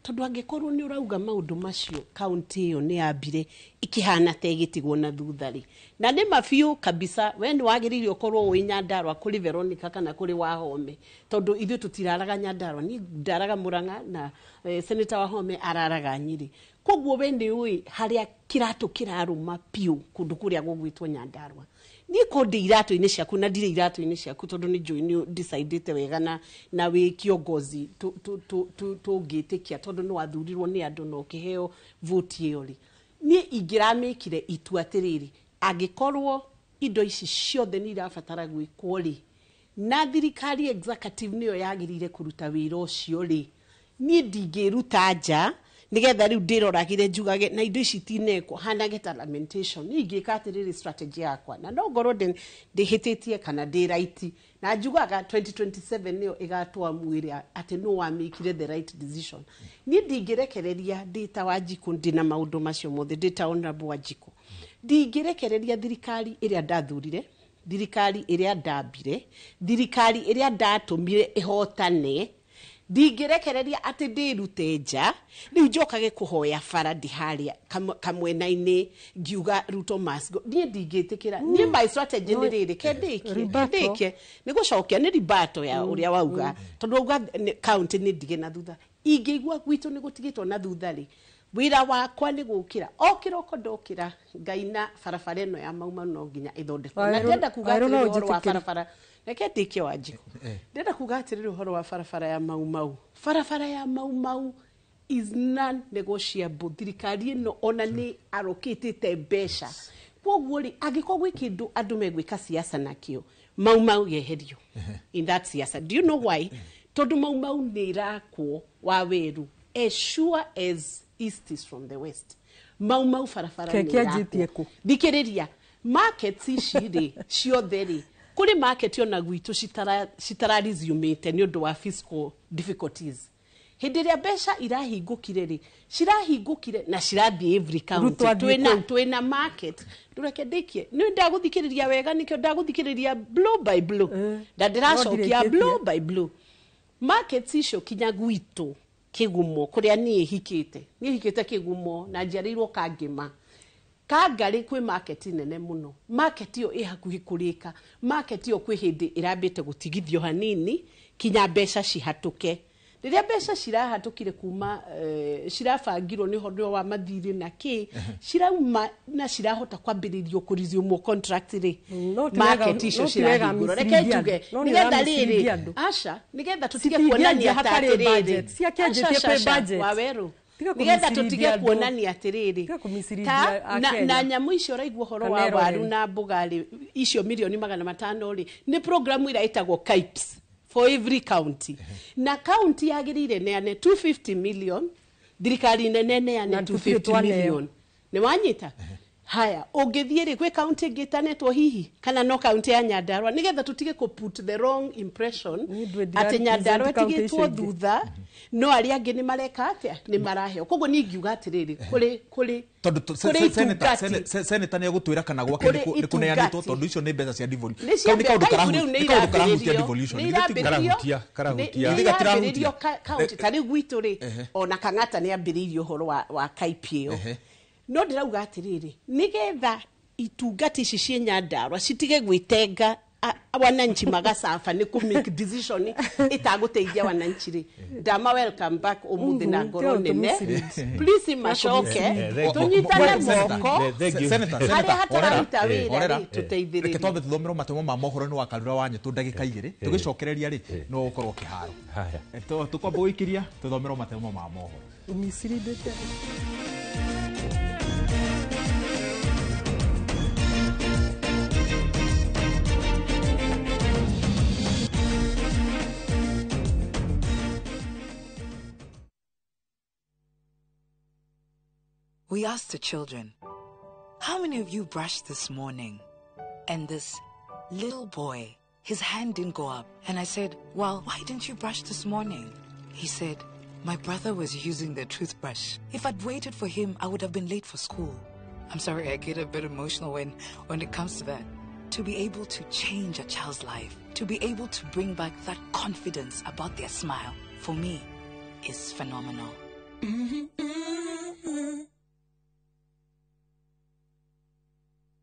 Tondũ angĩkorwo nĩ ũrauga maũndũ macio kaunti ĩyo nĩ yambire ikĩhana ta ĩgĩtigwo na thutha rĩ, na nĩ mabiũ kabisa, we nĩ wagĩrĩire ũkorwo wĩ Nyandarua kũrĩ Veronica kana kũrĩ Wahome, tondũ ithuĩ tũtiraraga Nyandarua, niĩ ndaraga Murang'a na Senator Wahome araraga Nyĩrĩ. Koguo we nĩ ũĩ harĩa kĩratũ kĩrarũma biũ kũndũ kũrĩa gũgwĩtwo Nyandarua. Niĩ ko ndĩ iratũ-inĩ ciaku na ndirĩ iratũ-inĩ ciaku tondũ nĩ njũĩ nĩ decidĩte wega na wĩ kiongozi tũngĩtĩkia tondũ nĩ wathurirwo nĩ andũ na ũkĩheo vote ĩyo rĩ, niĩ ingĩramĩkire itua atĩrĩrĩ, angĩkorwo indo ici ciothe nĩ irabatara gwĩkwo rĩ, na thirikari executive nĩyo yagĩrĩire kũruta wĩra ũcio rĩ, niĩ ndingĩruta nja nigetha rĩu ndĩroragĩre njugage na indo ici tinekwo hanage ta lamentation. Niĩ ingĩka atĩrĩrĩ strategy yakwa, na no ngorwo ndĩhĩtĩtie kana ndĩ right, na njugaga 2027 nĩyo ĩgatwa mwĩrĩ atĩ no wamĩkire the right decision. Niĩ ndingĩrekereria ndĩ ta Wanjikũ ndĩna maũndũ macio mothe, ndĩ ta Honorable Wanjikũ, ndingĩrekereria thirikari ĩrĩa ndathurire, thirikari ĩrĩa ndambire, thirikari ĩrĩa ndatũmire ĩhotane, ndingĩrekereria atĩ ndĩrute nja rĩu njokage kũhoya bara ndĩ harĩa kamwena-inĩ ngiuga Ruto must go. Niĩ ndingĩtĩkĩra. Niĩ my strategy nĩ rĩrĩ, ke ndĩkie nĩ gũcokia nĩ ribato ya ũrĩa wauga, tondũ wauga county nĩ ndige na thutha. Ingĩigua gwitũ nĩ gũtigĩtwo na thutha rĩ, wĩra wakwa nĩ gũkĩra o kĩroko ndokĩra ngaina barabara ĩno ya Mau Mau no nginya ĩthondekwo. Na ndĩrenda kuga atĩrĩrĩ ũhoro wa barabara, reke ndĩkie Wanjikũ, ndĩrenda kuga atĩrĩrĩ ũhoro wa barabara ya Mau Mau. Barabara ya Mau Mau is non negotiable. Thirikari ĩno ona nĩ arokĩtĩte mbeca, koguo rĩ angĩkorwo gwĩ kĩndũ andũ megwĩka siasa nakĩo, Mau Mau yeherio in that siasa. Do you know why? Tondũ Mau Mau nĩ ĩrakwo wa werũ as sure as east is from the west. Mau Mau barabara nĩ ĩrakwo. Thikĩrĩria, markets ici rĩ ciothe rĩ, kũrĩ market ona gwitũ citararizumĩte nĩ ũndũ wa fiscal difficulties. Hĩndĩ ĩrĩa mbeca irahingũkire rĩ, cirahingũkire na cirathiĩ every county. Twĩna market. Ndũreke ndĩkie, nĩ ndagũthikĩrĩria wega, nĩkĩo ndagũthikĩrĩria blow by blow, na ndĩracokia blow by blow. Markets icio kinya gwitũ Kĩgumo kũrĩa niĩ hikĩte, niĩ hikĩte Kĩgumo na njiarĩirwo Kangĩma. Kangarĩ kwĩ market nene mũno, market ĩyo ĩ hakuhĩ kũrĩka, market ĩyo kwĩ hĩndĩ ĩrambĩte gũtigithio hanini kinya mbeca cihatũke. Rĩrĩa mbeca cirahatũkire kuma cirabangirwo nĩ ũhoro wa mathirĩ na kĩ, cirauma na cirahota kwambĩrĩrio kũresume contract rĩ, market icio cirahingũrwo. Reke njuge nĩgetha rĩrĩ, aca, nĩgetha tũtige kuonania ta atĩrĩrĩ, Wawerũ, nĩgetha tũtige kuonania atĩrĩrĩ na nyamũ icio ũraigua ũhoro wa waru na mboga rĩ, icio mirioni 500 rĩ, nĩ programu ĩrĩa ĩtagwo KIPES for every county. Na county yagĩrĩire neane 250 million, thirikari nene neane 250 million. Nĩ wanyita? Haya, ũngĩthiĩ rĩ gwĩ kaunti ĩngĩ ĩtanetwo hihi kana no kaunti ya Nyandarua, nĩgetha tũtige kũ put the wrong impression atĩ Nyandarua kaunti icio ĩtigĩtwo ingĩ. Thutha, no arĩa angĩ nĩ mareka atĩa, nĩ maraheo. Koguo niĩ ingiuga atĩrĩrĩ, kũrĩ Tondũ kũrĩ itungati. Senator nĩ egũtwĩra kana gwake Kũrĩ nĩ kũneanĩtwo, itungati. tondũ icio nĩ mbeca cia devolution. Nĩ Kau nĩ kaũndũ kaibu rĩu nĩ kaũndũ karahutia nĩ devolution. nĩ Githĩ ti- irambĩrĩrio- Karahutia. nĩ Githĩ gatirahutia? irambĩrĩrio kaunti ta rĩu gwitũ rĩ, ona Kang'ata nĩ ambĩrĩirie ũhoro wa KIPA ĩyo. No ndĩrauga atĩrĩrĩ, nĩgetha itungati ici ciĩ Nyandarua citige gwĩtenga, wananchi magacaba nĩ kũ make decision ĩtagũteithia wananchi rĩ, ndama welcome back ũmũthĩ na ngoro nene. Please macoke, tũnyitane moko harĩa hatararuta wĩra rĩ, tũteithĩrĩrie. Reke twambe tũthomerwo matemo ma mohoro nĩ wakarura wa nyetũ ndagĩka 2, tũgĩcokereria rĩ no ũkorwo kĩharo. Tũkwamba gũikĩria tũthomerwo matemo ma mohoro. Ũmicirindĩte. We asked the children, "How many of you brushed this morning?" And this little boy, his hand didn't go up. And I said, "Well, why didn't you brush this morning?" He said, "My brother was using the toothbrush. If I'd waited for him, I would have been late for school." I'm sorry, I get a bit emotional when it comes to that. To be able to change a child's life, to be able to bring back that confidence about their smile, for me, is phenomenal.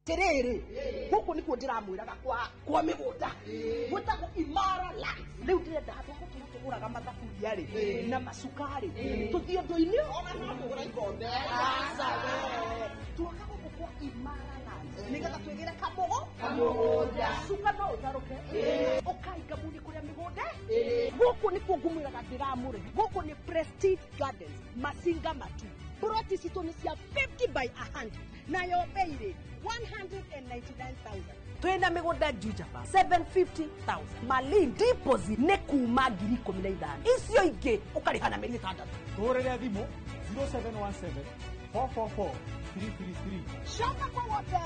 Tiriri guku nikuo ndiramwiraga kwa migunda gwitagwo Imara Lands. Riu ndirenda handu ha gutura tuguraga mathaburia ri na macukari tuthie ndu-ini ona no tugura ikombe. Aca we, tuoka guku kwa Imara Lands nigetha twigire kamugo kamugunda cuka no utaruke ukainga muni kuria migunda. Guku nikuo ngumwiraga ndiramure. Guku ni Prestige Gardens, Masinga Matu. Ploti citũ nĩ cia 50 by 100, nayo bei rĩ 199,000. Twĩna mĩgũnda Juja 750,000, Malindi deposit nĩ kuma 15,000, icio ingĩ ũkarĩha na mĩeri 6. Tũhũrĩre thimũ 0717 444 333. Coka kwa wote.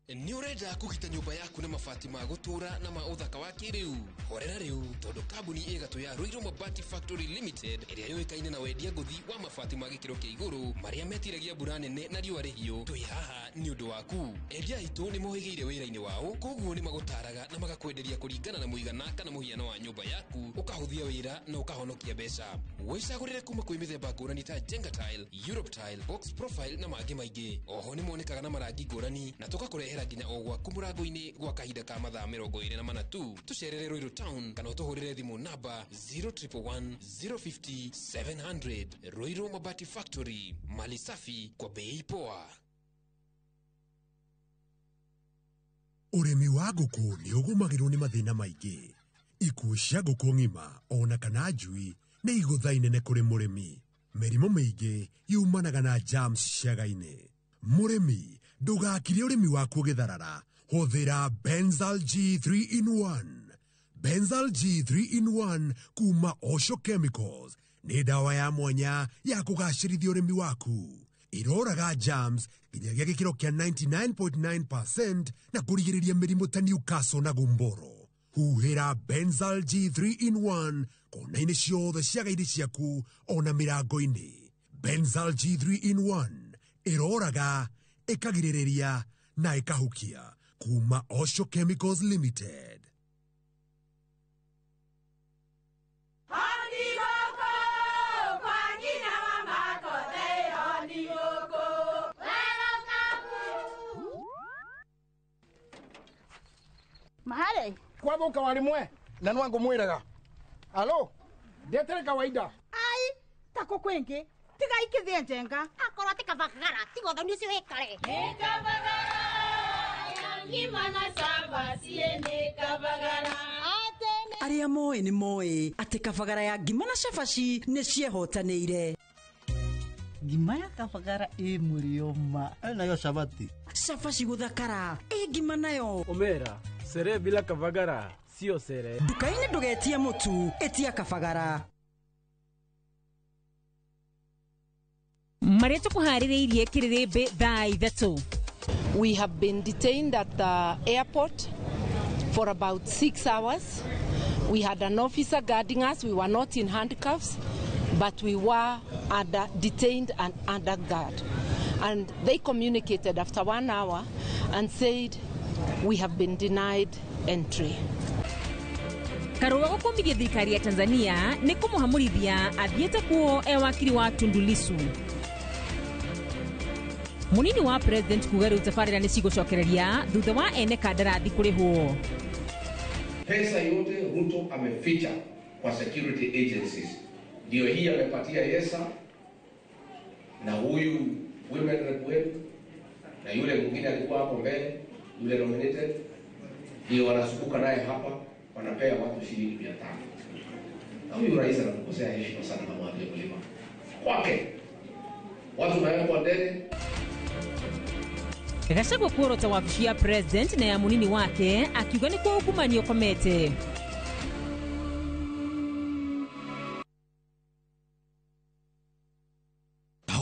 Nĩ ũrenda kũgita nyũmba yaku na mabati ma gũtũũra na ma ũthaka wa kĩrĩu? Horera rĩu, tondũ kambuni ĩgatũ ya Ruiru Mabati Factory Limited, ĩrĩa yũĩkaine na wendia ngũthi wa mabati ma gĩkĩro kĩa igũrũ marĩa metiragia mbura nene na riũa rĩhiũ, twĩ haha nĩ ũndũ waku. Endia aitũ nĩ mohĩgĩire wĩra-inĩ wao, koguo nĩ magũtaraga na magakwenderia kũringana na mũigana kana mũhiano wa nyũmba yaku, ũkahũthia wĩra na ũkahonokia mbeca. Wĩcagũrĩre kuma kwĩ mĩthemba ngũrani ta Jenga Tile, Europe Tile, Box Profile na mangĩ maingĩ. Oho nĩ monekaga na marangi ngũrani na tũgakũrehera nginya o gwaku mũrango-inĩ gwa kahinda ka mathaa 24 tu. Tũcerere Ruiru Town kana ũtũhũrĩre thimũ namba 0111 050 700. Ruiru Mabati Factory, mali safi kwa bei poa. Ũrĩmi wa ngũkũ nĩ ũgũmagĩrwo nĩ mathĩna maingĩ. Ikuũ cia ngũkũ ng'ima ona kana njui nĩ igũtha inene kũrĩ mũrĩmi. Mĩrimũ mĩingĩ yumanaga na germs ciaga-inĩ. Mũrĩmi, ndũgakire ũrĩmi waku ũgĩtharara. Hũthĩra Benzal G3 in 1. Benzal G3 in 1 kuma Osho Chemicals nĩ ndawa ya mwanya ya kũgacĩrithia ũrĩmi waku. Iroraga germs nginyagia gĩkĩro kĩa 99.9% na kũrigĩrĩria mĩrimũ ta Newcastle na gumboro. Huhĩra Benzal G3 in 1 kona-inĩ ciothe ciaga-inĩ ciaku ona mĩrango-inĩ. Benzal G3 in 1 ĩroraga, ĩkagirĩrĩria na ĩkahukia kuma Osho Chemicals Limited. Mahare kwathuka wari mwe na nwangu mwiraga alo ndetere kawaida ai tako kwingi tiga ikithie njenga akorwo ti kabagara tiga ũthoni ũcio wĩkare. Nĩ kabagara ya ngima na cabaci nĩ kabagara. Arĩa moĩ nĩ moĩ atĩ kabagara ya ngima na cabaci nĩ ciehotanĩire. Ngima ya kabagara ĩ mũrĩo ma. Nayo cabati. Cabaci gũthakara ĩ ngima nayo. Omera, sere bila kabagara sio sere. Nduka-inĩ ndũgetie mũtu, ĩtia kabagara. Marĩa tũkũharĩrĩirie kĩrĩrĩmbĩ thaa 3. We have been detained at the airport for about 6 hours. We had an officer guarding us. We were not in handcuffs, but we were detained and under guard. And they communicated after 1 hour and said, we have been denied entry. Karua gũkũmithia thirikari ya Tanzania nĩ kũmũhamũrithia athiĩte kuo e wakiri wa Tundu Lissu. Munini wa president kuga rĩu tabarĩra nĩ cigũcokereria thutha wa ene kandarathi kũrĩhwo. Pesa yote Ruto ameficha kwa security agencies, ndio hii amepatia Yesa na huyu women rep wetu na yule mwingine alikuwa hapo mbele, yule nominated, ndio wanasukuka naye hapa, wanapea watu shilingi 500. Na huyu rais anakosea heshima sana kama watu ya kulima kwake, watu nawekwa ndege. Gachagua kuorota wabici ya president na ya munini wake akiuga ni kwa ungumania ũkomete.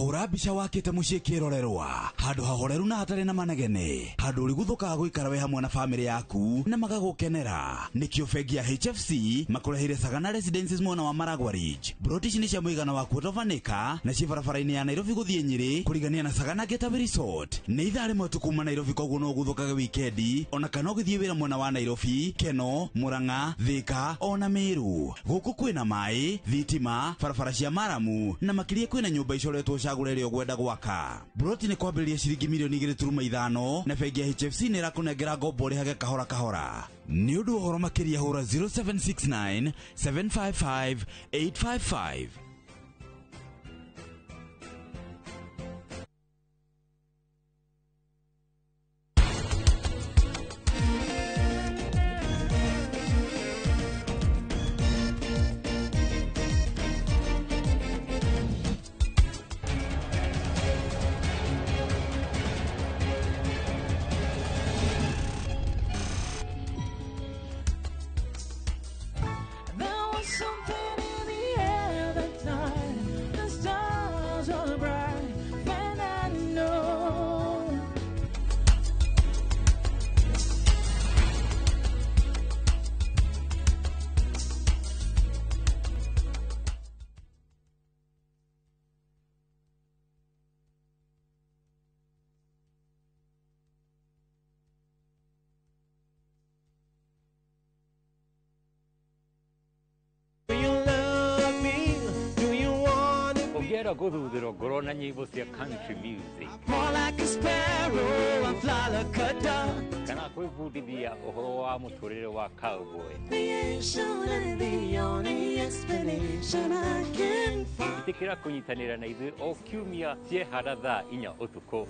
Hũra mbica wakĩte mũciĩ kĩrorerwa handũ hahoreru na hatarĩ na manegene, handũ ũrĩguthũkaga gũikara we hamwe na famĩlĩ yaku na magagũkenera. Nĩkĩo bengi ya HFC makũreheire Sagana Residences mwena wa Maragua Ridge. Broti ici nĩ cia mũigana wa quarter of an acre na ciĩ barabara-inĩ ya Nairobi gũthiĩ Nyĩrĩ kũrigania na Sagana Getaway Resort. Nĩ ithaa rĩmwe tu kuma Nairobi, koguo no ũguthũkage wikendi ona kana ũgĩthiĩ wĩra mwena wa Nairobi, Keno, Murang'a, Thika ona Meru. Gũkũ kwĩna maĩ, thitima, barabara cia maramu na makĩria kwĩna nyũmba icoretwo cagũre ĩrĩa ũkwenda gwaka. Broti nĩ kwambĩrĩria ciringi milioni 2.5 na bengi ya HFC nĩ ĩrakũnengera ngombo ũrĩhage kahora kahora. Nĩ ũndũ wa ũhoro makĩria hũra 0769 755 855. Gũthuthĩrwo ngoro na nyĩmbo cia country music kana kwĩbundithia ũhoro wa mũtũrĩre wa cowboy. Ĩtĩkĩra kũnyitanĩra na ithuĩ o kiumia ciehara thaa 4 ũtukũ.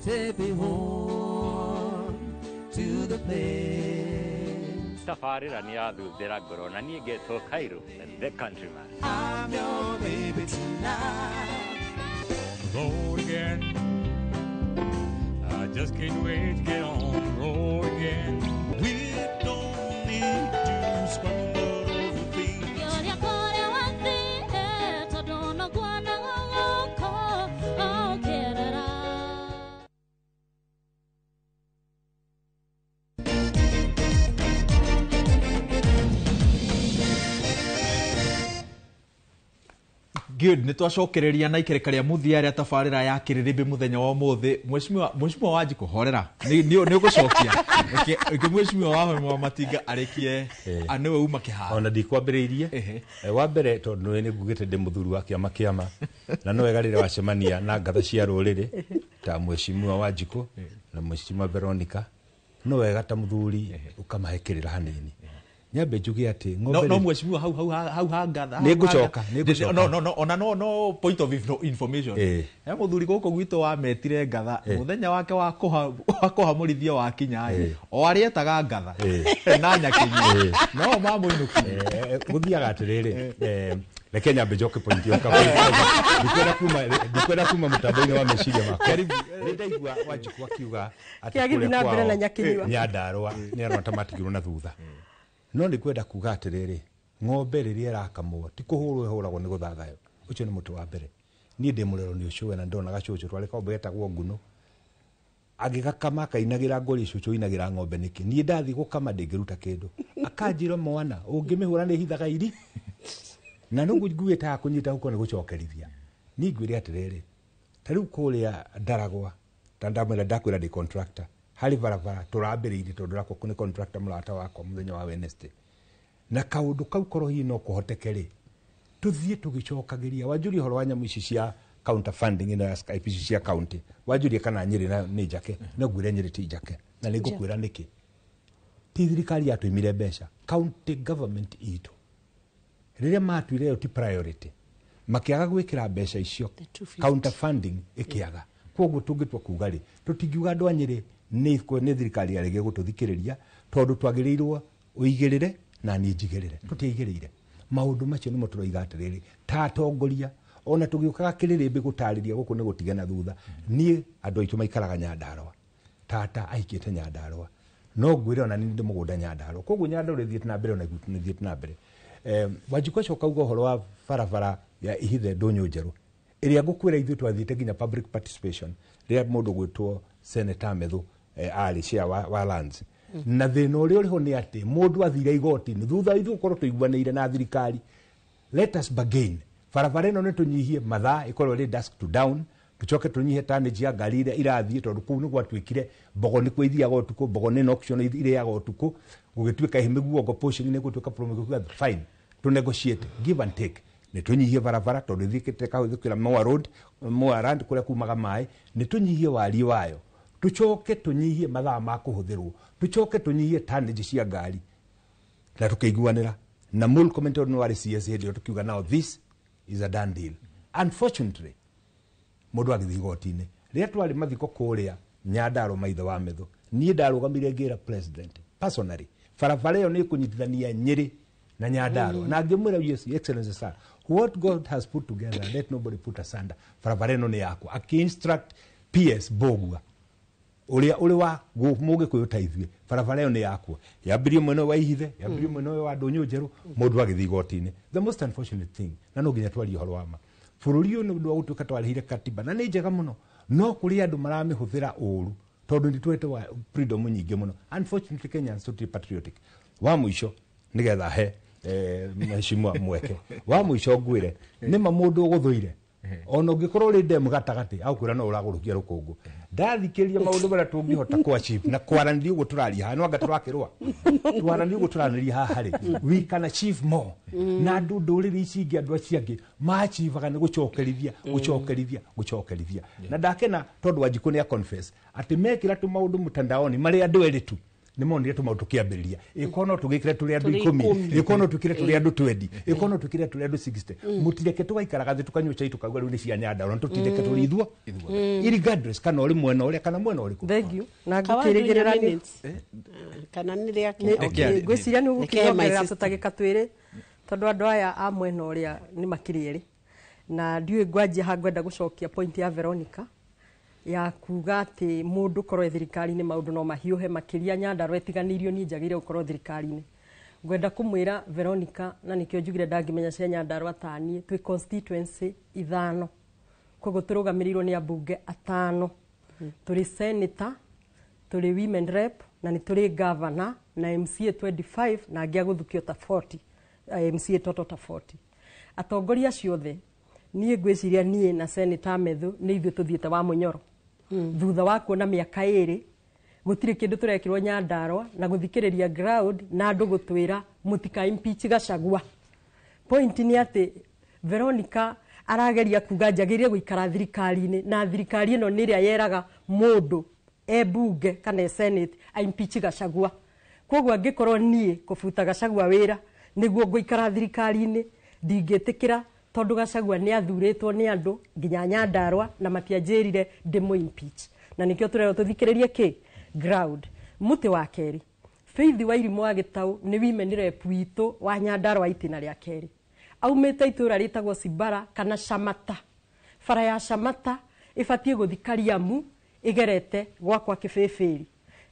Tabarĩra nĩ yathuthĩra ngoro na niĩ ngetwo Cairo the countryman. I'm your baby tonight. Road again. I just can't wait to get on the road again. We don't need to squabble over things. Good, nĩ twacokereria na ikereka rĩa mũthia rĩa tabarĩra ya kĩrĩrĩmbĩ mũthenya wa ũmũthĩ. Mheshimiwa Wanjikũ horera, nĩ ũgũcokia. Reke Mheshimiwa wa Matinga arĩkie, nĩwe uma kĩharo. Ona ndikwambĩrĩirie. Wa mbere tondũ nĩ ngugĩte ndĩ mũthuri wa kĩama kĩama na no wega rĩrĩa wacemania na ngatha cia rũrĩrĩ ta Mheshimiwa Wanjikũ na Mheshimiwa Veronica, no wega ta mũthuri ũkamahe kĩrĩra hanini. Nyambe njuge atĩ ng'ombe no mheshimiwa hau hau hau hangatha nĩ ngũcoka nĩ ngũcoka no ona no point of information he mũthuri gũkũ gwitũ wametire ngatha mũthenya wake wa kũhamũrithio wakinya o arĩa etaga ngatha na nyakinyi no mamũinũkirie. Gũthiaga atĩrĩrĩ, reke nyambe njoke point ĩyo ndikwenda kuma mũtambo-inĩ wa meciria makwa. Nĩ ndaigua Wanjikũ akiuga atĩ kũrĩa kwao Nyandarũa nĩ arona ta matigirwo na thutha. No nĩ kwenda kuga atĩrĩrĩ, ng'ombe rĩrĩa ĩrakamwo ti kũhũrwo ĩhũragwo nĩ gũthathayo. Ũcio nĩ mũtĩ wa mbere. Niĩ ndĩ mũrero nĩ ũcũwe na ndonaga cũcũ twarĩ kombe getagwo nguno. Agĩgakama akainagĩra ngori, cũcũ inagĩra ng'ombe nĩkĩ? Niĩ ndathiĩ gũkama ndĩngĩruta kĩndũ. Akanjĩra mwana ũngĩmĩhũra nĩ hithaga iri. Na nĩguo nguĩte kũnyita huko nĩ gũcokerithia. Niĩ ngwĩre atĩrĩrĩ, ta rĩu kũrĩa Ndaragwa, ta ndamwĩra ndakwĩra ndĩ contractor, harĩ barabara tũrambĩrĩirie tondũ rakwa nĩ contractor mũrata wakwa mũthenya wa Wednesday. Na kaũndũ kau korwo hihi no kũhoteke rĩ, tũthiĩ tũgĩcokagĩria. Wanjũria ũhoro wa nyamũ ici cia counter funding ĩno ya Skype ici cia county, wanjũria kana Nyĩrĩ nayo nĩ njake, no ngwĩre Nyĩrĩ ti njake. Na nĩ ngũkwĩra nĩkĩ. Ti thirikari yatũimire mbeca, county government itũ rĩrĩa matuire ĩyo ti priority, makĩaga gwĩkĩra mbeca icio, counter funding ĩkĩaga. Koguo tũngĩtua kuga rĩ, tũtingiuga andũ a Nyĩrĩ nĩ thirikari yarĩgie gũtũthikĩrĩria, tondũ twagĩrĩirwo ũigĩrĩre na niĩ njigĩrĩre. Tũtiaigĩrĩire. Maũndũ macio nĩmo tũroiga atĩrĩrĩ, ta atongoria ona tũgĩũkaga kĩrĩrĩmbĩ gũtarĩria gũkũ nĩ gũtigana thutha. Niĩ andũ aitũ maikaraga Nyandarũa, tata ahikĩte Nyandarũa, no ngwĩre ona niĩ ndĩ mũgũnda Nyandarũa, koguo Nyandarũa ĩthiĩte na mbere ona ithuĩ nĩthiĩte na mbere. Wanjikũ acoka uga ũhoro wa barabara ya Ihithe Ndũnyũ Njerũ ĩrĩa ngũkwĩra ithuĩ twathiĩte nginya public participation rĩrĩa mũndũ gwĩtwo Senator Methu arĩ chair wa lands. Na thĩna ũrĩa ũrĩ ho nĩ atĩ mũndũ athire igoti-inĩ thutha wa ithuĩ gũkorwo tũiguanĩire na thirikari, let us bargain, barabara ĩno nĩ tũnyihie mathaa ĩkorwo ĩrĩ dusk to down, tũcoke tũnyihie tonnage ya ngari iria irathiĩ, tondũ kũu nĩ gwatuĩkire mbogo nĩkuo ithiaga ũtukũ, mbogo nĩ auction irĩaga ũtukũ, gũgĩtuĩka ĩ mĩguongo pushing nĩ gũtuĩka promo, fine, to negotiate, give and take, nĩ tũnyihie barabara tondũ ithiĩkĩte kahũthĩkĩra Moa Road, Moa Rand kũrĩa kumaga maĩ, nĩ tũnyihie wariĩ wayo, tũcoke tũnyihie mathaa ma kũhũthĩrwo, tũcoke tũnyihie tonnage cia ngari, na tũkĩiguanĩra na Murkomen tondũ nĩ warĩ CS hĩndĩ ĩyo, tũkiuga now this is a done deal. Unfortunately mũndũ agĩthiĩ igoti-inĩ. Rĩrĩa twarĩ mathiko kũrĩa Nyandarũa maithe wa Methu, niĩ ndarũgamire ngĩra president personally, barabara ĩyo nĩ ĩkũnyitithania Nyĩrĩ na Nyandarũa. Na ngĩmwĩra, yes, excellency sir, what God has put together let nobody put asunder, barabara ĩno nĩ yakwa. Akĩ-instruct PS Mbogua ũrĩa ũrĩ wa mũgĩkũyũ ta ithuĩ, barabara ĩyo nĩ yakwa, yambĩrie mwena wa Ihithe, yambĩrie mwena ũyũ wa Ndũnyũ Njerũ. Mũndũ agĩthiĩ igoti-inĩ. The most unfortunate thing, na no nginya twarie ũhoro wa ma, bũrũri ũyũ nĩ ũndũ wa gũtuĩka twarĩhire katiba na nĩ njega mũno, no kũrĩ andũ maramĩhũthĩra ũru tondũ nĩ twete freedom nyingĩ mũno. Unfortunately Kenyans tũtirĩ patriotic. Wa mũico nĩgetha he mheshimiwa mweke wa mũico ngwĩre nĩma mũndũ ũgũthũire ona ũngĩkorwo ũrĩ ndemu gatagatĩ agũkwĩra no ũragũrũkia rũkũngũ. Ndathikĩria maũndũ marĩa tũngĩhota kũ achieve na kwaranĩria ũguo tũraria haha, no anga tũrakĩrũa twaranĩria ũguo tũranĩria haha rĩ, we can achieve more. Na andũ ndũrĩrĩ ici ingĩ, andũ acio angĩ maachivaga nĩ gũcokerithia, gũcokerithia, gũcokerithia. Na ndakena tondũ Wanjikũ nĩ a confess atĩ mekĩra tũmaũndũ mtandaoni marĩ andũ erĩ tu nĩ monire tũmaũndũ tũkĩambĩrĩria. Ĩkorwo no tũgĩkĩre tũrĩ andũ 10, ĩkorwo no twĩkĩre tũrĩ andũ 20, ĩkorwo no twĩkĩre tũrĩ andũ 60, mũtireke tũgaikaraga thĩ tũkanyua chai tũkauga rĩu nĩ cia Nyandarũa, tũtindĩke tũrĩ ithuo irregardless kana ũrĩ mwena ũrĩa kana mwena ũrĩkũ. Thank you. Na ngũkĩrĩgĩrĩra nĩ kana nĩ rĩa ngwĩciria nĩ ũgũkĩongerera tũtagĩka twĩrĩ tondũ andũ aya a mwena ũrĩa nĩ makĩrĩ erĩ, na ndiũĩ ngwanjia ha ngwenda gũcokia point ya Veronica ya kuga atĩ mũndũ korwo thirikari-inĩ maũndũ no mahiũhe makĩria Nyandarũa ĩtiganĩirio, niĩ njagĩrĩire gũkorwo thirikari-inĩ. Ngwenda kũmwĩra Veronica, na nĩkĩo njugire ndangĩmenya cia Nyandarũa ta niĩ, twĩ constituency 5, koguo tũrũgamĩrĩirwo nĩ ambunge 5, tũrĩ senator, tũrĩ women rep, na nĩ tũrĩ governor na MCA 25 na angĩ a gũthukio ta 40, MCA toto ta 40. Atongoria acio othe niĩ ngwĩciria niĩ na Senator Methu nĩ ithuĩ tũthiĩte wa mũnyoro. Thutha wa kuona mĩaka 2 gũtirĩ kĩndũ tũrekĩrwo Nyandarũa na gũthikĩrĩria ground na andũ gũtwĩra mũtika impeach Gachagua. Point nĩ atĩ Veronica arageria kuga njagĩrĩire gũikara thirikari-inĩ, na thirikari ĩno nĩ ĩrĩa yeraga mũndũ e bunge kana e senate a impeach Gachagua. Koguo angĩkorwo niĩ kũbuta Gachagua wĩra nĩguo ngũikara thirikari-inĩ, ndingĩtĩkĩra tondũ Gachagua nĩ athurĩtwo nĩ andũ nginya Nyandarũa na matianjĩrire ndĩmũ impeach. Na nĩkĩo tũrerwo tũthikĩrĩrie kĩ ground. Mũtĩ wa kerĩ, Faith Wairimũ wa Gĩtaũ nĩ women rep witũ wa Nyandarũa itĩna rĩa kerĩ. Aumĩte itũũra rĩtagwo Cibara kana Shamata. Bara ya Shamata ĩbatiĩ gũthiĩ Kariamu ĩgerete gwakwa Kĩbĩbĩri.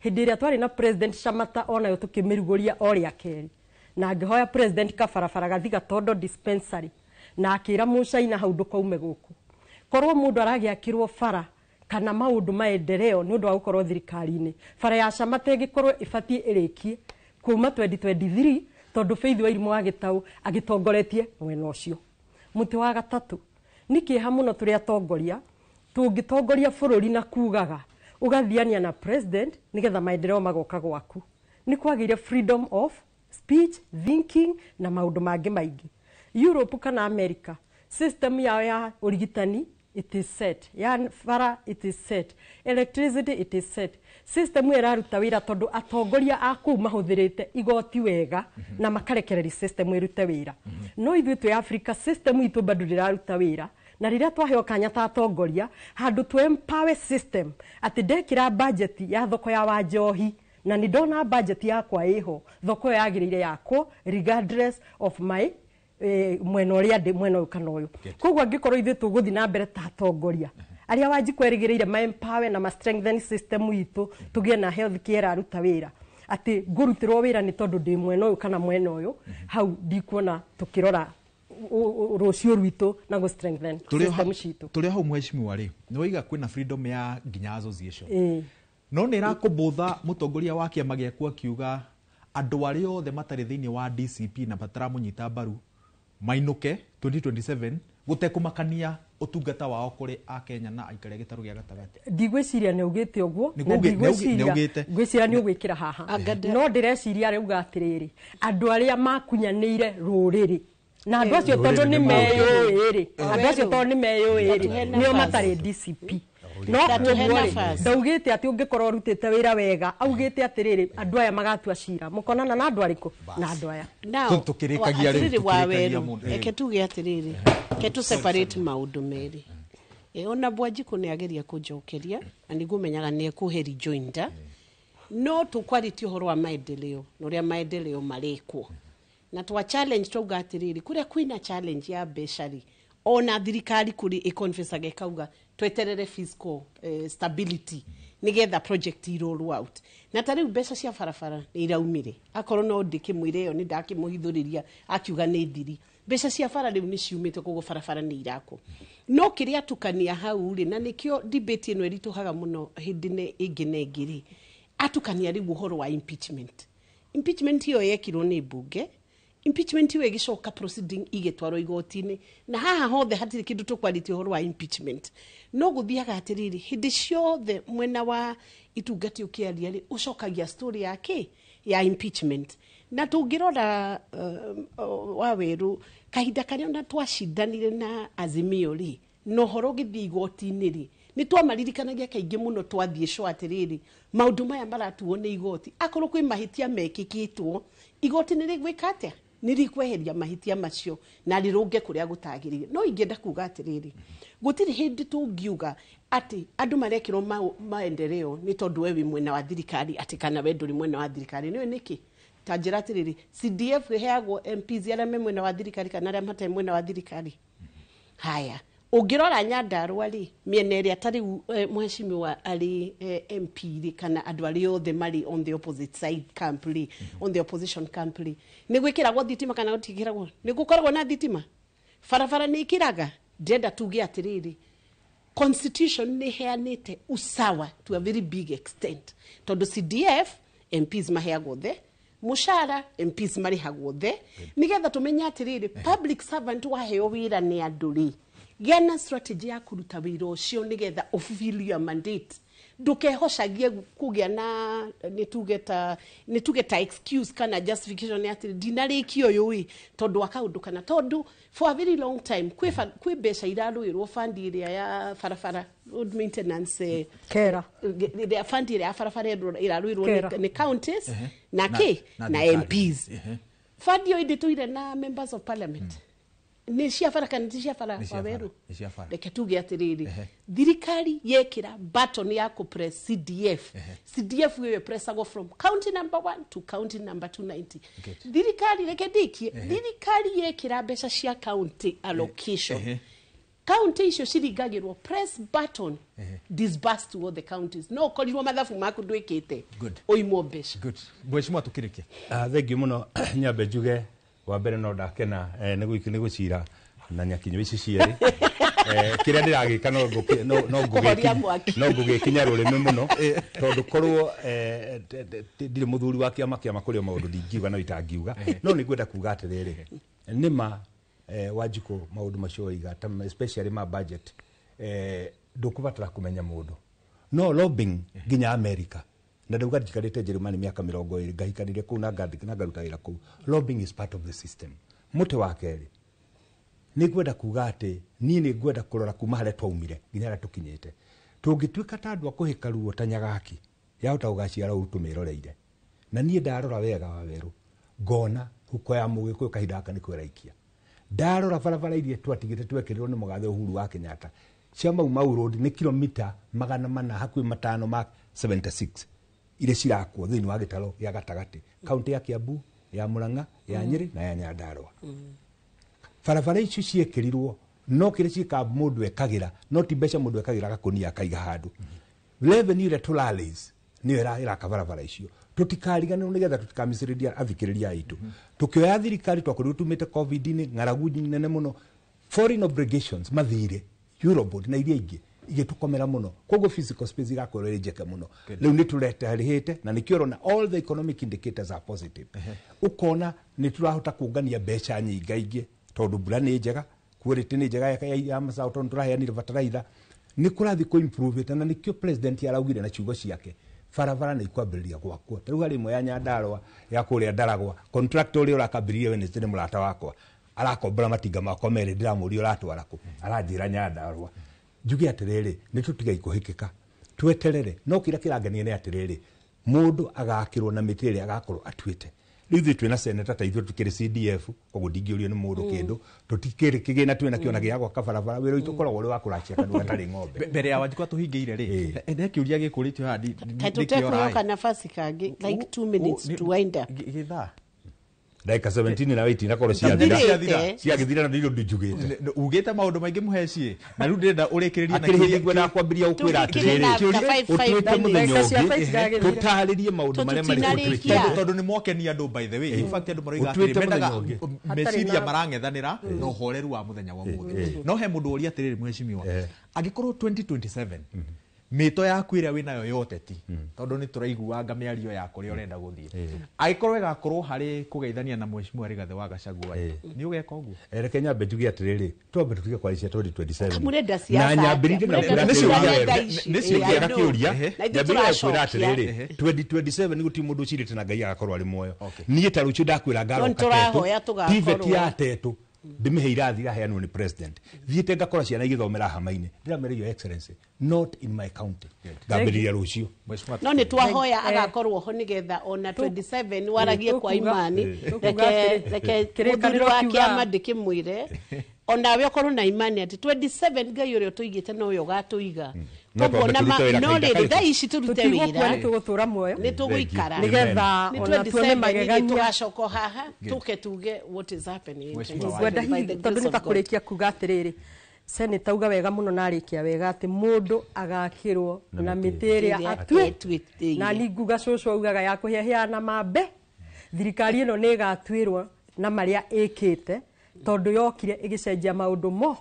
Hĩndĩ ĩrĩa twarĩ na president Shamata onayo tũkĩmĩrugũria o rĩa kerĩ, na ngĩhoya president kabarabara gathi Gatondo dispensary, na akĩra Mũcaina hau ndũkaume gũkũ. Korwo mũndũ aragĩakĩrwo bara kana maũndũ maendeleo nĩ ũndũ wa gũkorwo thirikari-inĩ, bara ya Shamata ĩgĩkorwo ĩbatiĩ ĩrĩkie kuma 2023 tondũ Faith Wairimu wa Gĩtaũ agĩtongoretie mwena ũcio. Mũtĩ wa gatatũ, nĩ kĩeha mũno tũrĩ atongoria tũngĩtongoria bũrũri na kugaga ũgathiania na president nĩgetha maendeleo magoka gwaku. Nĩ kwagĩire freedom of speech, thinking na maũndũ mangĩ maingĩ. Europe kana America, system yao ya ũrigitani it is set, ya bara it is set, electricity it is set. System ĩyo ĩraruta wĩra tondũ atongoria a kũu mahũthĩrĩte igoti wega na makarekereria system ĩrute wĩra. No ithuĩ twĩ Africa, system itũ bado ndĩraruta wĩra, na rĩrĩa twaheo kanya ta atongoria handũ tũ empower system atĩ ndekĩra budget ya thoko ya Wanjohi na nĩ ndona budget yakwa ĩho, thoko ĩyo yagĩrĩire yakwo regardless of my mwena ũrĩa ndĩ, mwena ũyũ kana ũyũ. Koguo angĩkorwo ithuĩ tũgũthiĩ na mbere ta atongoria arĩa Wanjikũ erĩgĩrĩire ma empower na ma strengthen system itũ, tũgĩe na health care aruta wĩra atĩ ngũrutĩrwo wĩra nĩ tondũ ndĩ mwena ũyũ kana mwena ũyũ, hau ndikuona tũkĩrora rũciũ rwitũ na gũ strengthen system citũ. Tũrĩ hau mheshimiwa rĩ, nĩ waiga kwĩna freedom ya nginya association, no nĩ ĩrakũbũtha mũtongoria wa kĩama gĩaku akiuga andũ arĩa othe matarĩ thĩinĩ wa DCP na mataramũnyita mbaru mainũke 2027 gũtekũmakania ũtungata wao kũrĩ Akenya na aikari a gĩtarũ gĩa gatagatĩ. Ndigwĩciria nĩ augĩte ũguo, na ngwĩciria nĩ ũgwĩkĩra haha, no ndĩreciria arauga atĩrĩrĩ, andũ arĩa makunyanĩire rũrĩrĩ na andũ acio tondũ nĩ meyũĩ rĩ, andũ acio tondũ nĩ meyũĩ rĩ, nĩo matarĩ DCP. No ndaugĩte atĩ ũngĩkorwo ũrutĩte wĩra wega, augĩte atĩrĩrĩ, andũ aya magatua cira, mũkonana na andũ arĩkũ? Na andũ aya. Tũkĩrĩkagia rĩu, tũkĩrĩkagia mũndũ. Reke tuge atĩrĩrĩ, reke tũ separate maũndũ merĩ. Ona Wanjikũ nĩ ageria kũnjokeria na nĩngũmenyaga nĩ ekũhe rejoinder, no tũkwarĩtie ũhoro wa maendeleo na ũrĩa maendeleo marekwo. Na twa challenge twauga atĩrĩrĩ, kũrĩa kwĩna challenge ya mbeca rĩ, ona thirikari kũrĩ ĩconfessaga ĩkauga tweterere fiscal stability nigetha project i roll out. Na ta rĩu mbeca cia barabara nĩ iraumire, akorwo no ndĩkĩmwĩre ĩyo nĩ ndakĩmũhithũrĩria akiuga nĩ thiri, mbeca cia bara rĩu nĩ ciumĩte, koguo barabara nĩ irakwo. No kĩrĩa atukania hau rĩ, na nĩkĩo debate ĩno ĩritũhaga mũno hĩndĩ ĩngĩ na ĩngĩ rĩ, atukania rĩu ũhoro wa impeachment. Impeachment ĩyo yekirwo nĩ mbunge, impeachment ĩyo ĩgĩcoka proceeding igĩtwarwo igoti-inĩ, na haha hothe hatirĩ kĩndũ tũkwarĩtie ũhoro wa impeachment. No gũthiaga atĩrĩrĩ, hĩndĩ ciothe mwena wa itungati ũkĩaria rĩ, ũcokagia story yake ya impeachment. Na tũngĩrora Wawerũ kahinda karĩa ona twacindanire na Azimio rĩ, na ũhoro ũgĩthiĩ igoti-inĩ rĩ, nĩ twamaririkanagia kaingĩ mũno twathiĩ show atĩrĩrĩ, maũndũ maya maratuo nĩ igoti, akorwo kwĩ mahĩtia mekĩkĩtwo, igoti nĩ rĩgwĩka atĩa? Nĩ rĩkweheria mahĩtia macio na rĩrũnge kũrĩa gũtagĩrĩire. No ingĩenda kuga atĩrĩrĩ, gũtirĩ hĩndĩ tũngiuga atĩ andũ marekĩrwo maendeleo nĩ tondũ we wĩ mwena wa thirikari, atĩ kana we ndũrĩ mwena wa thirikari. Nĩũĩ nĩkĩ? Ta njĩra atĩrĩrĩ, CDF ĩheagwo MPs arĩa me mwena wa thirikari kana arĩa matarĩ mwena wa thirikari? Haya, ũngĩrora Nyandarua rĩ, mĩena ĩrĩa ta rĩu mheshimiwa arĩ MP rĩ, kana andũ arĩa othe marĩ on the opposite side camp rĩ, on the opposition camp rĩ, nĩ gwĩkĩragwo thitima kana gũtiĩkĩragwo? Nĩ gũkoragwo na thitima? Barabara nĩ ĩkĩraga? Ndĩrenda tuge atĩrĩrĩ, constitution nĩ ĩheanĩte usawa to a very big extent, tondũ CDF MPs maheagwo the mũcara, MPs marĩhagwo the, nĩgetha tũmenye atĩrĩrĩ, public servant waheo wĩra nĩ andũ rĩ, gĩa na strategy ya kũruta wĩra ũcio nĩgetha ũfulfill your mandate. Ndũkehocagie kũgĩa na nĩ tuge ta excuse kana justification atĩ ndinarĩkia ũyũ ĩ tondũ wa kaũndũ kana, tondũ for a very long time kwĩ mbeca irarũĩrwo fund ĩrĩa ya barabara, road maintenance, Kera ĩrĩa fund ĩrĩa ya barabara ĩrarũĩrwo nĩ counties na kĩ na MPs. Fund ĩyo ĩndĩtũire na members of parliament nĩ cia bara kana ti cia bara? Wawerũ, reke tuge atĩrĩrĩ, thirikari yekĩra button ya kũpress CDF, CDF ĩyo ĩpressagwo from county number 1 to county number 290. Thirikari, reke ndikie, thirikari yekĩra mbeca cia county allocation, county icio ciringagĩrwo press button, disburse to all the counties. No ũkorirwo mathabu maku ndwĩkĩte, ũimwo mbeca. Good. Mheshimiwa, tũkĩrĩkia. Thengiũ mũno. Nyambe njuge wa mbere no ndakena nĩ gũcira na nyakinyo ici cierĩ. Kĩrĩa ndĩragĩka no ngũgĩkinya rũrĩmĩ mũno tondũ korwo ndirĩ mũthuri wa kĩama kĩama kũrĩ o maũndũ ndingiuga no itangiuga, no nĩ ngwenda kuga atĩrĩrĩ, nĩma Wanjikũ maũndũ macio waiga, especially ma budget, ndũkũbatara kũmenya mũndũ no lobbying nginya America, na ndauga njikarĩte Jerumani mĩaka 20, ngahikanĩria kũu na ngaruta wĩra kũu. Lobbying is part of the system. Mũtĩ wa kerĩ nĩ ngwenda kuga atĩ niĩ nĩ ngwenda kũrora kuma harĩa twaumire nginya harĩa tũkinyĩte. Tũngĩtuĩka ta andũ a kũhĩka ruo ta Nyagaki yahota gũgaciara ũru tũmĩroreire. Na niĩ ndarora wega wa werũ ngona huko ya Mũgĩkũyũ kahinda gaka nĩko ĩraikia. Ndarora barabara iria twatigĩte twekĩrirwo nĩ mũgathe Uhuru wa Kenyatta cia Mau Mau Road nĩ kilomita 405 ma 76 iria cirakwo thĩinĩ wa gĩtaro gĩa gatagatĩ, kaunti ya Kiambu, ya Murang'a, ya Nyĩrĩ na ya Nyandarua. Barabara icio ciekĩrirwo no kĩrĩa ciĩkaga mũndũ ekagĩra, no ti mbeca mũndũ ekagĩra gakũnia akaiga handũ. Revenue ĩrĩa tũraraise nĩyo ĩraka barabara icio. Tũtikariganĩrwo nĩgetha tũtikamicĩrĩria athikĩrĩria aitũ. Tũkĩoya thirikari twakorirwo tumĩte COVID-inĩ, ng'aragu nene mũno, foreign obligations mathirĩ, Eurobond na iria ingĩ igĩtũkomera mũno, koguo physical space igakorwo ĩrĩ njeke mũno. Rĩu nĩ tũretarĩhĩte na nĩkĩo ũrona all the economic indicators are positive. Ũkona nĩ tũrahota kũngania mbeca nyingaingĩ tondũ mbura nĩ njega, quality nĩ njega ya mazao tondũ tũraheanire bataraitha, nĩ kũrathiĩ kũ improve, na nĩkĩo president araugire na ciugo ciake barabara nĩ ikwambĩrĩria gwakwo. Ta rĩu harĩ ĩmwe ya Nyandarua ya kũrĩa Ndaragwa, contractor ũrĩa ũrakambĩrĩria Wednesday nĩ mũrata wakwa, arakombora matinga makwa merĩ, ndĩramũria ũratwara kũ, aranjĩra Nyandarua. Njuge atĩrĩrĩ, nĩ tũtigai kũhĩkĩka, tweterere. No kĩrĩa kĩrangenia nĩ atĩrĩrĩ, mũndũ agakĩrwo na mĩtĩ ĩrĩa agakorwo atuĩte. Rĩu ithuĩ twĩna seneta ta ithuĩ tũkĩrĩ CDF, koguo ndingĩũrio nĩ mũndũ kĩndũ, tũtikĩrĩ kĩgĩna twĩna kĩo na gĩa gwaka barabara, wĩra witũ ũkoragwo ũrĩ wa kũracia kanua gatarĩ ng'ombe. Mbere ya Wanjikũ atũhingĩire rĩ, he kĩũria gĩkũrĩtio haha tũtekũyoka nafasi kangĩ like 2 minutes to wind up. Gĩthaa ndagĩka 17 na 18 akorwo ciathira ciagĩthira na ndirĩ ũndũ njugĩte. Ugĩte maũndũ maingĩ mũheci, na rĩu ndĩrenda ũrĩkĩrĩrie na kĩrĩa ngwenda kwambĩrĩria gũkwĩra atĩrĩrĩ, ũtuĩte mũthenya ũngĩ tũtarĩrie maũndũ marĩa marĩ tondũ nĩ mwakenia andũ, by the way. In fact andũ maroiga atĩrĩ, mendaga meciria marang'ethanĩra na ũhoreru wa mũthenya wa ũmũthĩ. No he mũndũ ũria atĩrĩrĩ, mheshimiwa, angĩkorwo 2027 mĩto yaku ĩrĩa wĩnayo ya ũteti, tondũ nĩ tũraiguanga mĩario ya kũrĩa ũrenda gũthiĩ, angĩkorwo ĩgakorwo harĩ kũgeithania na mheshimiwa Rigathĩ wa Gachagua, nĩ ũgeka ũguo? Reke nyambe njuge atĩrĩrĩ, twambe tũtige kwaria 2027 na nyambĩrĩrie na kwĩra kĩũria, nyambĩrĩrie kwĩra atĩrĩrĩ, 2027 nĩ gũtirĩ mũndũ ũcirĩte na Ngai agakorwo arĩ muoyo. Niĩ ta rũciũ ndakwĩra ngaroka Tetũ, TVET ya Tetũ ndĩmĩhe irathi iraheanwo nĩ president, thiĩte ngakora ciana igĩthomera hama-inĩ, ndĩramera Your Excellency, not in my county, ngambĩrĩria rũciũ. No nĩ twahoya agakorwo ho nĩgetha ona 27 waragie kwa imani. Reke mũthuri wa kĩama ndĩkĩmwĩre onawe ũkorwo na imani atĩ 27 Ngai ũrĩa ũtũigĩte nowe ũgatũiga. Koguo no rĩrĩ thaa ici tũrute wĩra, nĩ tũgũtũra muoyo, nĩ tũgũikara nĩgetha ona tuone magegania, tũgacoka haha tũke tuge what is happening. Ngwenda hihi tondũ nĩ ta kũrĩkia kuga atĩrĩrĩ, seneta uga wega mũno na arĩkia wega atĩ mũndũ agakĩrwo na mĩtĩ ĩrĩa atuĩte, na niĩ nguga cũcũ augaga ya kũhĩahĩa na mambe. Thirikari ĩno nĩ ĩgatuĩrwo na marĩa ĩkĩte, tondũ yokire ĩgĩcenjia maũndũ mo,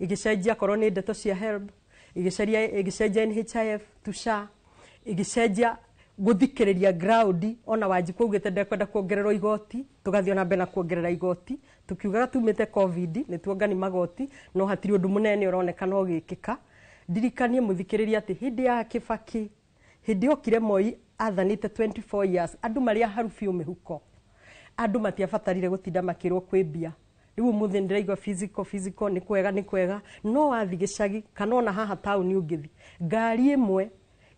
ĩgĩcenjia korwo nĩ ndeto cia HELB, ĩgĩcenjia NHIF to SHA, ĩgĩcenjia gũthikĩrĩria ground. Ona Wanjikũ augĩte ndekwenda kuongererwo igoti, tũgathiĩ ona mbere na kuongerera igoti, tukiugaga tumĩte COVID nĩ tuongani magoti, no hatirĩ ũndũ mũnene ũronekana ũgĩkĩka. Ndirikanie mũthikĩrĩria atĩ hĩndĩ ya Kibaki, hĩndĩ yokire Moi athanĩte 24 years, andũ marĩa haru biũ mĩhuko, andũ matiabatarire gũtinda makĩrwo kwĩ mbia. Rĩu ũmũthĩ ndĩraigua physical nĩ kwega nĩ kwega, no wathiĩ gĩcagi kana ona haha taũni ũngĩthiĩ, ngari ĩmwe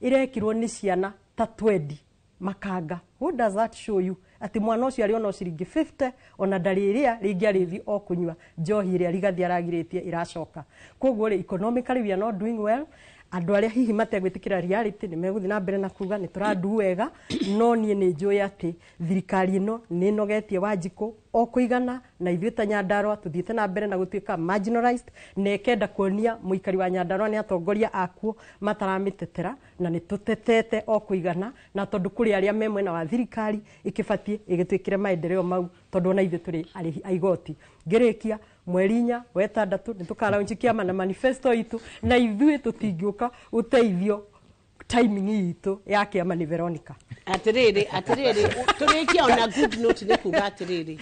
ĩrekirwo nĩ ciana ta 20 makanga. What does that show you? Atĩ mwana ũcio arĩ ona ciringi 50 ona ndarĩrĩa rĩngĩ arĩthiĩ o kũnyua njohi ĩrĩa Rigathĩ aragirĩtie ĩracoka. Koguo rĩ, economically we are not doing well. Andũ arĩa hihi mategwĩtĩkĩra reality nĩ megũthiĩ na mbere na kuga nĩ tũrandu wega, no niĩ nĩ njũĩ atĩ thirikari ĩno nĩ ĩnogetie Wanjikũ o kũigana, na ithuĩ ta Nyandarua tũthiĩte na mbere na gũtuĩka marginalized, na ĩkenda kuonia mũikari wa Nyandarua nĩ atongoria akuo mataramĩtetera, na nĩ tũtetete o kũigana, na tondũ kũrĩ arĩa me mwena wa thirikari ĩkĩbatiĩ ĩgĩtwĩkĩre maendeleo mau, tondũ ona ithuĩ tũrĩ arĩhi a igoti. Ngĩrĩkia Mweri 4 wa 6 nĩ tũkaraunji kĩama na manifesto itũ, na ithuĩ tũtingĩũka gũteithio timing itũ ya kĩama nĩ Veronica. Atiriri, tũrĩkia ona good note nĩ kuga atiriri,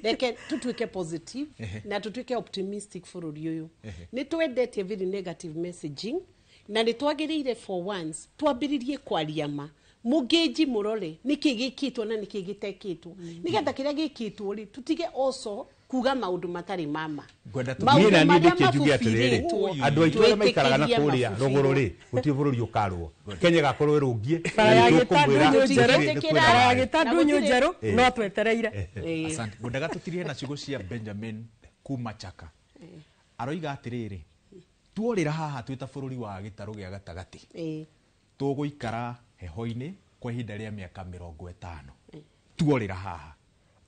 reke tũtuĩke positive na tũtuĩke optimistic bũrũri ũyũ. Nĩ twendetie very negative messaging na nĩ twagĩrĩire for once twambĩrĩrie kwaria ma. Mũngĩnji mũrore nĩkĩ gĩkĩtwo na nĩkĩ gĩtekĩtwo, nĩgetha kĩrĩa gĩkĩtwo rĩ tũtige also kuga maũndũ matarĩ mama. Niĩ na niĩ ndĩkie njuge atĩrĩrĩ, andũ aitũ arĩa maikaraga na kũrĩa rũgũrũ rĩ, gũtirĩ bũrũri ũkarũo. Kenya ĩgakorwo ĩrũngiĩ. Bara ya Gĩtandũ Njerũ no twetereire. Asante. Ngwendaga tũtirihe na ciugo cia Benjamin kuma Chaka. Aroiga atĩrĩrĩ, tuorĩra haha twĩ ta bũrũri wa gĩtarũ gĩa gatagatĩ, tũgũikara heho-inĩ kwa ihinda rĩa mĩaka 50. Tuorĩra haha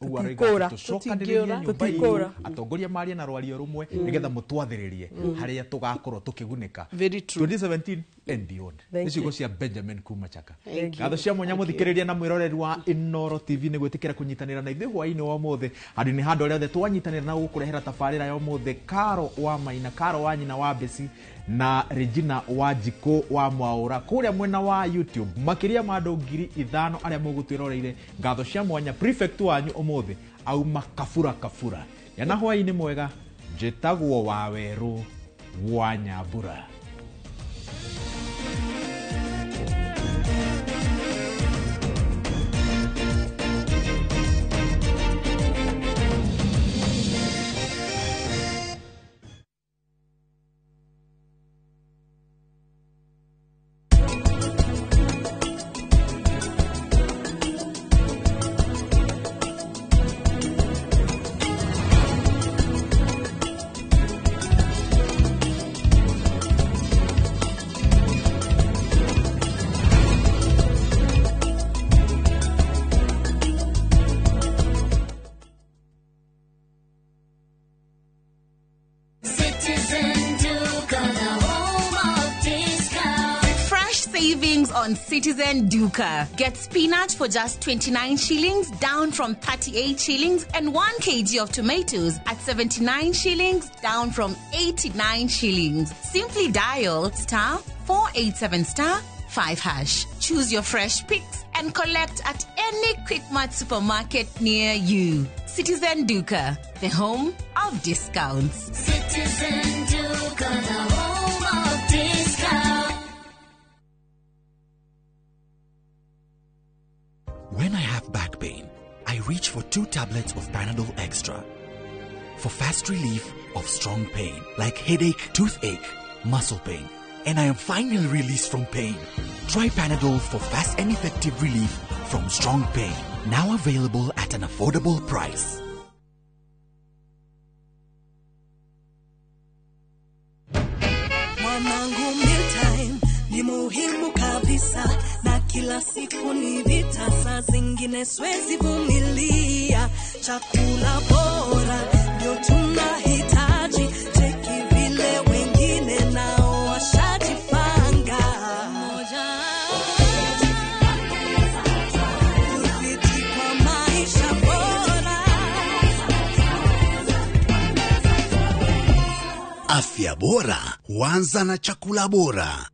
ũguo aroiga tũcokanĩrĩrie nyũmba itũ, atongoria marie na rwario rũmwe nĩgetha mũtwathĩrĩrie harĩa tũgakorwo tũkĩgunĩka 2017 and beyond. Nĩ ciugo cia Benjamin kuma Chaka. Ngatho cia mwanya mũthikĩrĩria na mwĩroreri wa Inooro TV nĩ gwĩtĩkĩra kũnyitanĩra na ithuĩ hwaĩ-inĩ wa ũmũthĩ. Handũ-inĩ handũ arĩa othe twanyitanĩra na gũkũrehera tabarĩra ya ũmũthĩ, Karo wa Maina, Karo wa nyina wa Besi na Regina wa Njikũ wa Mwaũra kũrĩa mwena wa YouTube, makĩria ma andũ 5,000 arĩa mũgũtwĩroreire. Ngatho cia mwanya prefect wanyu ũmũthĩ auma Kabura Kabura. Yana hwaĩ-inĩ mwega, njĩtagwo Wawerũ wa Nyambura. On Citizen Duka. Get spinach for just 29 shillings, down from 38 shillings, and 1 kg of tomatoes at 79 shillings, down from 89 shillings. Simply dial *487*5#. Choose your fresh picks and collect at any Quickmart supermarket near you. Citizen Duka, the home of discounts. Citizen Duka, the home of discounts. When I have back pain, I reach for 2 tablets of Panadol Extra for fast relief of strong pain like headache, toothache, muscle pain, and I am finally released from pain. Try Panadol for fast and effective relief from strong pain. Now available at an affordable price. Mwanangu, mealtime ni muhimu kabisa, na kila siku ni vita, saa zingine siwezi vumilia. Chakula bora ndio tunahitaji, cheki vile wengine nao washajipanga. Tufiti kwa maisha bora. Afya bora huanza na chakula bora.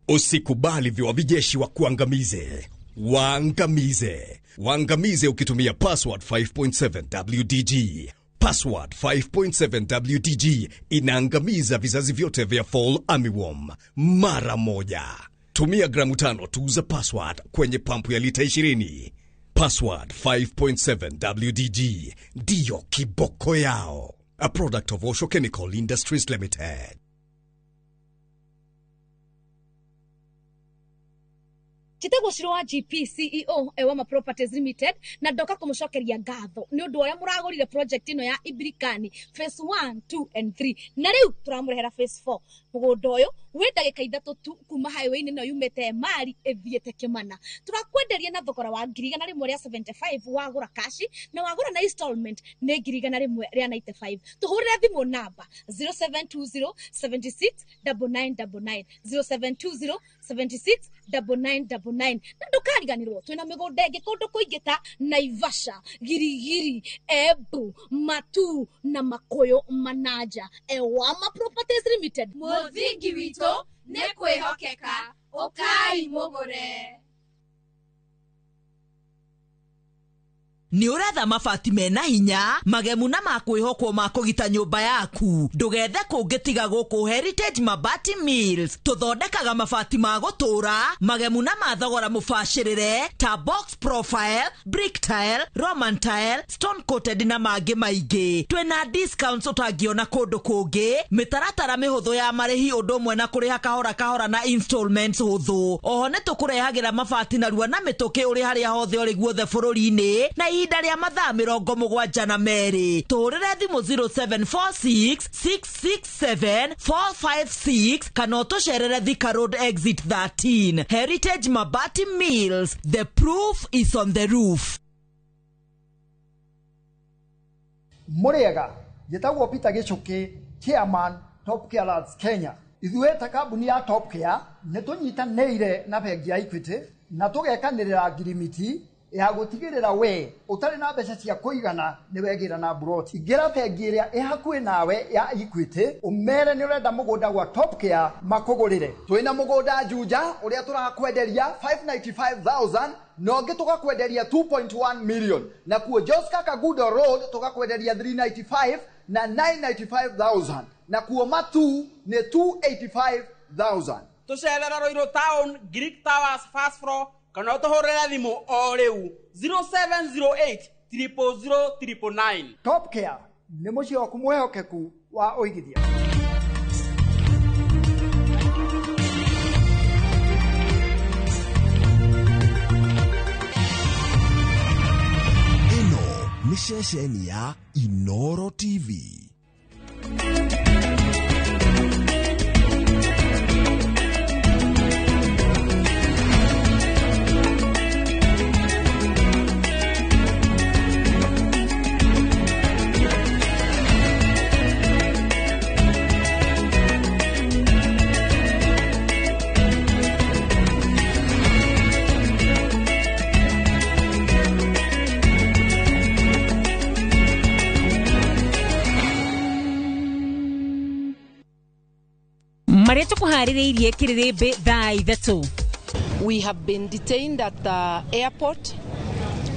Usikubali viwavijeshi wa kuangamize. Waangamize. Waangamize ukitumia password 5.7 WDG. Password 5.7 WDG inaangamiza vizazi vyote vya fall armyworm mara moja. Tumia gramu 5 tu za password kwenye pampu ya lita 20. Password 5.7 WDG ndiyo kiboko yao. A product of Osho Chemical Industries Limited. Njĩtagwo Shiro wa GP CEO Ewama Properties Limited, na ndoka kũmũcokeria ngatho nĩ ũndũ ũrĩa mũragũrire project ĩno ya Ibirikani phase 1, 2 and 3, na rĩu tũramũrehera phase 4. Mũgũnda ũyũ wĩ ndagĩka 3 tu kuma highway-inĩ ĩno yumĩte Emali ĩthiĩte Kĩmana. Tũrakwenderia na thogora wa 175,000 wagũra kashi, na wagũra na installment nĩ 195,000. Tũhũrĩre thimũ namba 0720 76 9999, 0720 76 9999. 099. Na ndũkariganĩrwo twĩna mĩgũnda ĩngĩ kũndũ kũingĩ ta Naivasha, Girigiri, Embu, Matu na Makuyu Manaja. Ewama Properties Limited, Mũthingi witũ nĩ kwĩhokeka. Ũkai mũgũre. Nĩ ũretha mabati mena hinya magemu na makwĩhokwo ma kũgita nyũmba yaku. Ndũgethe kũngĩ tiga gũkũ Heritage Mabati Mills. Tũthondekaga mabati ma gũtũũra magemu na ma thogora mũbacĩrĩre ta box profile, brick tile, roman tile, stone coated na mangĩ maingĩ. Twĩna discounts ũtangĩona kũndũ kũngĩ, mĩtaratara mĩhũthũ ya marĩhi ũndũ ũmwe na kũrĩha kahora kahora na installments hũthũ. Oho nĩ tũkũrehagĩra mabati narua na mĩtũkĩ ũrĩ harĩa hothe ũrĩ guothe bũrũri-inĩ na ihinda rĩa mathaa 72. Tũhũrĩre thimũ 0746 667 456 kana ũtũcerere Thika Road exit 13. Heritage Mabati Mills, the proof is on the roof. Mũrĩega, njĩtagwo Peter Gĩchũkĩ, chairman Top Care Lands Kenya. Ithuĩ ta kambuni ya Top Care nĩ tũnyitanĩire na bengi ya Equity na tũgekanĩrĩra ngirimiti ya gũtigĩrĩra we ũtarĩ na mbeca cia kũigana nĩ wegĩra na mburoti. Ingĩra bengi ĩrĩa ĩ hakuhĩ nawe ya Equity ũmere nĩ ũrenda mũgũnda gwa Top Care makũgũrĩre. Twĩna mũgũnda Juja ũrĩa tũrakwenderia 595,000 na ũngĩ tũgakwenderia 2.1 million, na kuo Joska Kagudo Road tũgakwenderia 395 na 995,000, na kuo Matu nĩ 285,000. Tũcerera Ruiru Town, Greek Towers first floor, kana ũtũhũrĩre thimũ o rĩu 0708 000 999. Top Care nĩ mũciĩ waku mwĩhokeku wa ũigithia. Ĩno nĩ ceceni ya Inoro TV. Marĩa tũkũharĩrĩirie kĩrĩrĩmbĩ thaa 3. We have been detained at the airport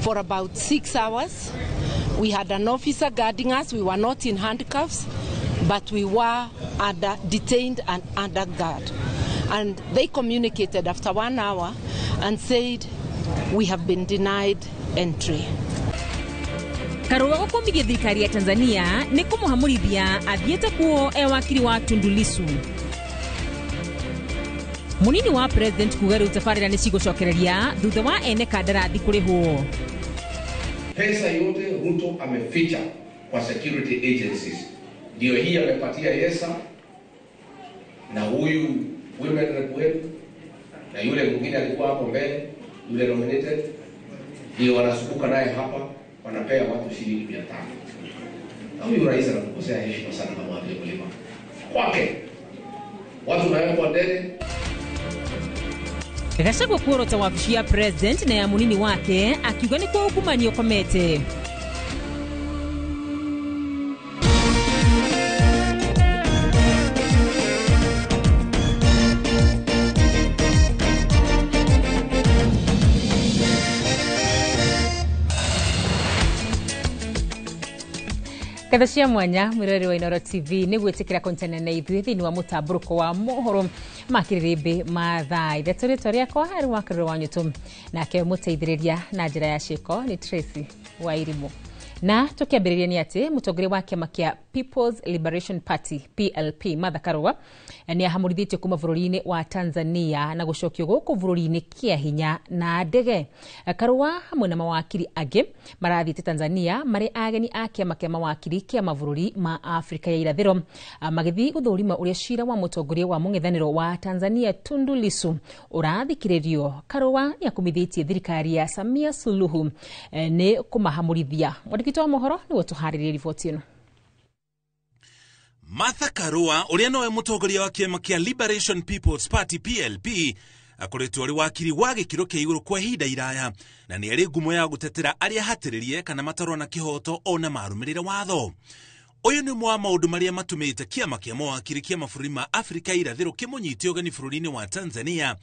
for about 6 hours. We had an officer guarding us. We were not in handcuffs, but we were detained and under guard. And they communicated after 1 hour and said, we have been denied entry. Karua gũkũmithia thirikari ya Tanzania nĩ kũmũhamũrithia athiĩte kuo e wakiri wa Tundu Lissu. Munini wa president kuga rĩu tabarĩra nĩ cigũcokereria thutha wa ene kandarathi kũrĩhwo. Pesa yote Ruto ameficha kwa security agencies, ndio hii amepatia Yesa na huyu women rep wetu na yule mwingine alikuwa hapo mbele, yule nominated, ndio wanasukuka naye hapa, wanapea watu shilingi 500. Na huyu rais anakukosea heshima sana kama watu ya mlima kwake, watu nawekwa ndege. Gachagua kuorota wabici ya president na ya munini wake akiuga nĩ kwa ungumania ũkomete. Ngatho cia mwanya mwiroreri wa Inoro TV nĩ gwĩtĩkĩra kũnyitanĩra na ithuĩ thĩinĩ wa mũtambũrũko wa mohoro ma kĩrĩrĩmbĩ ma thaa 3. Rĩtwa rĩakwa arĩ wa Karũrũ wa Nyũtũ, nake mũteithĩrĩria na njĩra ya ciĩko nĩ Tracy wa Irimũ. Na tũkĩambĩrĩria nĩ atĩ mũtongoria wa kĩama kĩa People's Liberation Party PLP Martha Karua nĩ ahamũrithĩtio kuma bũrũri-inĩ wa Tanzania na gũcokio gũkũ bũrũri-inĩ kĩa hinya na ndege. Karua hamwe na mawakiri angĩ marathiĩte Tanzania marĩ ageni a kĩama kĩa mawakiri kĩa mabũrũri ma Afrika ya irathĩro, magĩthiĩ gũthũrima ũrĩa cira wa mũtongoria wa mũng'ethanĩro wa Tanzania Tundu Lissu ũrathikĩrĩrio. Karua nĩ akumithĩtie thirikari ya Samia Suluhu nĩ kũmahamũrithia. Mwandĩki wa mohoro nĩwe tũharĩrie riboti ĩno. Martha Karua ũrĩa nowe mũtongoria wa kĩama kĩa Liberation People's Party PLP Akoretwo arĩ wakiri wa gĩkĩro kĩa igũrũ kwa ihinda iraya na nĩ arĩ ngumo ya gũtetera arĩa hatĩrĩrie kana matarona kĩhoto ona marũmĩrĩre watho. Ũyũ nĩ ũmwe wa maũndũ marĩa matũmĩte kĩama kĩa mawakiri kĩa mabũrũri ma Afrika irathĩro kĩmũnyite ũgeni bũrũri-inĩ wa Tanzania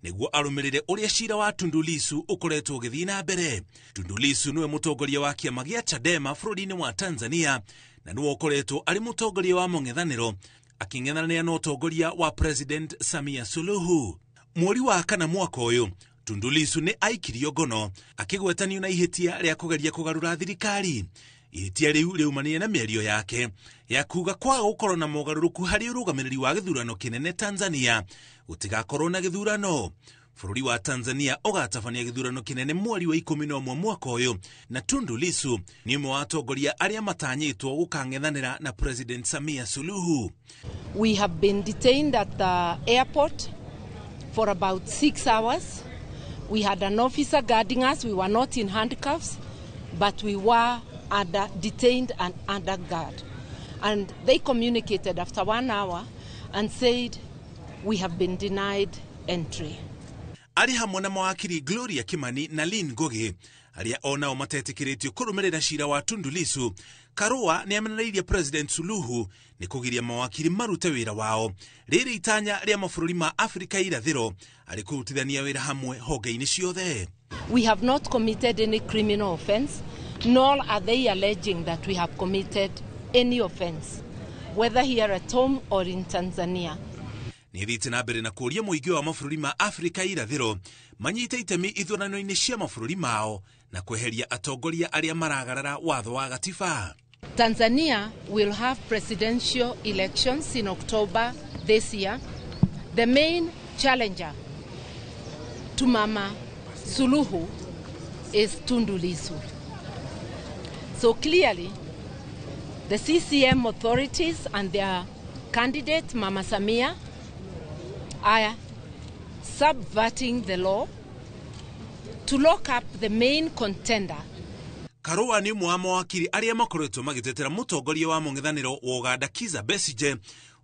nĩguo arũmĩrĩre ũrĩa cira wa Tundu Lissu ũkoretwo ũgĩthiĩ na mbere. Tundu Lissu nĩwe mũtongoria wa kĩama gĩa Chadema bũrũri-inĩ wa Tanzania na nĩwe ũkoretwo arĩ mũtongoria wa mũng'ethanĩro akĩng'ethanĩra na ũtongoria wa President Samia Suluhu. Mweri wa kana mwaka ũyũ Tundu Lissu nĩ aikirio ngono akĩgwetanio na ihĩtia rĩa kũgeria kũgarũra thirikari. Ihĩtia rĩu rĩumanire na mĩario yake ya kuga kwaga gũkorwo na mogarũrũku harĩ ũrũgamĩrĩri wa gĩthurano kĩnene Tanzania gũtigakorwo na gĩthurano. Bũrũri wa Tanzania ũgatabania gĩthurano kĩnene mweri wa 11 mwaka ũyũ na Tundu Lissu nĩ ũmwe wa atongoria arĩa matanyĩtwo gũkang'ethanĩra na President Samia Suluhu. We have been detained at the airport for about 6 hours. We had an officer guarding us. We were not in handcuffs, but we were detained and under guard. And they communicated after 1 hour and said, we have been denied entry. Arĩ hamwe na mawakiri Gloria Kimani na Lynn Ngugi arĩa onao matetĩkĩrĩtio kũrũmĩrĩra cira wa Tundu Lissu. Karua nĩ amenereirie President Suluhu nĩ kũgiria mawakiri marute wĩra wao rĩrĩ itanya rĩa mabũrũri ma Afrika irathĩro arĩ kũrutithania wĩra hamwe honge-inĩ ciothe. We have not committed any criminal offense, nor are they alleging that we have committed any offense, whether here at home or in Tanzania. Nĩ thiĩte na mbere na kũũria mũingĩ wa mabũrũri ma Afrika irathĩro manyite itemi ithurano-inĩ cia mabũrũri mao na kweheria atongoria arĩa maragarara watho wa gatiba. Tanzania will have presidential elections in October this year. The main challenger to Mama Suluhu is Tundu Lissu. So clearly, the CCM authorities and their candidate, Mama Samia, are subverting the law to lock up the main contender. Karua nĩ ũmwe wa mawakiri arĩa makoretwo magĩtetera mũtongoria wa mũng'ethanĩro wa Uganda Kizza Besigye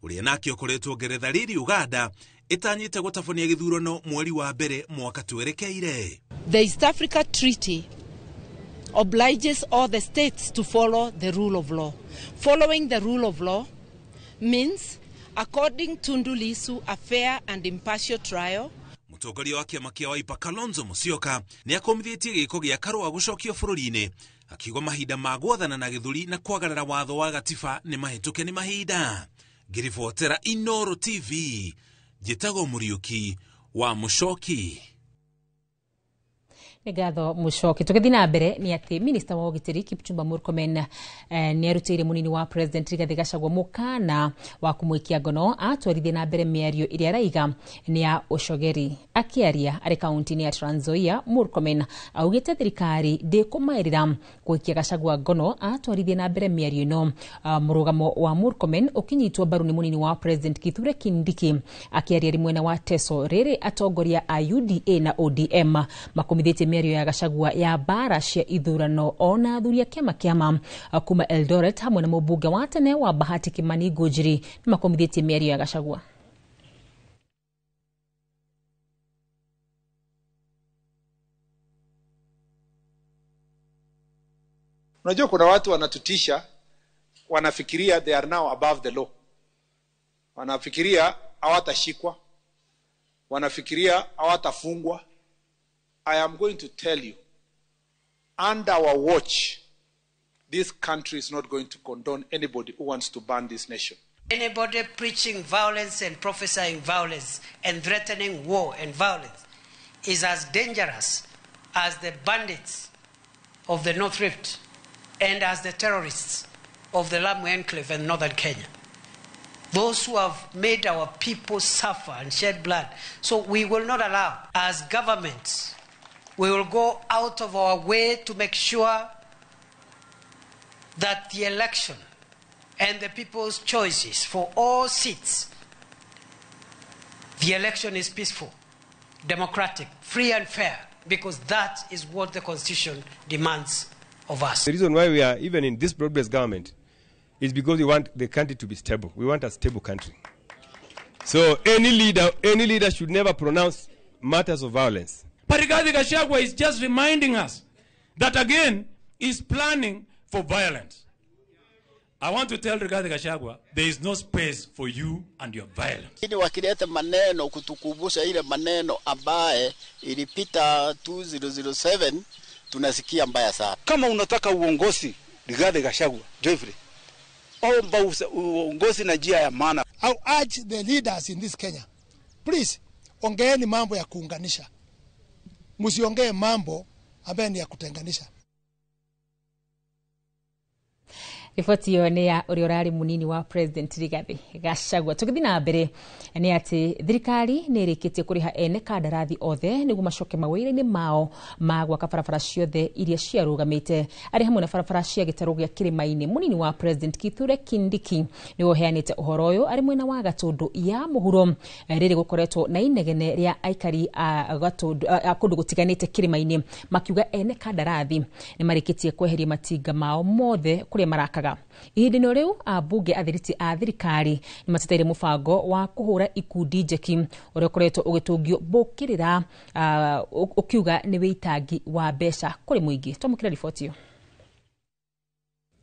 ũrĩa nake ũkoretwo Ngeretha rĩrĩ Uganda ĩtanyĩte gũtabania gĩthurano mweri wa mbere mwaka twerekeire. The East Africa Treaty obliges all the states to follow the rule of law. Following the rule of law means according to Tundu Lissu a fair and impartial trial. Mũtongoria wa kĩama kĩa Wiper Kalonzo Musyoka nĩ akomithĩtie gĩko gĩa Karua gũcokio bũrũri-inĩ akiuga mahinda ma gwathana na gĩthũri na kwagarara watho wa gatiba nĩ mahĩtũke nĩ mahinda. Ngĩribotera Inooro TV njĩtagwo Mũriũki wa Mũcoki. Nĩ ngatho Mũcoki. Tũgĩthiĩ na mbere nĩ atĩ minista wa ũgitĩri Kipchumba Murkomen nĩ arutĩire mũnini wa President Rigathĩ Gachagua mũkana wa kũmũikia ngono atwarithie na mbere mĩario ĩrĩa araiga nĩ ya ũcogeri. Akĩaria arĩ kaunti-inĩ ya Trans Nzoia, Murkomen augĩte thirikari ndĩkũmaĩrĩra gũikia Gachagua ngono atwarithie na mbere mĩario ĩno. Mũrũgamo wa Murkomen ũkĩnyitwo mbaru nĩ mũnini wa President Kithure Kindiki akĩaria arĩ mwena wa Teso rĩrĩ atongoria a UDA na ODM makomithĩtie mĩario ya Gachagua ya mbara cia ithurano ona athuri a kĩama kĩama kuma Eldoret hamwe na mũmbunge wa tene wa Bahati Kimani Ngunjiri nĩ makomithĩtie mĩario ya Gachagua. Unajua kuna watu wanatutisha, wanafikiria they are now above the law. Wanafikiria hawatashikwa, wanafikiria hawatafungwa. I am going to tell you, under our watch, this country is not going to condone anybody who wants to burn this nation. Anybody preaching violence and prophesying violence and threatening war and violence is as dangerous as the bandits of the North Rift and as the terrorists of the Lamu Enclave and northern Kenya. Those who have made our people suffer and shed blood. So we will not allow, as governments, we will go out of our way to make sure that the election and the people's choices for all seats, the election is peaceful, democratic, free and fair, because that is what the Constitution demands of us. The reason why we are even in this broad-based government is because we want the country to be stable. We want a stable country. So any leader should never pronounce matters of violence. But Rigathi Gachagua is just reminding us that again is planning for violence. I want to tell Rigathi Gachagua there is no space for you and your violence. Lakini wakileta maneno kutukumbusha ile maneno ambaye ilipita 2007 tunasikia mbaya sana. Kama unataka uongozi, Rigathi Gachagua, Geoffrey, omba uongozi na njia ya maana. I urge the leaders in this Kenya, please ongeeni mambo ya kuunganisha, msiongee mambo ambayo ni ya kutenganisha. Riboti ĩyo nĩ ya ũrĩa ũrarĩ mũnini wa President Rigathi Gachagua. Tũgĩthiĩ na mbere nĩ atĩ thirikari nĩ ĩrĩkĩtie kũrĩha ene kandarathi othe nĩguo macoke mawĩra-inĩ mao ma gwaka barabara ciothe iria ciarũgamĩte, arĩ hamwe na barabara cia gĩtarũ gĩa kĩrĩma-inĩ. Mũnini wa President Kithure Kindiki nĩwe ũheanĩte ũhoro ũyũ arĩ mwena wa Gatũndũ ya mũhuro, rĩrĩ gũkoretwo na inegene rĩa aikari a Gatũndũ a kũndũ gũtiganĩte kĩrĩma-inĩ makiuga ene kandarathi nĩ marĩkĩtie kweheria matinga mao mothe kũrĩa marakaga. Ihinda-inĩ rĩu ambunge athiriti a thirikari nĩ mateteire mũbango wa kũhũra ikundi njeki ũrĩa ũkoretwo ũgĩtũngio mbũkĩrĩra, ũkiuga nĩ wĩitangi wa mbeca kũrĩ mũingĩ. Twamũkĩra riboti ĩyo.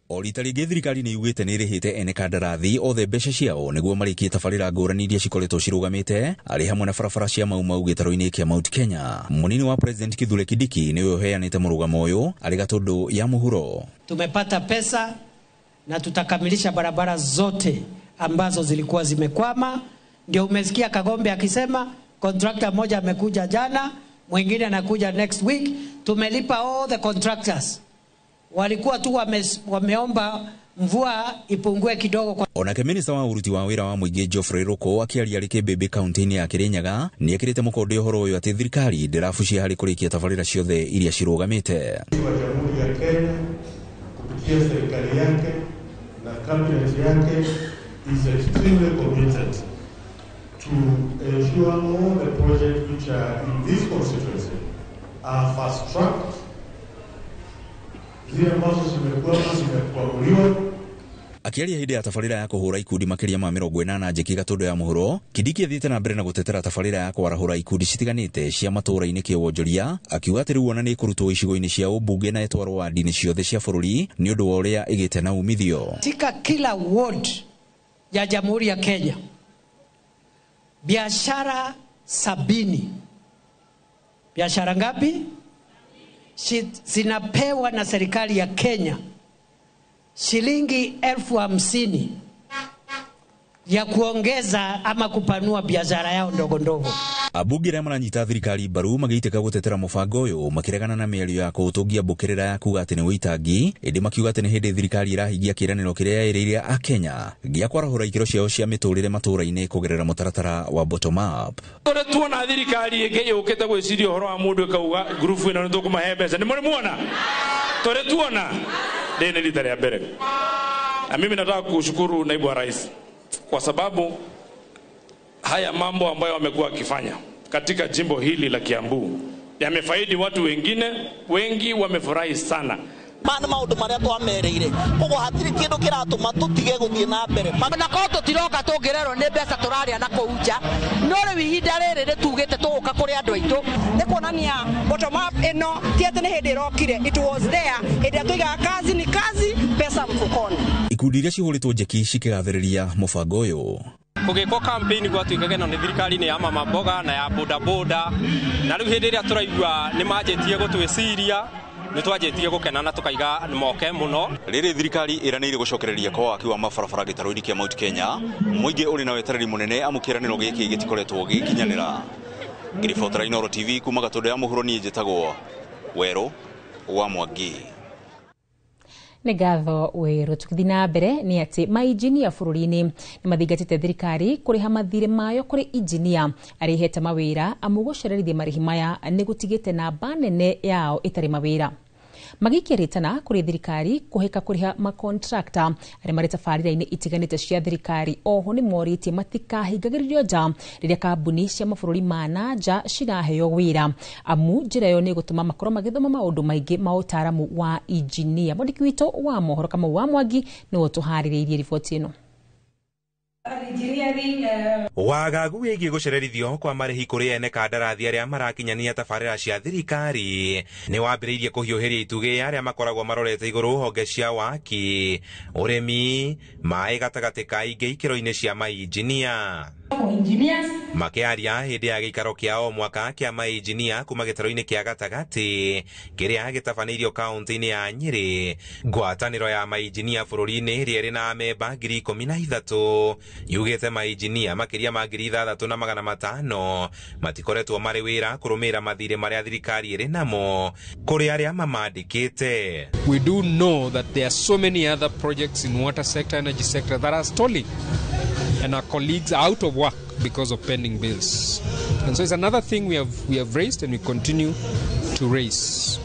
O rita rĩngĩ thirikari nĩ yugĩte nĩ ĩrĩhĩte ene kandarathi othe mbeca ciao nĩguo marĩkie tabarĩra ngũrani iria cikoretwo cirũgamĩte, arĩ hamwe na barabara cia Mau Mau gĩtarũ-inĩ kĩa Mount Kenya. Mũnini wa President Kithure Kindiki nĩwe ũheanĩte mũrũgamo ũyũ arĩ Gatũndũ ya mũhuro. Tumepata pesa na tutakamilisha barabara zote ambazo zilikuwa zimekwama. Ndio umesikia Kagombe akisema contractor mmoja amekuja jana, mwingine anakuja next week. Tumelipa all the contractors. Walikuwa tu wameomba mvua ipungue kidogo kwa. Onake minista wa uruti wa wira wa mũingĩ Geoffrey Ruku akĩaria arĩ Kĩmbĩmbĩ kaunti-inĩ ya Kĩrĩnyaga nĩekĩrĩte mũkonde ũhoro ũyũ atĩ thirikari ndĩrabucia harĩ kũrĩkia tabarĩra ciothe iria cirũgamĩte. Wa Jamhuri ya Kenya kupitia serikali yake na cabinet yake is extremely committed to ensure all the projects which are in this constituency are fast tracked. Zile ambazo zimekwama zimekwamuliwa. Akĩaria hĩndĩ ya tabarĩra ya kũhũra ikundi makĩria ma 80 njeki Gatũndũ ya mũhuro, Kindiki athiĩte na mbere na gũtetera tabarĩra ya kwarahũra ikundi citiganĩte cia matũũra-inĩ kĩwonjoria, akiuga atĩ rĩu ona nĩ ĩkũrutwo icigo-inĩ cia ũmbunge na ĩtwarwo wandi-inĩ ciothe cia bũrũri nĩ ũndũ wa ũrĩa ĩgĩte na umithio. Katika kila ward ya Jamhuri ya Kenya biashara 70, biashara ngapi zinapewa na serikali ya Kenya shilingi 50,000 ya kuongeza ama kupanua biashara yao ndogo ndogo. Abunge arĩa maranyita thirikari mbaru magĩitĩka gũtetera mũbango ũyũ makĩregana na mĩario ya kũũtũngia mbũkĩrĩra ya kuga atĩ nĩ wĩitangi, ĩndĩ makiuga atĩ nĩ hĩndĩ thirikari ĩrahingia kĩĩranĩro kĩrĩa yerĩire Akenya gĩa kwarahũra ikĩro ciao cia mĩtũrĩre matũũra-inĩ kũgerera mũtaratara wa bottom up. Tũrĩ tuona thirikari ĩngĩ yũkĩte gwĩciria ũhoro wa mũndũ ĩkauga ngurubu ĩno nĩ tũkũmahe mbeca, nĩ mũrĩ muona? Tũrĩ tuona? Rĩrĩ nĩ rita rĩa mbere. Na mimi nataka kushukuru naibu wa rais kwa sababu haya mambo ambayo wamekuwa wakifanya katika jimbo hili la Kiambu yamefaidi watu wengine, wengi wamefurahi sana. Mana maundu maria twamereire koguo hatiri kindu kiratuma tutige guthie na mbere na ko tutiroka tungirerwo ni mbeca turaria na kuu nja, no riu ihinda riri ni tugite tuguka kuri andu aitu. Ni kuonania bottom up ino ti ati ni hindi irokire, it was there hindi tuigaga kazi ni kazi, pesa mfukoni. Ikundi iria cihũrĩtwo njeki cikĩgathĩrĩria mũbango ũyũ. Kũgĩkwo campaign gwatuĩkaga ĩno nĩ thirikari nĩ ya mama mboga na ya boda boda, na rĩu hĩndĩ ĩrĩa tũraigua nĩ manjĩtie gũtwĩciria nĩ twanjĩtie gũkena na tũkaiga moke mũno. Rĩrĩ thirikari ĩranĩire gũcokereria kwa waki wa mabarabara gĩtarũ-inĩ kĩa Mount Kenya, mũingĩ ũrĩ na wetereri mũnene amu kĩĩranĩro gĩkĩ gĩtikoretwo gĩgĩkinyanĩra. Ngĩribotera Inooro TV kuma Gatũndũ ya mũhuro, niĩ njĩtagwo Werũ wa Mwangi. Nĩ ngatho Werũ. Tũgĩthiĩ na mbere nĩ atĩ mainjinia bũrũri-inĩ nĩ mathingatĩte thirikari kũrĩha mathirĩ mayo kũrĩ injinia arĩa ĩhete mawĩra, amu gũcererithia marĩhi maya nĩ gũtigĩte namba nene yao ĩtarĩ mawĩra. Magĩikia rĩtana kũrĩ thirikari kũhĩka kũrĩha makontrakta arĩa marĩ tabarĩra-inĩ itiganĩte cia thirikari. Oho nĩ morĩtie matikahingagĩrĩrio nja rĩrĩa kambuni cia mabũrũri ma na nja ciraheo wĩra, amu njĩra ĩyo nĩ ĩgũtũma makorwo magĩthoma maũndũ maingĩ ma ũtaaramu wa injinia. Mwandĩki witũ wa mohoro Kamau wa Mwangi nĩwe ũtũharĩrĩirie riboti ĩno. Wagagu wĩgiĩ gũcererithio kwa marĩhi kũrĩ ene kandarathi arĩa marakinyania tabarĩra cia thirikari nĩ wambĩrĩirie kũhiũhĩria itugĩ arĩa makoragwo marorete igũrũ honge cia waki, ũrĩmi, maĩ gatagatĩ ka ingĩ ikĩro-inĩ cia mainjinia. Makĩaria hĩndĩ ya gĩikaro kĩa o mwaka kĩa mainjinia kuma gĩtarũ-inĩ kĩa gatagatĩ kĩrĩa gĩtabanĩirio kaũntĩ-inĩ ya Nyĩrĩ, ngwatanĩro ya mainjinia bũrũri-inĩ ĩrĩa ĩrĩ na amemba 13,000 yugĩte mainjinia makĩria ma 6,500 matikoretwo marĩ wĩra kũrũmĩrĩra mathirĩ marĩa thirikari ĩrĩ namo kũrĩ arĩa mamandĩkĩte. We do know that there are so many other projects in water sector, energy sector that are stalling, and our colleagues are out of work because of pending bills. And so it's another thing we have raised and we continue to raise.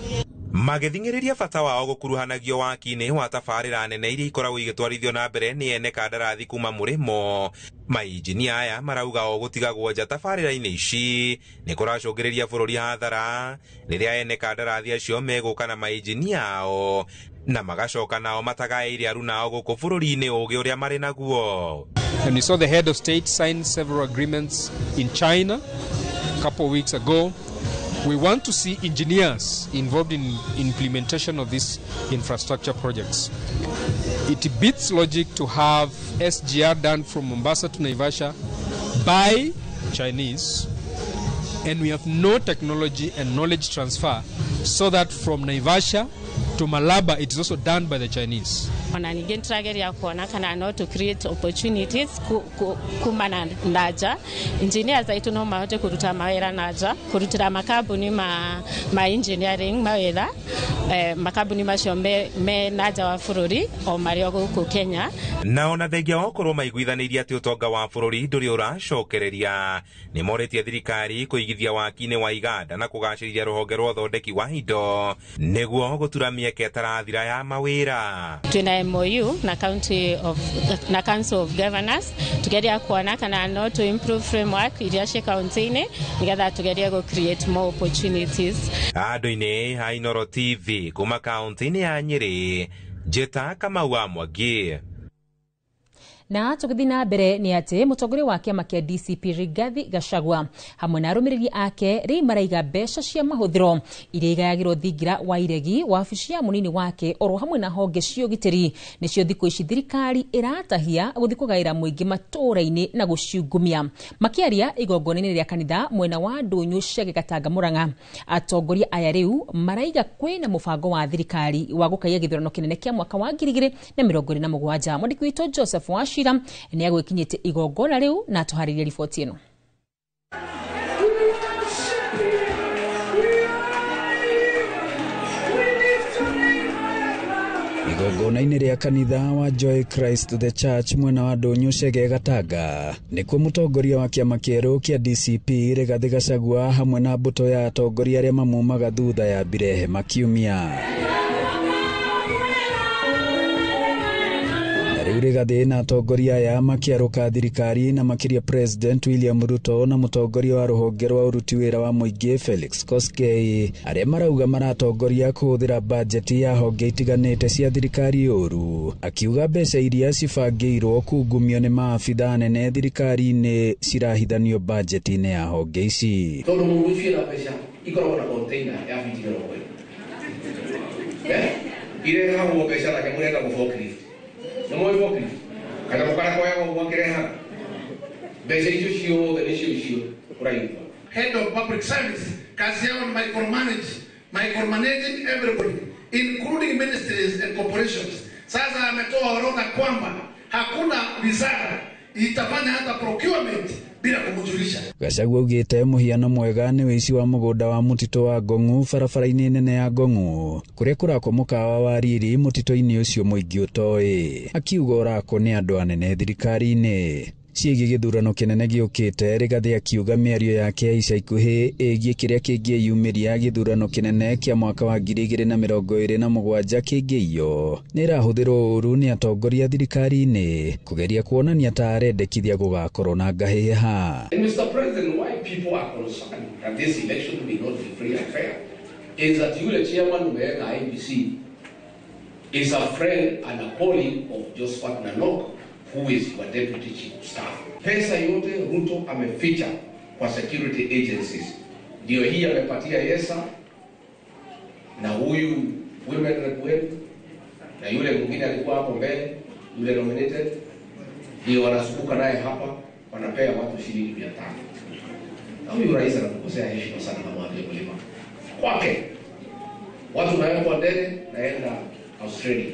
Magĩthing'ĩrĩria bata wao gũkuruhanagio waki-inĩ wa tabarĩra nene iria ikoragwo igĩtwarithio na mbere nĩ ene kandarathi kuma mũrĩmo, mainjinia aya marauga o gũtigagwo nja tabarĩra-inĩ ici nĩ kũracũngĩrĩria bũrũri hathara rĩrĩa ene kandarathi acio megũka na mainjinia ao na magacoka nao matagaĩire aruna ao gũkũ bũrũri-inĩ ũgĩ ũrĩa marĩ naguo. And we saw the head of state sign several agreements in China a couple of weeks ago. We want to see engineers involved in implementation of these infrastructure projects. It beats logic to have SGR done from Mombasa to Naivasha by Chinese, and we have no technology and knowledge transfer so that from Naivasha to Malaba it is also done by the Chinese. Ona ningĩ nĩtũrageria kuona kana no to create opportunities kuma na nja. Engineers aitũ no mahote kũruta mawĩra na nja, kũrutĩra makambuni ma engineering mawĩra, makambuni macio me na nja wa bũrũri o marĩ o gũkũ Kenya. Na ona thengia wa gũkorwo maiguithanĩirie atĩ ũtonga wa bũrũri ndũrĩ ũracokereria, nĩ morĩtie thirikari kũigithia waki-inĩ wa iganda na kũgacĩrithia rũhonge rwa ũthondeki wa indo nĩguo gũtura mĩeke ĩtarathira ya mawĩra. Twĩna MOU na na Council of Governors tugeria kuona kana no to improve framework iria ciĩ kaunti-inĩ nĩgetha tugerie gũ create more opportunities. Andũ-inĩ ha Inooro TV kuma kaunti-inĩ ya Nyĩrĩ, Njĩta Kamau wa Mwangi. Na tũgĩthiĩ na mbere nĩ atĩ mũtongoria wa kĩama kĩa DCP Rigathi Gachagua hamwe na arũmĩrĩri ake rĩu maraiga mbeca cia mahũthĩro iria igayagĩrwo thingira wa iregi wabici ya mũnini wake oro hamwe na honge cia ũgitĩri nĩcio thikũ ici thirikari ĩratahia gũthiĩ kũgaĩra mũingĩ matũũra-inĩ na gũciungumia. Makĩaria igongona-inĩ rĩa kanitha mwena wa Ndũnyũ Chege Gatanga Murang'a, atongoria aya rĩu maraiga kwĩna mũbango wa thirikari wa gũkaiya gĩthurano kĩnene kĩa mwaka wa 2027. Mwandĩki witũ Joseph Wachira nĩ agwĩkinyĩte igongona rĩu na atũharĩrie riboti ĩno. Igongona-inĩ rĩa kanitha wa Joy Christ the Church mwena wa Ndũnyũ Chege Gatanga nĩkuo mũtongoria wa kĩama kĩerũ kĩa DCP Rigathi Gachagua hamwe na mbũtũ ya atongoria arĩa mamumaga thutha ya mbire hema kiumia. Rĩu Rigathi na atongoria aya makĩarũka thirikari na makĩria President William Ruto na mũtongoria wa rũhonge rwa ũruti wĩra wa mũingĩ Felix Koskei arĩa marauga maratongoria kũhũthĩra bajeti ya honge itiganĩte cia thirikari ũru, akiuga mbeca iria cibangĩirwo kungumio nĩ maabitha anene thirikari-inĩ cirahithanio bajeti-inĩ ya honge ici. Tondũ mũndũ ũcio ena mbeca ikoragwo na container ya fiti 40 irehagwo mbeca na kĩmwe ĩtagwo forklift. Head of public service kazi yao ni micromanaging everybody including ministries and corporations. Sasa ametoa orodha kwamba hakuna wizara itafanya hata procurement bila kumujulisha. Gachagua augĩte mũhiano mwega nĩ wĩici wa mũgũnda wa mũtitũ wa Ngong'u barabara-inĩ nene ya Ngong'u kũrĩa kũrakwo mũkawa wa riri mũtitũ-inĩ ũcio mũingĩ ũtoĩ, akiuga ũrakwo nĩ andũ anene thirikari-inĩ. Ciĩgiĩ gĩthurano kĩnene gĩũkĩte, Rigathi akiuga mĩario yake ya ica ikuhĩ ĩgiĩ kĩrĩa kĩngĩyumĩria gĩthurano kĩnene kĩa mwaka wa 2027 kĩngĩiywo nĩ ĩrahũthĩrwo ũru nĩ atongoria thirikari-inĩ kũgeria kuonania ta arendekithia gũgakorwo na ngahĩha. Mr. President, why people are concerned that this election may not be free and fair is that yule chairman umeweka IEBC is a friend and a colleague of Josephat Nanok, who is your deputy chief of staff. Pesa yote Ruto ameficha kwa security agencies, ndio hii amepatia Yesa na huyu women rep wetu na yule mwingine alikuwa hapo mbele, yule nominated, ndio wanazunguka naye hapa, wanapea watu shilingi 500. Na huyu rais anatukosea heshima sana kama watu ya mlima. Kwake watu nawekwa ndege naenda Australia,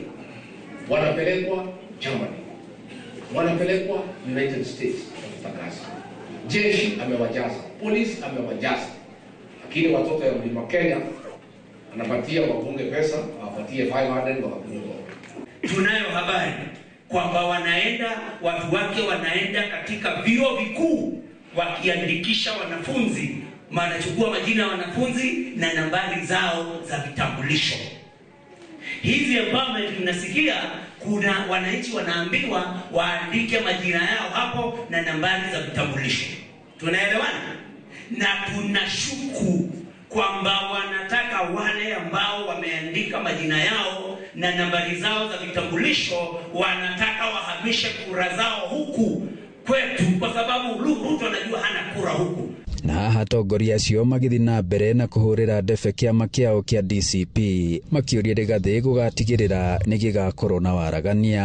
wanapelekwa Germany, wanapelekwa United States kutafuta kazi. Jeshi amewajaza, polisi amewajaza, lakini watoto ya mlima Kenya anapatia wabunge pesa, awapatie 500 wakakunywa pombe. Tunayo habari kwamba wanaenda, watu wake wanaenda katika vyuo vikuu wakiandikisha wanafunzi, wanachukua majina ya wanafunzi na nambari zao za vitambulisho. Hizi empowerment mnasikia kuna wananchi wanaambiwa waandike majina yao hapo na nambari za vitambulisho. Tunaelewana? Na tunashuku kwamba wanataka wale ambao wameandika majina yao na nambari zao za vitambulisho, wanataka wahamishe kura zao huku kwetu, kwa sababu Ruto anajua hana kura huku. Na haha atongoria acio magĩthiĩ na mbere na kũhũrĩra ndebe kĩama kĩao kĩa DCP makĩũria Rigathĩ gũgatigĩrĩra nĩ gĩgakorwo na waragania.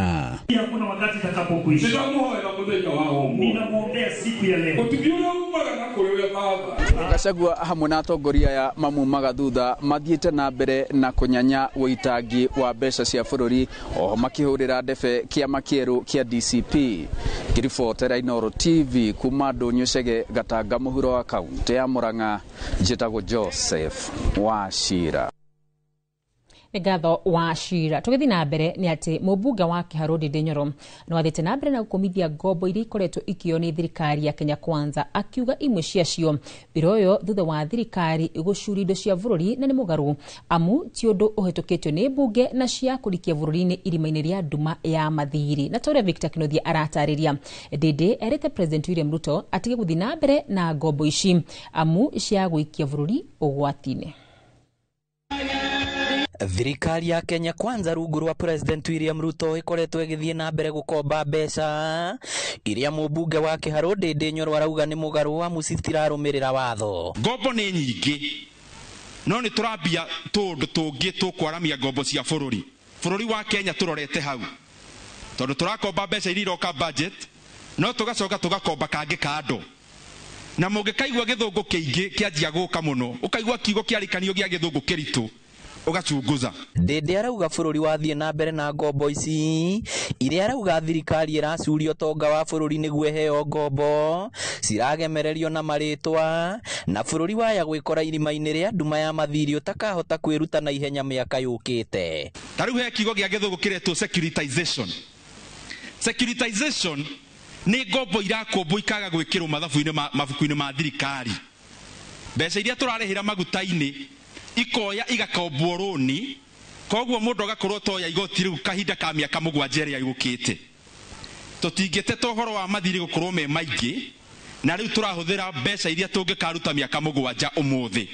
Hakuna wakati itakapokuisha. Nĩndamũhoera mũthenya wa ũmũthĩ. Ninamwombea siku ya leo. Ũtugi ũrĩa umaga na kũrĩ we Baba. Gachagua hamwe na atongoria aya mamumaga thutha mathiĩte na mbere na kũnyanya ũitangi wa mbeca cia bũrũri oho makĩhũrĩra ndebe kĩama kĩerũ kĩa DCP. Ngĩribotera Inooro TV kuma Ndũnyũ Chege Gatanga mũhuro wa kaunti ya Murang'a, njĩtagwo Joseph Wachira. Nĩ ngatho wa Cira. Tũgĩthiĩ na mbere nĩ atĩ mũmbunge wa Kĩharũ Ndindi Nyoro nĩ wathĩte na mbere na gũkũmithia ngombo iria ikoretwo ikĩoywo nĩ thirikari ya Kenya Kwanza, akiuga imwe ciacio iroywo thutha wa thirikari gũcuria indo cia bũrũri na nĩ mũgarũ, amu ti ũndũ ũhĩtũkĩtio nĩ mbunge na cia kũrikia bũrũri-inĩ irima-inĩ rĩa nduma ya mathirĩ. Na ta ũrĩa Victor Kĩnuthia aratarĩria, Ndindi erĩte President William Ruto atige gũthiĩ na mbere na ngombo ici amu cia gũikia bũrũri ũgwati-inĩ. Thirikari ya Kenya Kwanza rungu rwa President William Ruto ikoretwo ĩgĩthiĩ na mbere gũkomba mbeca iria mũmbunge wa Kĩharũ Ndindi Nyoro arauga nĩ mũgarũ amu citirarũmĩrĩra watho. Ngombo nĩ nyingĩ no nĩ tũrambia tũũndũ tũngĩ tũkwaramia ngombo cia bũrũri. Bũrũri wa Kenya tũrorete hau tondũ tũrakomba mbeca iria iroka budget no tũgacoka tũgakomba kangĩ kando. Na mũngĩkaigua gĩthũngũ kĩingĩ kĩanjia gũka mũno, ũkaigua kiugo kĩarĩkanio gĩa gĩthũngũ kĩritũ, ũgachunguza. Ndindi arauga bũrũri wathiĩ na mbere na ngombo ici iria arauga thirikari ĩracuria ũtonga wa bũrũri nĩguo ĩheo ngombo ciragemererio na marĩtwa na bũrũri waya gwĩkora irima-inĩ rĩa nduma ya mathirĩ ũtakahota kwĩruta na ihenya mĩaka yũkĩte. Ta rĩu he kiugo gĩa gĩthũngũ kĩretwo securitization. Securitization nĩ ngombo irakombwo ikaga gwĩkĩrwo mathabu-inĩ mabuku-inĩ ma thirikari. Mbeca iria tũrarĩhĩra maguta-inĩ ikoya igakombwo rũni, koguo mũndũ agakorwo toya igoti rĩu kahinda ka mĩaka 7 ĩrĩa yũkĩte. Tũtingĩteta ũhoro wa mathirĩ gũkorwo me maingĩ, na rĩu tũrahũthĩra mbeca iria tũngĩkaruta mĩaka 7 ũmũthĩ.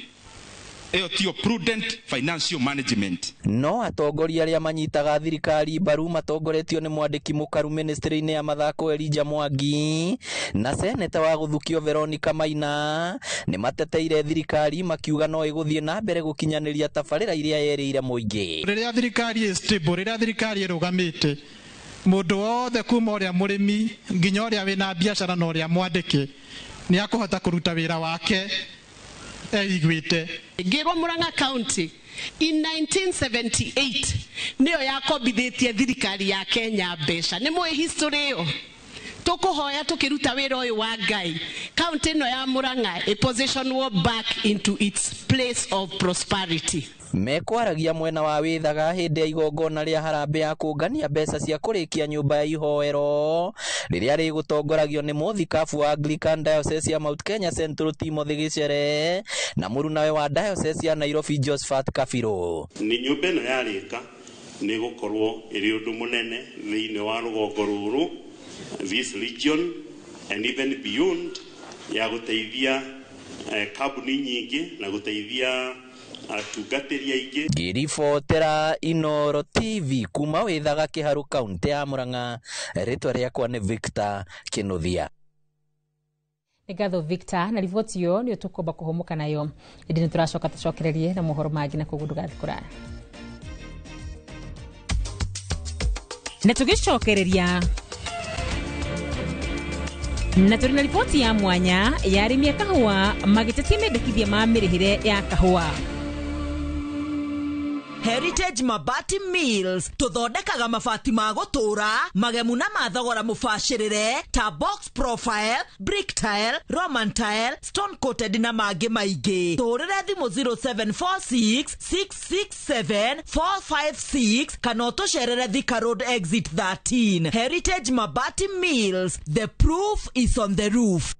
Ĩyo tiyo prudent financial management. No atongoria arĩa manyitaga thirikari mbaru matongoretio nĩ mwandĩki mũkaru ministry-inĩ ya mathako Elijah Mwangi na seneta wa gũthukio Veronica Maina nĩ mateteire thirikari makiuga no ĩgũthiĩ na mbere gũkinyanĩria tabarĩra iria yerĩire mũingĩ. Rĩrĩa thirikari ĩ stable, rĩrĩa thirikari ĩrũgamĩte, mũndũ wothe kuma ũrĩa mũrĩmi nginya ũrĩa wĩna biacara na ũrĩa mwandĩke nĩ akũhota kũruta wĩra wake eiguĩte. Ngĩrwo Murang'a County in 1978 nĩyo yakombithĩtie thirikari ya Kenya mbeca. Nĩ mũĩ history ĩyo? Tũkũhoya tũkĩruta wĩra ũyũ wa Ngai, county ĩno ya Murang'a ĩ-positionwo back into its place of prosperity. Mekwaragia mwena wa Wĩthaga hĩndĩ ya igongona rĩa harambee ya kũngania mbeca cia kũrĩkia nyũmba ya ihoero rĩrĩa rĩgũtongoragio nĩ mũthikabu wa Anglican Diocese ya Mount Kenya Central Timothy Gĩcere na mũrunawe wa Diocese ya Nairobi Josephat Kabirũ. Nĩ nyũmba ĩno yarĩka nĩ gũkorwo ĩrĩ ũndũ mũnene thĩinĩ wa rũgongo rũrũ, this region and even beyond, ya gũteithia kambuni nyingĩ na gũteithia Atungatĩri aingĩ. Ngĩribotera Inooro TV kuma Wĩthaga Kĩharũ kaũntĩ ya Murang'a, rĩtwa rĩakwa nĩ Victor Kĩnuthia. Nĩ ngatho Victor na riboti ĩyo nĩ tũkomba kũhũmũka nayo, ĩndĩ nĩ tũracoka tũcokererie na mohoro mangĩ na koguo ndũgathiĩ kũraya. Na tũgĩcokereria na tũrĩ na riboti ya mwanya ya arĩmi a kahũa magĩtetia mendekithia ma mĩrĩhĩre ya kahũa. Heritage Mabati Mills tũthondekaga mabati ma gũtũũra magemu na ma thogora mũbacĩrĩre ta box profile, brick tile, Roman tile, stone coated na mangĩ maingĩ. Tũhũrĩre thimũ 0746 667 456 kana ũtũcerere Thika Road exit 13. Heritage Mabati Mills, the proof is on the roof.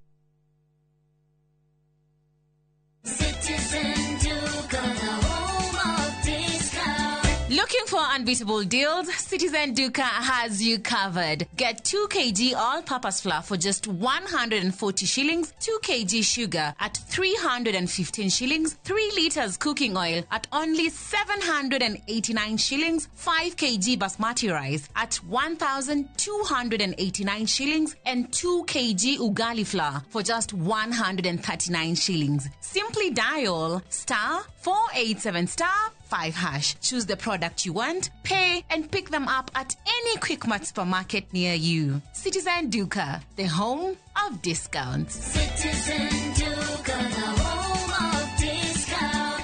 Citizen Duka, the home of discount. Looking for unbeatable deals? Citizen Duka has you covered. Get 2 kg all-purpose flour for just 140 shillings, 2 kg sugar at 315 shillings, 3 liters cooking oil at only 789 shillings, 5 kg basmati rice at 1,289 shillings, and 2 kg ugali flour for just 139 shillings. Simply dial star 487 star 5 hash. Choose the product you want, pay, and pick them up at any Quickmart supermarket near you. Citizen Duka, the home of discounts. Citizen Duka, the home of discount.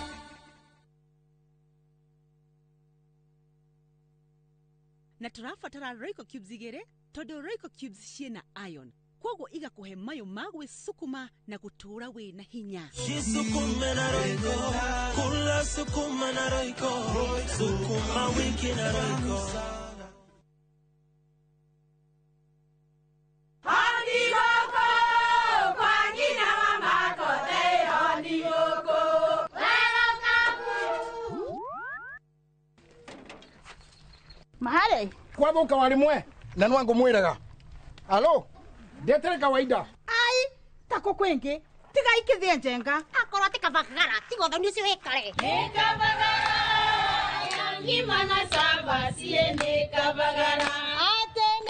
Na tũrabatara Royco cubes igĩrĩ tondũ Royco cubes ciĩna iron, koguo igakũhe mayũ ma gwĩcukuma na gũtũũra wĩna hinya. Jisukume na Royco, kula sukuma na Royco, sukuma wiki na Royco. Mahare kwathuka warimwe na nwangu mwiraga alo ndetere kawaida ai tako kwingi tiga ikithie njenga akorwo ti kabagara tiga ũthoni ũcio wĩkare.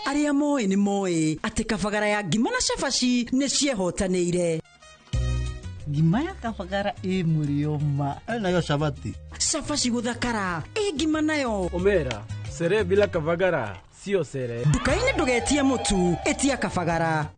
Arĩa moĩ nĩ moĩ atĩ kabagara ya ngima na cabaci nĩ ciehotanĩire. Ngima ya kabagara ĩ mũrĩo ma nayo cabaci. Cabaci gũthakara ĩ ngima nayo. Omera sere bila kabagara sio sere. Nduka-inĩ ndũgetie mũtu, ĩtia kabagara.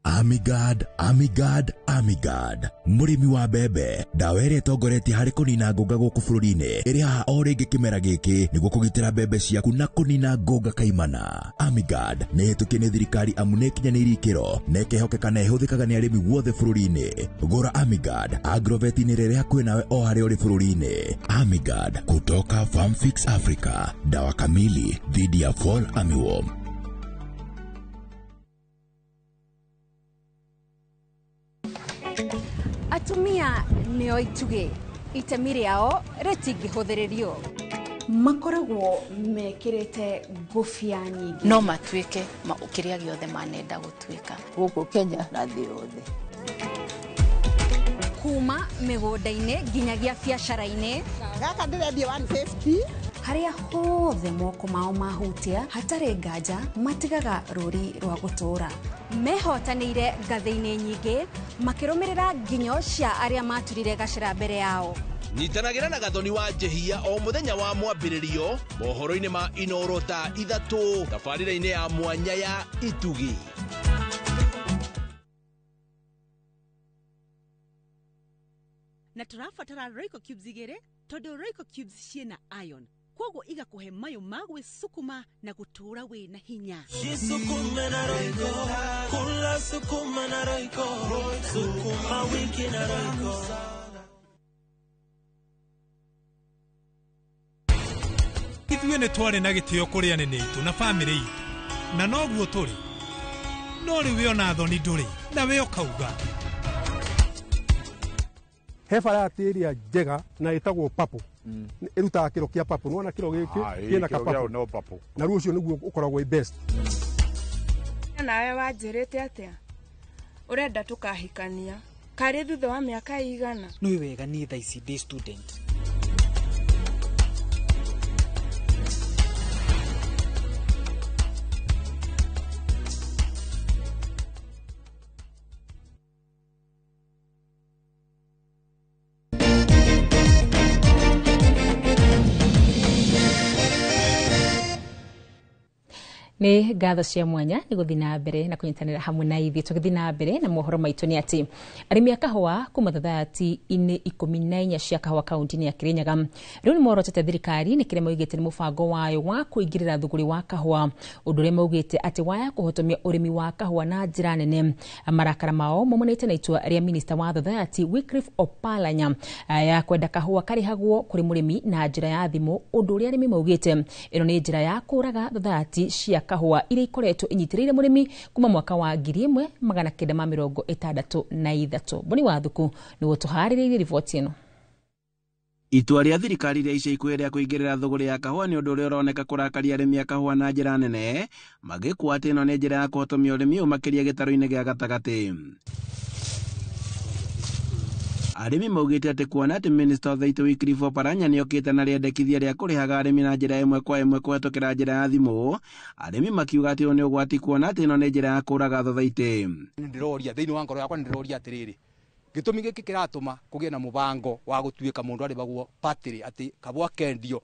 Amigard, Amigard, Amigard. Mũrĩmi wa mbembe, ndawa ĩrĩa ĩtongoretie harĩ kũnina ngũnga gũkũ bũrũri-inĩ ĩrĩ haha o rĩngĩ kĩmera gĩkĩ nĩguo kũgitĩra mbembe ciaku na kũnina ngũnga kaimana. Amigard nĩ ĩhĩtũkie nĩ thirikari amu nĩ ĩkinyanĩirie ikĩro na ĩkehokeka na ĩhũthĩkaga nĩ arĩmi guothe bũrũri-inĩ. Gũra Amigard Agrovet-inĩ rĩrĩa hakuhĩ nawe o harĩa ũrĩ bũrũri-inĩ. Amigard kutoka Farmfix Africa, dawa kamili dhidi ya fall armyworm. Atumia nĩo itugĩ, itemi rĩao rĩtingĩhũthĩrĩrio. Makoragwo mekĩrĩte ngũbia nyingĩ. No matuĩke kĩrĩa gĩothe manenda gũtuĩka. Gũkũ Kenya na thĩ yothe. Kuma mĩgũnda-inĩ nginyagia biacara-inĩ. Gaka ndĩrendia 150. Harĩa hothe moko mao mahutia hatarĩ nganja matigaga rũri rwa gũtũũra. Mehotanĩire ngathĩ-inĩ nyingĩ makĩrũmĩrĩra nginyo cia arĩa maturire gacĩra mbere yao. Nyitanagĩra na Gathoni wa Njehia o mũthenya wa mwambĩrĩrio mohoro-inĩ ma Inooro thaa 3 tabarĩra-inĩ ya mwanya ya Itugi. Na tũrabatara Royco cubes igĩrĩ tondũ Royco cubes ciĩna iron, koguo igakũhe mayũ ma gwĩcukuma na gũtũũra wĩna hinya. Jisukume na Royco, kula sukuma na Royco, sukuma wiki na Royco. Ithuĩ nĩ twarĩ na gĩtĩo kũrĩ anene aitũ na bamĩrĩ itũ, na noguo tũrĩ. No rĩu we ona thoni ndũrĩ, na we ũkauga. He variety ĩrĩa njega na ĩtagwo purple. Ĩrutaga kĩro kĩa purple. Nĩwona kĩro gĩkĩ kĩna ka purple. Na rĩu ũcio nĩguo ũkoragwo wĩ best. Nawe wanjĩrĩte atĩa? Ũrenda tũkahikania. Karĩ thutha wa mĩaka ĩigana? Nĩ wega niĩ thaa ici ndĩ student. Nĩ ngatho cia mwanya nĩ gũthiĩ na mbere na kũnyitanĩra hamwe na ithuĩ. Tũgĩthiĩ na mbere na mohoro maitũ nĩ atĩ arĩmi a kahũa kuma thathati-inĩ 14 cia kahũa kaunti-inĩ ya Kirinyaga rĩu nĩ morotete thirikari nĩ kĩrĩa maugĩte nĩ mũbango wayo wa kũingĩrĩra thũgũrĩ wa kahũa, ũndũ ũrĩa maugĩte atĩ waya kũhotomia ũrĩmi wa kahũa na njĩra nene. Marakara mao maumanĩte na itua rĩa minista wa thathati Wycliffe Oparanya ya kwenda kahũa karĩhagwo kũrĩ mũrĩmi na njĩra ya thimũ, ũndũ ũrĩa arĩmi maugĩte ĩno nĩ njĩra ya kũraga thathati cia kahũa iria ikoretwo inyitĩrĩire mũrĩmi kuma mwaka wa 1963. Boni wa Thuku nĩguo tũharĩrĩirie riboti ĩno. Itua rĩa thirikari rĩa ica ikuhĩ rĩa kũingĩrĩra thũgũrĩ ya kahũa nĩ ũndũ ũrĩa ũroneka kũrakaria arĩmi a kahũa na njĩra nene, magĩkua atĩ ĩno nĩ njĩra ya kũhotomia ũrĩmi ũyũ makĩria gĩtarũ-inĩ gĩa gatagatĩ. Arĩmi maugĩte atĩ kuona atĩ minista wa Thaitũ Wycliffe Oparanya nĩokĩte na rĩendekithia rĩa kũrĩhaga arĩmi na njĩra ĩmwe kwa ĩmwe kũhetũkĩra njĩra ya thimũ, arĩmi makiuga atĩ ũyũ nĩ ũgwati kuona atĩ ĩno nĩ njĩra ya kũraga thothaitĩ. Nĩndĩroria thĩinĩ wa ngoro yakwa, nĩndĩroria atĩrĩrĩ, gĩtũmi gĩkĩ kĩratũma kũgĩe na mũbango wa gũtuĩka mũndũ arĩhagwo batĩrĩ atĩ kabwa kendio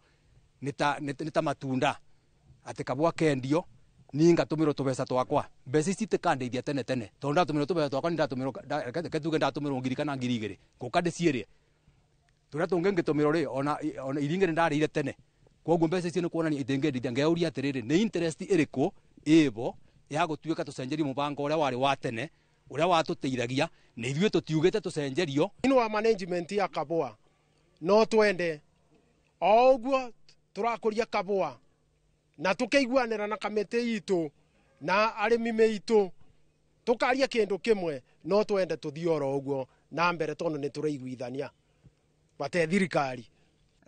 nĩ ta matunda, atĩ kabwa kendio niĩ ngatũmĩrwo tũbeca twakwa. Mbeca ici itikandeithia tene tene tondũ ndatũmĩrwo tũbeca twakwa, nĩndatũmĩrwo, reke tuge ndatũmĩrwo 1000 kana 2000 ngũka ndĩciĩrĩe. Tũrĩa tũngĩ ngĩtũmĩrwo rĩ, ona iria ingĩ nĩndarĩire tene, koguo mbeca icio nĩ kuonania itingĩndeithia. Ngeyũria atĩrĩrĩ, nĩ interest ĩrĩkũ ĩbo ya gũtuĩka tũcenjerie mũbango ũrĩa warĩ wa tene ũrĩa watũteithagia, na ithuĩ tũtiugĩte tũcenjerio. Thĩinĩ wa management ya kabũa no twende o ũguo tũrakũria kabũa na tukaiguanĩra na kamĩtĩ itũ na arĩmi meitũ tukaria kĩndũ kĩmwe, no twende tũthiĩ oro ũguo na mbere tondũ nĩ tũraiguithania bate thirikari.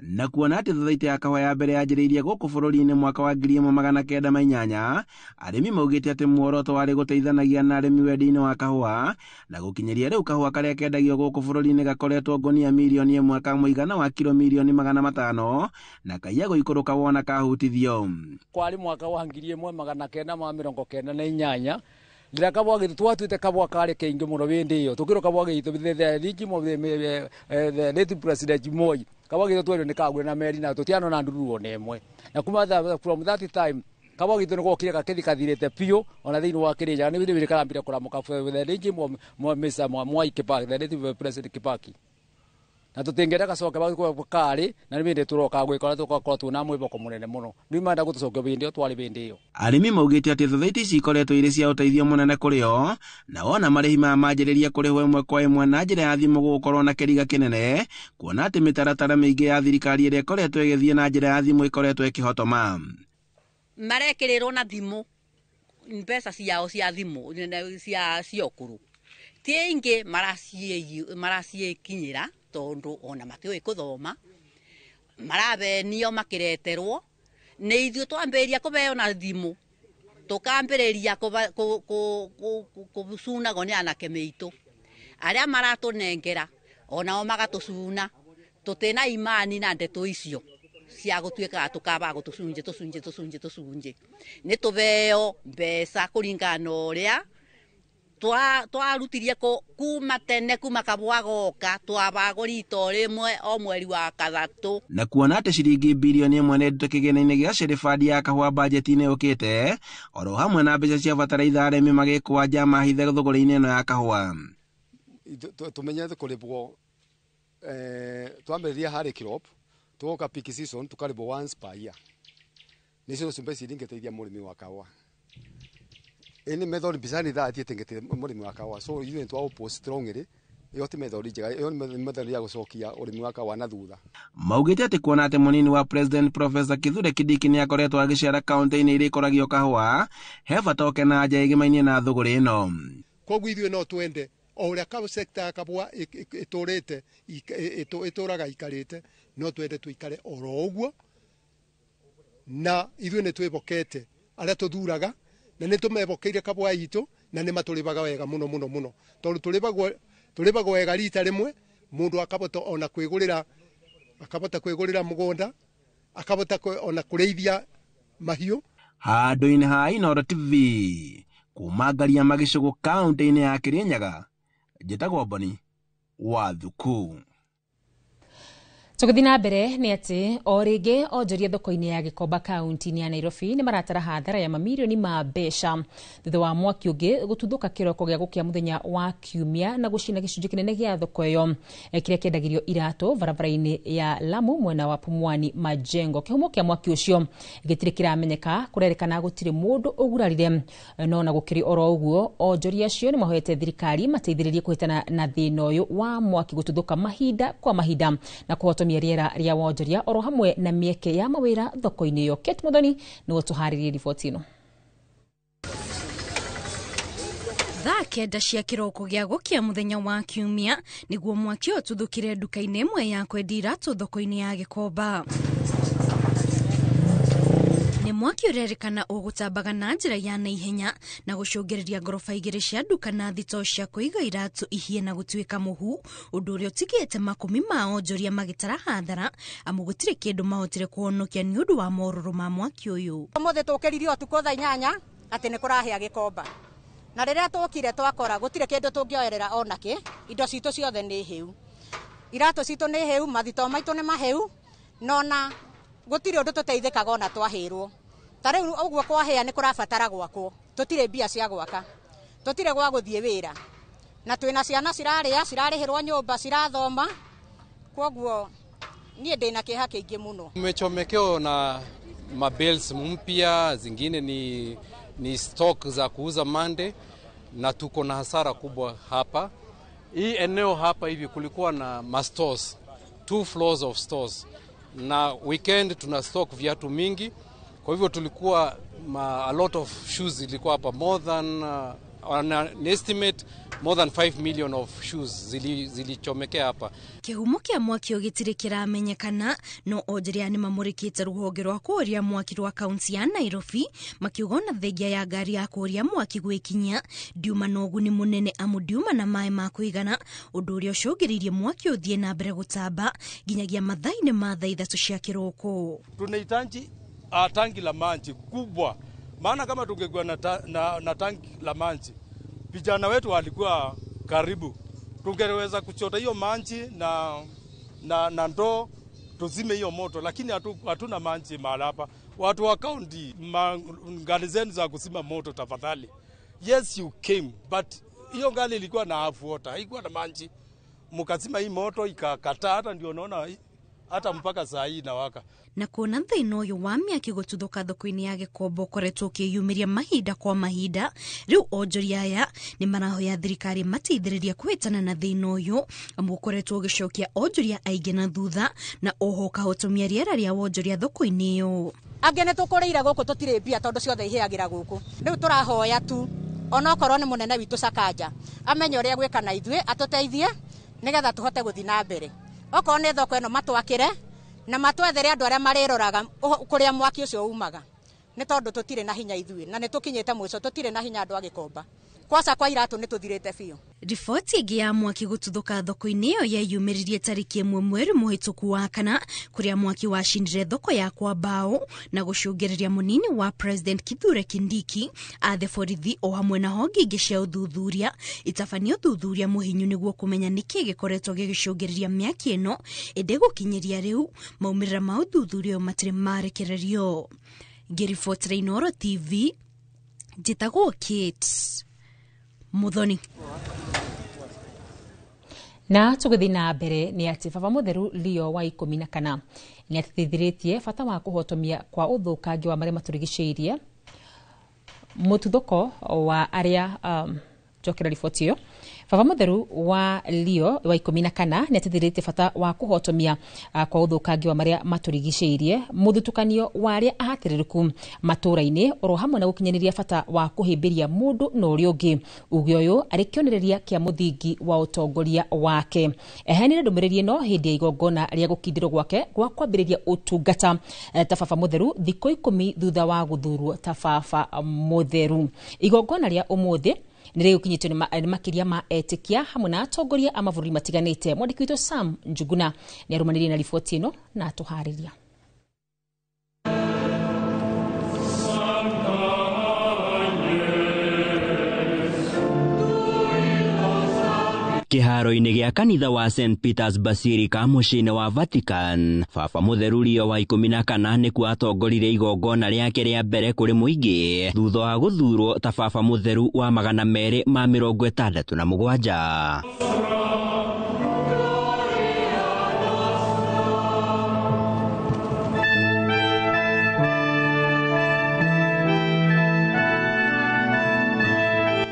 Na kuona atĩ thothaitĩ ya kahũa ya mbere yanjĩrĩirie gũkũ bũrũri-inĩ mwaka wa 1908, arĩmi maugĩte atĩ muoroto warĩ gũteithanagia na arĩmi wendia-inĩ wa kahũa, na gũkinyĩria rĩu kahũa karĩa kendagio gũkũ bũrũri-inĩ gakoretwo ngonia mirioni 1 ka mũigana wa kiro mirioni 500 na kaiya gũikũrũka wona kahutithio. Kwarĩ mwaka wa 1998 rĩrĩa kabwa gitũ twatuĩte kabwa karĩ kaingĩ mũno hĩndĩ ĩyo tũkĩrwo kabwa gitũ the late President Moi kabwa gitũ twerirwo nĩ kagũre na meri na tũtianona ndururu ona ĩmwe, na kuma from that time kabwa gitũ nĩ gokire gakĩthi kathirĩte biũ ona thĩinĩ wa Kĩrĩnyaga nĩ hĩndĩ karambire kũramũka the late Mr. Mwai Kibaki, the late President Kibaki, na tũtingĩenda gacoke karĩ na nĩ hĩndĩ tũroka gwĩka tũgakorwo twĩna mwĩhoko mũnene mũno rĩu marenda gũtũcokia hĩndĩ ĩyo twarĩ hĩndĩ ĩyo. Arĩmi maugĩte atĩ thothaitĩ ici ikoretwo irĩ cia ũteithio mũnene kũrĩ o, na wona marĩhi maya manjĩrĩria kũrĩhwo ĩmwe kwa ĩmwe na njĩra ya thimũ gũgũkorwo na kĩriga kĩnene, kuona atĩ mĩtaratara mĩingĩ ya thirikari ĩrĩa ĩkoretwo ĩgĩthiĩ na njĩra ya thimũ ĩkoretwo ĩkĩhotoma. Marekĩrĩrwo na thimũ mbeca ciao cia thimũ cia ũkũrũ, ti aingĩ maraciĩkinyĩra tondũ ona matiũĩ kũthoma, marabenio makĩreterwo. Nĩ ithuĩ twambĩrĩria kũbeo na thimũ tũkambĩrĩria kũcunagwo nĩ anake meitũ arĩa maratũnengera onao magatũcuna. Tũtĩna imani na ndeto icio cia gũtuĩkaga tũkabaga tũcunjĩ tũcunjĩ tũcunjĩ tũcunjĩ, nĩ tũbeo mbeca kũringana na ũrĩa twarutirie kuma tene kuma kabwa goka twabagũrite o rĩmwe o mweri wa 3. Na kuona atĩ ciringi birioni 1 nĩ ndute kĩgĩna-inĩ gĩa Sherifandi ya kahũa bajeti-inĩ yũkĩte, oro hamwe na mbeca cia bataraitha arĩmi magĩkũa nja mahithe thũgũrĩ-inĩ ĩno ya kahũa. Tũmenyete kũrĩbwo twambĩrĩria harĩ crop tũgoka peak season tũkarĩbwo once per year, nĩcio mbeca iria ingĩteithia mũrĩmi wa kahũa. Ĩni method mbicani thaa tiĩtĩngĩte mũrĩmi wa kahũa, so ithuĩ nĩtwa oppose strongly. Ĩyo ti method njega, ĩyo nĩ method ya gũcokia ũrĩmi wa kahũa na thutha. Maugĩte atĩ kuona atĩ mũnini wa President Professor Kithure Kindiki nĩ akoretwo agĩcera kaunti-inĩ iria ikoragio kahũa, he bata oke na nja ĩgĩmainie na thũgũrĩ ĩno. Koguo ithuĩ no twende o ũrĩa sector ya kabwa ĩtũrĩte ĩtũraga ikarĩte, no twende tũikare oro ũguo, na ithuĩ nĩ twĩhokete arĩa tũthuraga na nĩ tũmebokeire kabwa itũ na nĩ matũrĩbaga wega mũno mũno mũno tondũ tũrĩbagwo Tũrĩbagwo wega rita rĩmwe, mũndũ akabota ona kwĩgũrĩra, akabota kwĩgũrĩra mũgũnda, akabota ona kũrĩithia mahiũ. Handũ-inĩ ha Inooro TV kuma Ngaria Magĩcũgũ kaunti-inĩ ya Kirinyaga, njĩtagwo Boni wa Thuku. Tũgĩthiĩ na mbere nĩ atĩ o rĩngĩ onjoria thoko-inĩ ya Gĩkomba kaunti-inĩ ya Nairobi nĩ maratara hathara ya mamirioni ma mbeca thutha wa mwaki ũngĩ gũtuthũka kĩroko gĩa gũkĩa mũthenya wa Kiumia na gũcina gĩcunjĩ kĩnene gĩa thoko ĩyo kĩrĩa kĩendagĩrio iratũ barabara-inĩ ya Lamu mwena wa Pumwani Majengo. Kĩhumo kĩa mwaki ũcio gĩtirĩ kĩramenyeka, kũrerĩkana gũtirĩ mũndũ ũgurarire. No na gũkĩrĩ oro ũguo, onjoria acio nĩ mahoete thirikari mateithĩrĩrie kũhĩtana na thĩna ũyũ wa mwaki gũtuthũka mahinda kwa mahinda na kũhotomia rĩera rĩa wonjoria oro hamwe na mĩeke ya mawĩra thoko-inĩ ĩyo. Kate Muthoni nĩwe tũharĩrie riboti ĩno. Thaa 9 cia kĩroko gĩa gũkĩa mũthenya wa Kiumia nĩguo mwaki ũtuthũkire nduka-inĩ ĩmwe ya kwendia iratũ thoko-inĩ ya Gĩkomba. Nĩ mwaki ũrerĩkana ũgũtambaga na njĩra ya naihenya na gũcũngĩrĩria ngoroba 2 cia nduka na thitoo cia kũiga iratũ ihie na gũtuĩka mũhu, ũndũ ũrĩa ũtigĩte makũmi ma onjoria magĩtara hathara amu gũtirĩ kĩndũ mahotire kũhonokia nĩ ũndũ wa morũrũ ma mwaki ũyũ. Ũmũthĩ tũkĩririe ũtukũ thaa 8 atĩ nĩ kũrahĩa Gĩkomba, na rĩrĩa tũkire twakora gũtirĩ kĩndũ tũngĩoerera onakĩ, indo citũ ciothe nĩ hĩu, iratũ citũ nĩ hĩu, mathitoo maitũ nĩ mahĩu, nona gũtirĩ ũndũ tũteithĩkaga ona twahĩrwo. Ta rĩu ũguo kwahĩa nĩ kũrabatara gwakwo, tũtirĩ mbia cia gwaka, tũtirĩ gwa gũthiĩ wĩra, na twĩna ciana cirarĩa, cirarĩhĩrwo nyũmba, cirathoma, kwoguo niĩ ndĩna kĩeha kĩingĩ mũno. Tumechomekewa na mabales mpya, zingine ni stock za kuuza Monday, na tuko na hasara kubwa hapa. Hii eneo hapa hivi kulikuwa na ma stores, 2 floors of stores, na weekend tuna stock viatu mingi. Kwa hivyo tulikuwa a lot of shoes ilikuwa hapa, more than on an estimate more than 5 million of shoes zilichomekea hapa. Kĩhumo kĩa mwaki gĩtirĩ kĩramenyekana, no onjoria nĩ mamũrĩkĩte rũhonge rwa kũũria mwaki rwa kaunti ya Nairobi makiuga ona thengia ya ngari ya kũũria mwaki gwĩkinyia ndiuma na ũguni mũnene amu ndiuma na maĩ ma kũigana, ũndũ ũrĩa ũcũngĩrĩirie mwaki ũthiĩ na mbere gũtamba nginyagia mathaa-inĩ ma thaa 3 cia kĩroko. Tunahitaji tangi la maji kubwa, maana kama tungekuwa na tangi la maji vijana wetu walikuwa karibu, tungeweza kuchota hiyo maji na ndoo tuzime hiyo moto, lakini hatuna maji mahali hapa. Watu wa county, ngari zenu za kuzima moto tafadhali. Yes, you came, but hiyo ngari ilikuwa na half water, haikuwa na maji. Mkazima hii moto ikakataa, hata ndio naona hata mpaka saa hii inawaka. Na kuona thĩna ũyũ wa mĩaki gũtuthũka thoko-inĩ ya Gĩkomba ũkoretwo ũkĩyumĩria mahinda kwa mahinda, rĩu onjoria aya nĩ marahoya thirikari mateithĩrĩrie kũhĩtana na thĩna ũyũ amu ũkoretwo ũgĩcokia onjoria aingĩ na thutha na oho ũkahotomia rĩera rĩa wonjoria thoko-inĩ ĩyo. Angĩ nĩ tũkũrĩire gũkũ tũtirĩ mbia tondũ ciothe ihĩagĩra gũkũ. Rĩu tũrahoya tu onokorwo nĩ mũnene witũ Sakaja amenye ũrĩa gwĩka na ithuĩ, atũteithie nĩgetha tũhote gũthiĩ na mbere. Okorwo nĩ thoko ĩno matwakĩre na matwethere andũ arĩa marĩroraga kũrĩa mwaki ũcio umaga, nĩ tondũ tũtirĩ na hinya ithuĩ na nĩ tũkinyĩte mũico, tũtirĩ na hinya andũ a Gĩkomba. Kwaca kwa iratũ nĩ tũthirĩte biũ. Riboti ĩngĩ ya mwaki gũtuthũka thoko-inĩ ĩyo yeyumĩririe tarĩki 1 mweri mũhĩtũku wa kana, kũrĩa mwaki wacinire thoko ya kwa Mbao na gũcũngĩrĩria mũnini wa President Kithure Kindiki athe borithi o hamwe na honge ingĩ cia ũthuthuria itabanie ũthuthuria mũhinyu nĩguo kũmenya nĩkĩ gĩkoretwo gĩgĩcũngĩrĩria mĩaki ĩno, ĩndĩ gũkinyĩria rĩu maumĩrĩra ma ũthuthuria ũyũ matirĩ marekererio. Ngĩribotera Inooro TV, njĩtagwo Kate Muthoni. Na tũgĩthiĩ na mbere nĩ atĩ Baba Mũtheru Leo wa 14 nĩ atĩtĩrithirie bata wa kũhotomia kwa ũthũkangia wa marĩa matũrigicĩirie, mũtuthũko wa arĩa njokera riboti ĩyo. Baba Mũtheru wa Leo wa 14 nĩ atĩtĩrithirie bata wa kũhotomia kwa ũthũkangia wa marĩa matũrigicĩirie, mũthutũkanio wa arĩa ahatĩrĩrĩku matũũra-inĩ oro hamwe na gũkinyanĩria bata wa kũhĩmbĩria mũndũ na ũrĩa ũngĩ. Uge ũyũ arĩ kĩonereria kĩa mũthingi wa ũtongoria wake. Eheanire ndũmĩrĩri ĩno hĩndĩ ya igongona rĩa gũkindĩrwo gwake gwa kwambĩrĩria ũtungata ta Baba Mũtheru thikũ 10 thutha wa gũthurwo ta Baba Mũtheru. Igongona rĩa ũmũthĩ Nĩ rĩgũkinyĩtio nĩ makĩria ma etĩkia hamwe na atongoria a mabũrũri matiganĩte. Mwandĩki witũ Sam Njuguna nĩ arũmanĩrĩire na riboti ĩno na atũharĩria. Kĩharo-inĩ gĩa kanitha wa St Peters Basilica mũciĩ-inĩ wa Vatican, Baba Mũtheru Leo wa 14 nĩkuo atongoririe igongona rĩake rĩa mbere kũrĩ mũingĩ thutha wa gũthurwo ta Baba Mũtheru wa 267.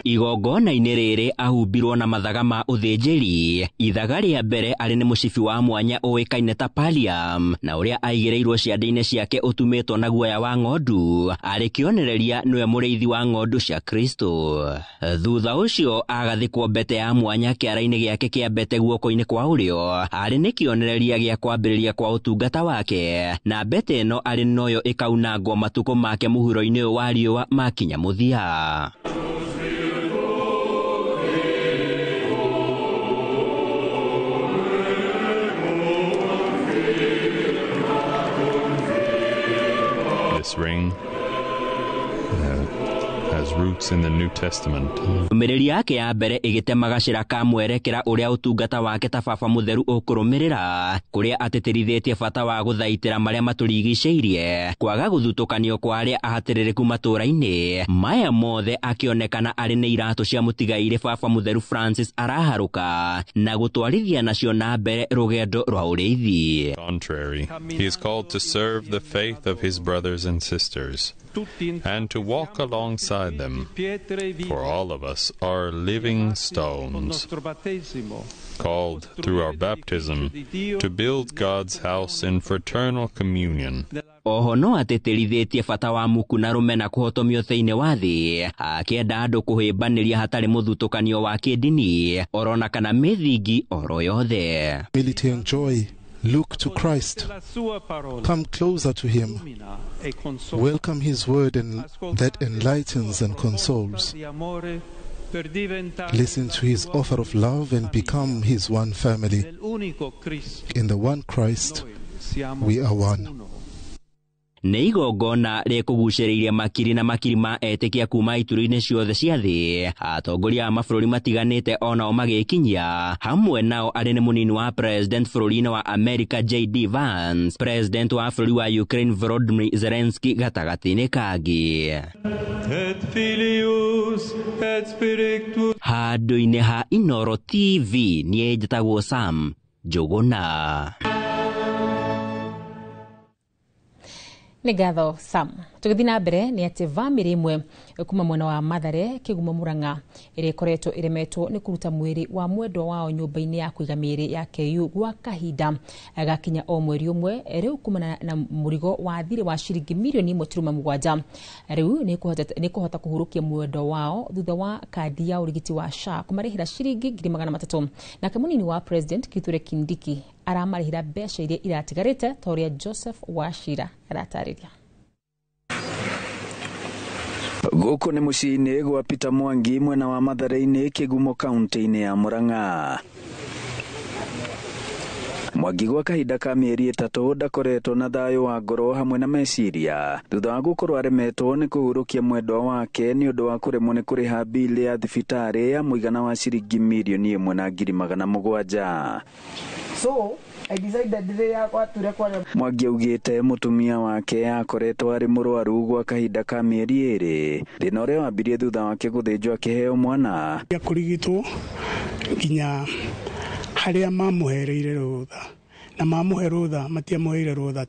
Igongona-inĩ rĩrĩ ahumbirwo na mathaga ma ũthĩnjĩri. Ithaga rĩa mbere arĩ nĩ mũcibi wa mwanya ũĩkaine ta pallium, na ũrĩa aigĩrĩirwo ciande-inĩ ciake ũtumĩtwo na guoya wa ng'ondu, arĩ kĩonereria nĩwe mũrĩithi wa ng'ondu cia Kristo. Thutha ũcio agathĩkwo mbete ya mwanya kĩara-inĩ gĩake kĩa mbete guoko-inĩ kwa ũrĩo, arĩ nĩ kĩonereria gĩa kwambĩrĩria kwa ũtungata wake, na mbete ĩno arĩ noyo ĩkaunangwo matukũ make mũhuro-inĩ ũyũ wa riũa makinya mũthia. This ring has roots in the New Testament. Ndũmĩrĩri yake ya mbere ĩgĩtema gacĩra ka mwerekera ũrĩa ũtungata wake ta Baba Mũtheru ũkũrũmĩrĩra, kũrĩa atĩtĩrithĩtie bata wa gũthaitĩra marĩa matũrigicĩirie, kwaga gũthutũkanio kwa arĩa ahatĩrĩrĩku matũũra-inĩ. Maya mothe akĩonekana arĩ nĩ iratũ cia mũtigairĩ Baba Mũtheru Francis araharũka na gũtwarithia nacio na mbere rũgendo rwa ũrĩithi. Contrary, he is called to serve the faith of his brothers and sisters and to walk alongside them, for all of us are living stones, called through our baptism to build God's house in fraternal communion. Oho no atĩtĩrithĩtie bata wa muku na rũmena kũhotomio thĩinĩ wa thĩ, akĩenda andũ kũhĩmbanĩria hatarĩ mũthutũkanio wa kĩndini orona kana mĩthingi oro yothe. Humility and joy. Look to Christ. Come closer to him. Welcome his word and that enlightens and consoles. Listen to his offer of love and become his one family. In the one Christ, we are one. Nĩ igongona rĩkũgucĩrĩirie makiri na makiri ma etĩkia kuma ituri-inĩ ciothe cia thĩ, atongoria a mabũrũri matiganĩte onao magĩkinyia, hamwe nao arĩ nĩ mũnini wa president bũrũri-inĩ wa America JD Vance, president wa bũrũri wa Ukraine Volodymyr Zelensky gatagatĩ-inĩ kangĩ. Handũ-inĩ ha Inooro TV niĩ njĩtagwo Sam Njũgũna. Nĩ ngatho Sam. Tũgĩthiĩ na mbere nĩ atĩ bamĩrĩ ĩmwe kuma mwena wa Mathare Kĩgumo Murang'a ĩrĩa ĩkoretwo ĩremetwo nĩ kũruta mwĩrĩ wa mwendwa wao nyũmba-inĩ ya kũiga mĩĩrĩ ya KU gwa kahinda gakinya o mweri ũmwe rĩu kumana na mũrigo wa thirĩ wa ciringi mirioni 1.7 rĩu nĩ kũhota kũhurũkia mwendwa wao thutha wa kandi ya ũrigiti wa SHA kũmarĩhĩra ciringi 300,000. Nake mũnini wa president Kithure Kindiki aramarĩhĩra mbeca iria iratigarĩte ta ũrĩa Joseph Wachira aratarĩria. Gũkũ nĩ mũciĩ-inĩ gwa Peter Mwangi mwena wa Mathare-inĩ Kĩgumo kaunti-inĩ ya Murang'a. Mwangi gwa kahinda ka mĩeri 3 ndakoretwo na thayũ wa ngoro hamwe na meciria thutha wa gũkorwo aremetwo nĩ kũhurũkia mwendwa wake nĩ ũndũ wa kũremwo nĩ kũrĩha bili ya thibitarĩ ya mũigana wa ciringi mirioni 1.7. So I decided rĩrĩa gwature kwaria. Mwangi augĩte mũtumia wake akoretwo arĩ mũrwaru gwa kahinda ka mĩeri 2, thĩna ũrĩa wambirie thutha wake gũthĩnjwo akĩheo mwana. Kũrigitwo nginya harĩa mamũhereire rũtha, na mamũhe rũtha matiamũheire rũtha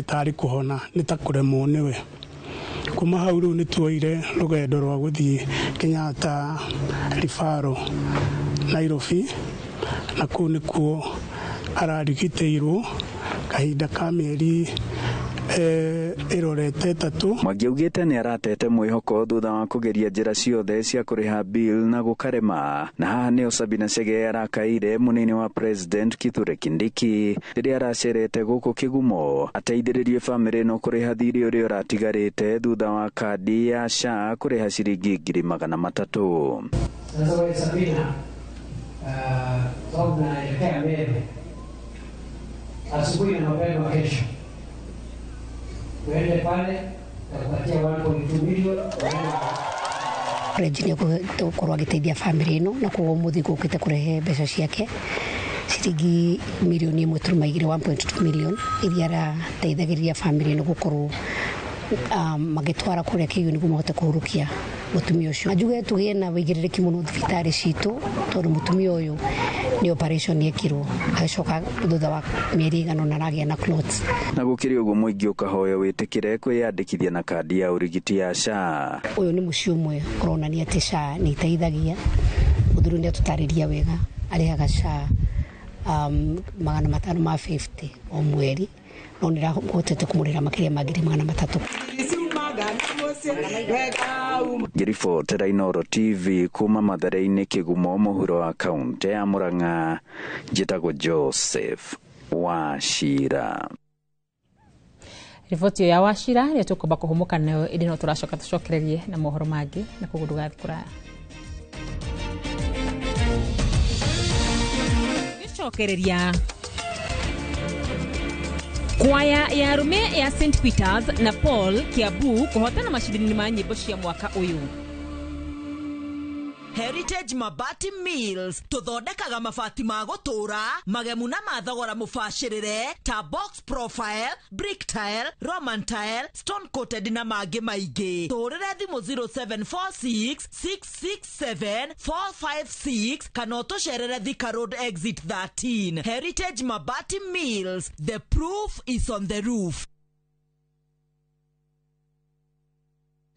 tarĩ kũhona, nĩ ta kũremwo nĩwe. Kuma hau rĩu nĩ tuoire rũgendo rwa gũthiĩ Kenyatta Referral Nairobi, na kũu nĩkuo ararigitĩirwo kahinda ka mĩeri Ĩrorete 3. Mwangi augĩte nĩ aratete mwĩhoko thutha wa kũgeria njĩra ciothe cia kũrĩha bill na gũkarema, na haha nĩo Sabina Chege arakaire mũnini wa President Kithure Kindiki rĩrĩa aracerete gũkũ Kĩgumo ateithĩrĩrie bamĩrĩ ĩno kũrĩha thirĩ ũrĩa ũratigarĩte thutha wa kandi ya SHA kũrĩha ciringi 300,000. Sasa wewe Sabina, sababu naelekea Meru asubuhi na mapema kesho, uende pale takupatia 1.2 million. President nĩ agĩteithia bamĩrĩ ĩno na koguo mũthĩ gũkĩte kũrehe mbeca ciake ciringi mirioni 1.2 1.2 million iria arateithagĩrĩria bamĩrĩ ĩno gũkorwo magĩtwara kũrĩa kĩguũ nĩguo mahote kũhurukia mũtumia ũcio. Njuge tũgĩe na wĩigĩrĩrĩki mũno thibitarĩ citũ tondũ mũtumia ũyũ nĩ operation yekirwo agĩcoka thutha wa mĩeri ĩigana ũna aragĩa na clots. Na gũkĩrĩ ũguo mũingĩ ũkahoya wĩtĩkĩre kwĩyandĩkithia na kandi ya ũrigiti ya SHA. Ũyũ nĩ mũciĩ ũmwe ũronania atĩ SHA nĩ iteithagia. Mũthuri nĩ atũtarĩria wega arĩhaga SHA 550 o mweri no nĩ rahotete kũmũrĩra makĩria ma 300,000. Ngĩribotera Inooro TV kuma Mathare-inĩ Kĩgumo mũhuro wa kaũntĩ ya Murang'a, njĩtagwo Joseph Wachira. Riboti ya Wachira nĩ tũkwamba kũhũmũka nayo ĩndĩ no tũracoka tũcokererie na mohoro mangĩ na koguo ndũgathiĩ kũraya. Gĩcokereria kwaya ya arume ya St Peters na Paul Kiambu kũhotana macindano ma nyĩmbo cia mwaka ũyũ. Heritage Mabati Mills tuthondekaga mabati ma gũtũra magemu na mathogora mũbacĩrĩre ta box profile, brick tile, Roman tile, stone coated na mangĩ maingĩ. Tũrĩre thimũ 0746 667 456 kana ũtũcerere Thika Road exit 13. Heritage Mabati Mills, the proof is on the roof.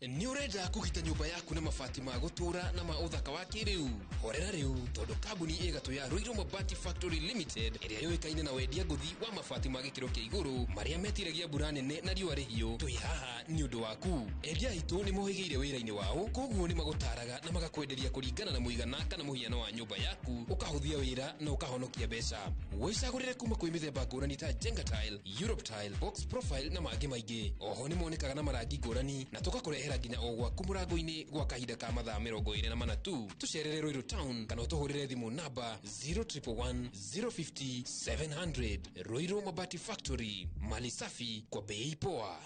Nĩ ũrenda kũgita nyũmba yaku na mabati ma gũtũra na ma ũthaka wa kĩrĩu? Horera rĩu tondũ kambuni ĩgatũ ya Ruiru Mabati Factory Limited ĩrĩa yũĩkaine na wendia ngũthi wa mabati ma gĩkĩro kĩa igũrũ marĩa metiragia mbura nene na riũa rĩhiũ, twĩ haha nĩ ũndũ waku. Endia aitũ nĩ mohĩgĩire wĩra-inĩ wao, koguo nĩ magũtaraga na magakwenderia kũringana na mũigana kana mũhiano wa nyũmba yaku, ũkahũthia wĩra na ũkahonokia mbeca. Wĩcagũrĩre kuma kwĩ mĩthemba ngũrani ta Jenga tile, Europe tile, box profile na mangĩ maingĩ. Oho nĩ monekaga na marangi ngũrani na tũgakũrehera nginya o gwaku mũrango-inĩ gwa kahinda ka mathaa 24 tu. Tũcerere Ruiru Town kana ũtũhũrĩre thimũ namba 0111 050 700. Ruiru Mabati Factory, mali safi kwa bei poa.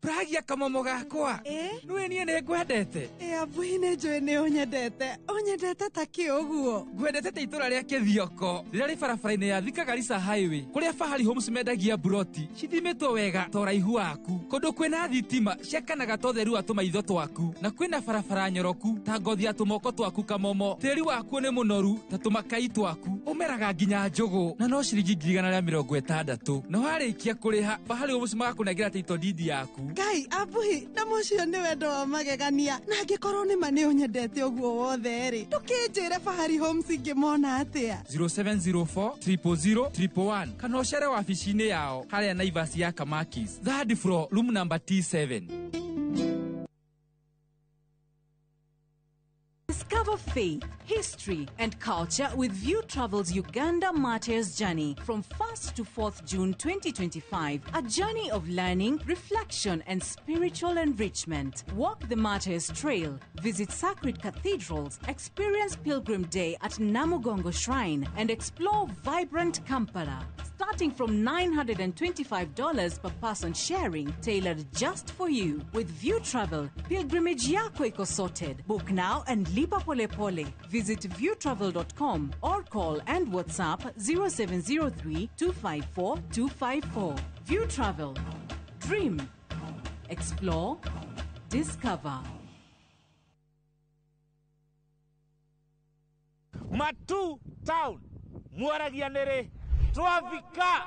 Pragia kamomo gakwa nĩwe niĩ nĩ ngwendete. Abuhi nĩ njũĩ nĩ ũnyendete. Ũnyendete ta kĩ ũguo? Ngwendete ta itũra rĩa Kĩthioko rĩrĩa rĩ barabara-inĩ ya Thika Garissa Highway kũrĩa Fahari Homes mendagia mburoti cithimĩtwo wega ta ũraihu waku, kũndũ kwĩna thitima ciakanaga ta ũtheru wa tũmaitho twaku, na kwĩna barabara nyoroku ta ngothi ya tũmoko twaku kamomo. Tĩri wakuo nĩ mũnoru ta tũmakai twaku, ũmeraga nginya njũgũ na no ciringi 160,000. Na warĩkia kũrĩha Fahari Homes magakũnengera title deed yaku. Ngai abuhi na mũcio nĩ wendo wa magegania, na angĩkorwo nĩ ma nĩ ũnyendete ũguo wothe rĩ, ndũkĩnjĩre Fahari Homes ingĩmona atĩa? 0704 000 111 kana ũcere wabici-inĩ yao harĩa Naivas ya Kamakis, third floor, room number T7. Discover faith, history, and culture with View Travel's Uganda Martyrs Journey from 1st to 4th June 2025. A journey of learning, reflection, and spiritual enrichment. Walk the Martyrs Trail, visit sacred cathedrals, experience Pilgrim Day at Namugongo Shrine, and explore vibrant Kampala. Starting from $925 per person sharing, tailored just for you. With View Travel, pilgrimage yako iko sorted. Book now and lipa pole pole. Visit viewtravel.com or call and WhatsApp 0703 254 254. View Travel. Dream. Explore. Discover. Matu Town. Mwaragia nere. Twafika.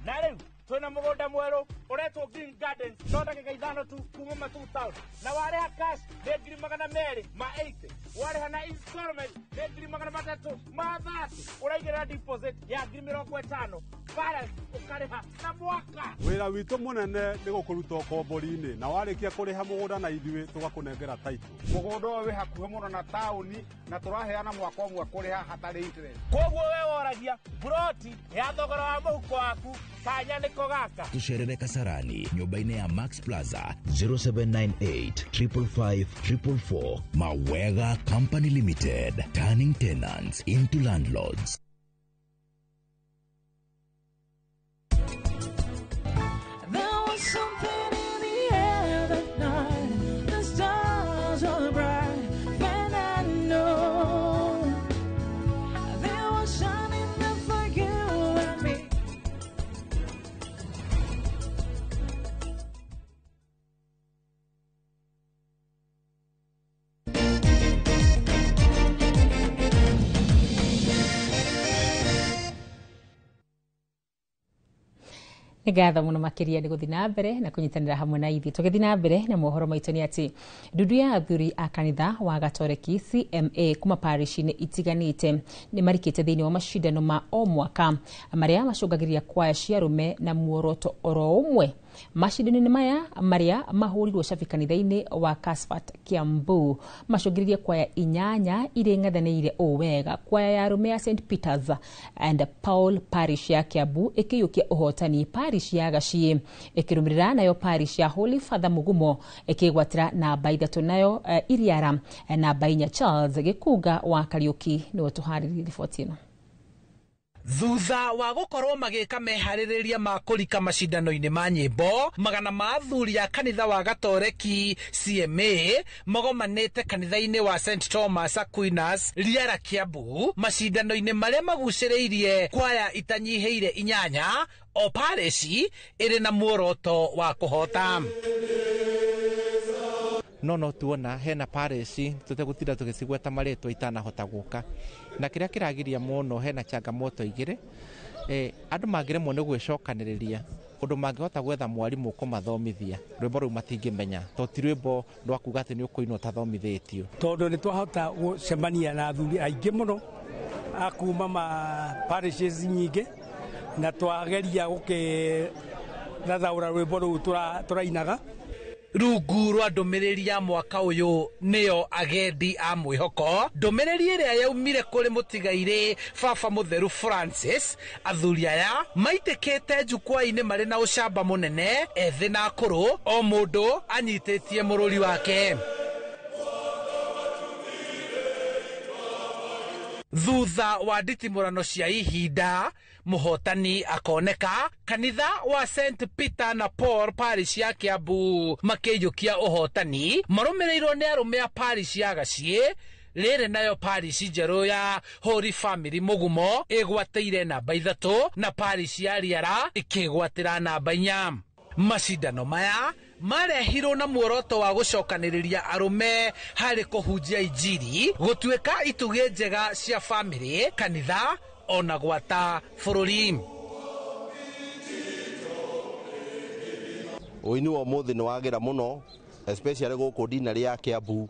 Na rĩu twĩna mũgũnda mwerũ ũretwo Green Gardens, no ndagĩka 5 tu kuma Matu Town, na warĩha cash nĩ 280,000, warĩha na installment nĩ 330,000, ũraigĩrĩra deposit ya 50,000. Balance ũkarĩha na mwaka. Wĩra witũ mũnene nĩ gũkũruta ũkombori-inĩ na warĩkia kũrĩha mũgũnda na ithuĩ tũgakũnengera title. Mũgũnda ũyũ wĩ hakuhĩ mũno na taũni na tũraheana mwaka ũmwe kũrĩha hatarĩ interest. Koguo we woragia buroti ya thogora wa mũhuko waku kanya nĩko gaka. Tũcerere Kasarani nyũmba-inĩ ya Max Plaza 0798 555 444. Mawega Company Limited, turning tenants into landlords. There was something in the air that night. The stars were bright, and I know they were shining there for you and me. Nĩ ngatho mũno makĩria nĩ gũthiĩ na mbere na kũnyitanĩra hamwe na ithuĩ. Tũgĩthiĩ na mbere na mohoro maitũ nĩ atĩ ndundu ya athuri a kanitha wa Gatoreki CMA kuma parish-inĩ itiganĩte nĩ marikĩte thĩinĩ wa macindano ma o mwaka marĩa macũngagĩrĩria kwaya cia arũme na muoroto oro ũmwe. Macindano-inĩ maya marĩa mahũrirwo cabi kanitha-inĩ wa Kasfat Kiambu macũngĩrĩrie kwaya 8 iria ing'ethanĩire ũũ wega. Kwaya ya arũme ya St Peters and Paul Parish ya Kiambu ĩkĩiyũkia ũhotani, parish ya Gaciĩ ĩkĩrũmĩrĩra, nayo parish ya Holy Father Mugumo ĩkĩgwatĩra namba 3, nayo Iriara namba 4. Charles Gĩkunga wa Kariũki nĩwe tũharĩrĩrie riboti ĩno. Thutha wa gũkorwo magĩka meharĩrĩria ma kũrika macindano-inĩ ma nyĩmbo, magana ma athuri a kanitha wa Gatoreki CMA magomanĩte kanitha-inĩ wa St Thomas Aquinas Riara Kiambu macindano-inĩ marĩa magucĩrĩirie kwaya itanyihĩire 8 o parish ĩrĩ na muoroto wa kũhota. No tuona hena parish tũtegũtinda tũgĩcigweta marĩtwa itanahota gũka, na kĩrĩa kĩragiria mũno hena changamoto igĩrĩ. Andũ mangĩremwo nĩ gwĩcokanĩrĩria ũndũ mangĩhota gwetha mwarimũ kũmathomithia rwĩmbo rũu matingĩmenya, to ti rwĩmbo rwa kuga atĩ nĩ ũkũinwo ũtathomithĩtio. Tondũ nĩ twahota gũcemania na athuri aingĩ mũno a kuma ma parishes nyingĩ, na twageria gũkĩthathaũra rwĩmbo rũu tũrainaga. Rungu rwa ndũmĩrĩri ya mwaka ũyũ nĩyo agendi a mwĩhoko, ndũmĩrĩri ĩrĩa yaumire kũrĩ mũtigairĩ Baba Mũtheru Francis, athuri aya maitĩkĩte jukwaa-inĩ marĩ na ũcamba mũnene, ethĩ na akũrũ, o mũndũ anyitĩtie mũrũri wake. Thutha wa nditimũrano cia ihinda, mũhotani akoneka kanitha wa St Peter na Paul Parish ya Kiambu makĩiyũkia ũhotani marũmĩrĩirwo nĩ arũme a parish ya Gaciĩ. Rĩrĩ nayo parish njerũ ya Holy Family Mũgumo ĩgwatĩire namba 3 na parish ya Riara ĩkĩgwatĩra namba 4. Macindano maya marehirwo na muoroto wa gũcokanĩrĩria arũme harĩ kũhunjia injiri, gũtuĩka itugĩ njega cia famĩlĩ, kanitha ona gwata bũrũri. Ũini wa ũmũthĩ nĩ wagĩra mũno, especially gũkũ ndinarĩ ya Kiambu.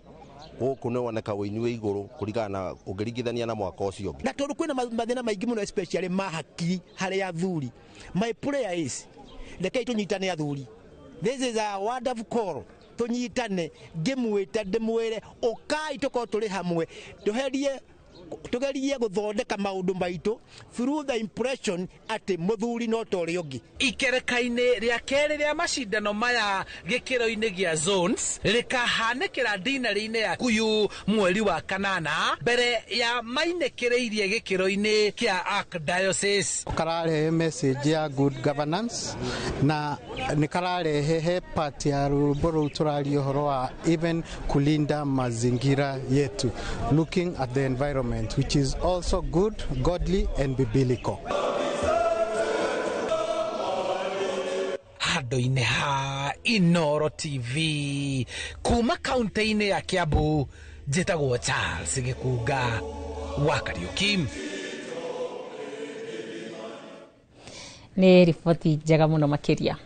Gũkũ nĩ woneka ũini wĩ igũrũ kũringana na ũngĩringithania na mwaka ũcio ũngĩ. Na tondũ kwĩna mathĩna maingĩ mũno especially ma hakiri harĩ athuri, my prayer is rekei tũnyitane athuri. This is a wonderful call. Tũnyitane, ngĩmwĩta ndĩmwĩre ũkai tũkorwo tũrĩ hamwe, tũherie tugerie guthondeka maundu maitu through the impression ati muthuri no ta uria ungi. Ikereka-inĩ rĩa kerĩ rĩa macindano maya gĩkĩro-inĩ gĩa zones rĩkahanĩkĩra dinarĩ-inĩ ya Kuyu mweri wa 8 mbere ya mainĩkĩrĩirie gĩkĩro-inĩ kĩa Archdiocese. Kararehe message ya good governance na nĩ kararehe he part ya rwĩmbo rũu tũraria ũhoro wa even kulinda mazingira yetu, looking at the environment, which is also good, godly and biblical. Handũ-inĩ ha Inoro TV kuma kaunti-inĩ ya Kiambu, njĩtagwo Charles Gĩkunga wa Kariuki. Nĩ riboti njega mũno makĩria.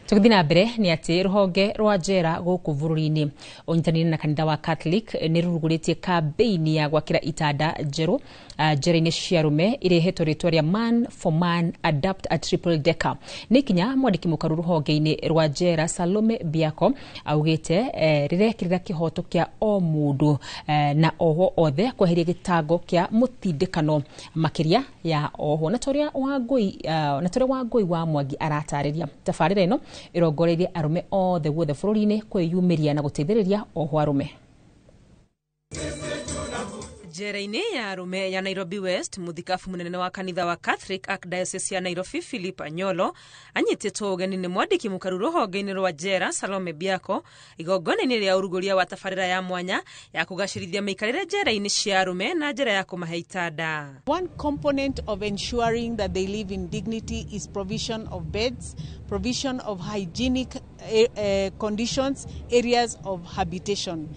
Tũgĩthiĩ na mbere nĩ atĩ rũhonge rwa njera gũkũ bũrũri-inĩ ũnyitanĩire na kanitha wa Catholic nĩ rũrugũrĩtie kambĩini ya gwakĩra itanda njerũ njera-inĩ cia arũme irehetwo rĩtwa rĩa Man for Man Adapt a Triple Decker. Nĩ ikinya mwandĩki mũkaru rũhonge-inĩ rwa njera Salome Biako augĩte rĩrekĩrĩra kĩhoto kĩa o mũndũ na ohwo othe kweheria gĩtango kĩa mũtindĩkano makĩria ya ohwo. Na torĩa Wangũi wa Mwangi aratarĩria, tabarĩra ĩno ĩrongoreirie arũme othe guothe bũrũri-inĩ kwĩyumĩria na gũteithĩrĩria ohwo arũme. Njera-inĩ ya arũme ya Nairobi West, mũthikabu mũnene wa kanitha wa Catholic Archdiocese ya Nairobi Philip Anyolo anyitĩtwo ũgeni nĩ mwandĩki mũkaru rũhonge-inĩ rwa njera Salome Biako igongona-inĩ rĩa ũrugũria wa tabarĩra ya mwanya ya kũgacĩrithia mĩikarĩre njera-inĩ cia arũme na njĩra ya kũmahe itanda. One component of ensuring that they live in dignity is provision of beds, provision of hygienic conditions, areas of habitation.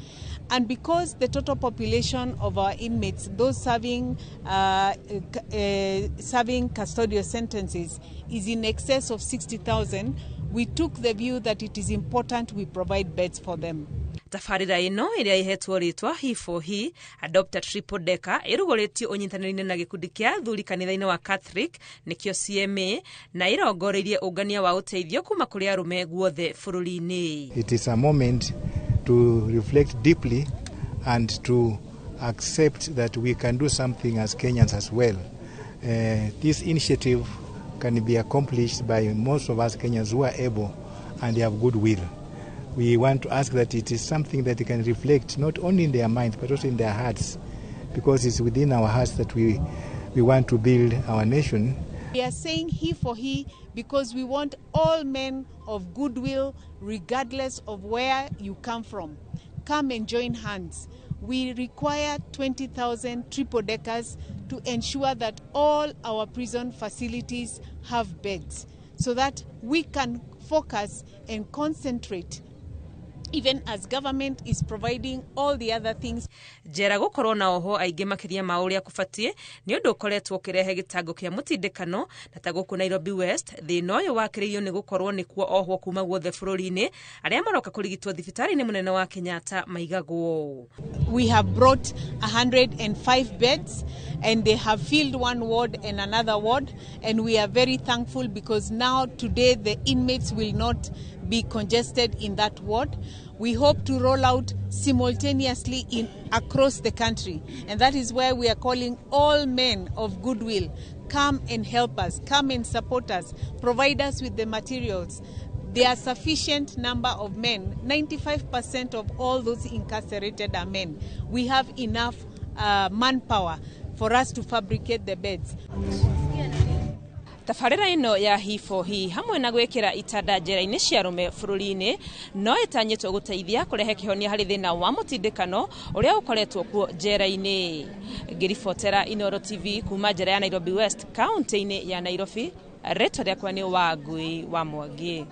And because the total population of our inmates, those serving custodial sentences, is in excess of 60,000, we took the view that it is important we provide beds for them. Tabarĩra ĩno ĩrĩa ĩhetwo rĩtwa He for He Adopt a Triple Decker ĩrugũrĩtio ũnyitanĩri-inĩ na gĩkundi kĩa athuri kanitha-inĩ wa Catholic nĩkĩo CMA na ĩrongoreirie ũngania wa ũteithio kuma kũrĩ arũme guothe bũrũri-inĩ. It is a moment to reflect deeply and to accept that we can do something as Kenyans as well. This initiative can be accomplished by most of us Kenyans who are able and have goodwill. We want to ask that it is something that can reflect not only in their minds but also in their hearts, because it's within our hearts that we want to build our nation. We are saying he for he because we want all men of goodwill, regardless of where you come from, come and join hands. We require 20,000 triple deckers to ensure that all our prison facilities have beds so that we can focus and concentrate even as government is providing all the other things. Njera gukorwo na oho aingĩ makĩria ma ũrĩa kũbatiĩ nĩ ũndũ ũkoretwo ũkĩrehe gĩtango kĩa mũtindĩkano na ta gũkũ Nairobi West thĩna ũyũ wakĩrĩirio nĩ gũkorwo nĩkuo ohwo kuma guothe bũrũri-inĩ arĩa maroka kũrigitwo thibitarĩ-inĩ mũnene wa Kenyatta maigagwo. We have brought 105 beds and they have filled one ward and another ward, and we are very thankful because now today the inmates will not be congested in that ward. We hope to roll out simultaneously across the country, and that is where we are calling all men of goodwill, come and help us, come and support us, provide us with the materials. There are sufficient number of men. 95% of all those incarcerated are men. We have enough manpower for us to fabricate the beds. Tabarĩra ĩno ya He for He hamwe na gwĩkĩra itanda njera-inĩ cia arũme bũrũri-inĩ no ĩtanyĩtwo gũteithia kũrehe kĩhonia harĩ thĩna wa mũtindĩkano ũrĩa ũkoretwo kuo njera-inĩ. Ngĩribotera Inooro TV kuma njera ya Nairobi West kaunti-inĩ ya Nairobi, rĩtwa rĩakwa nĩ Wangui wa Mwangi.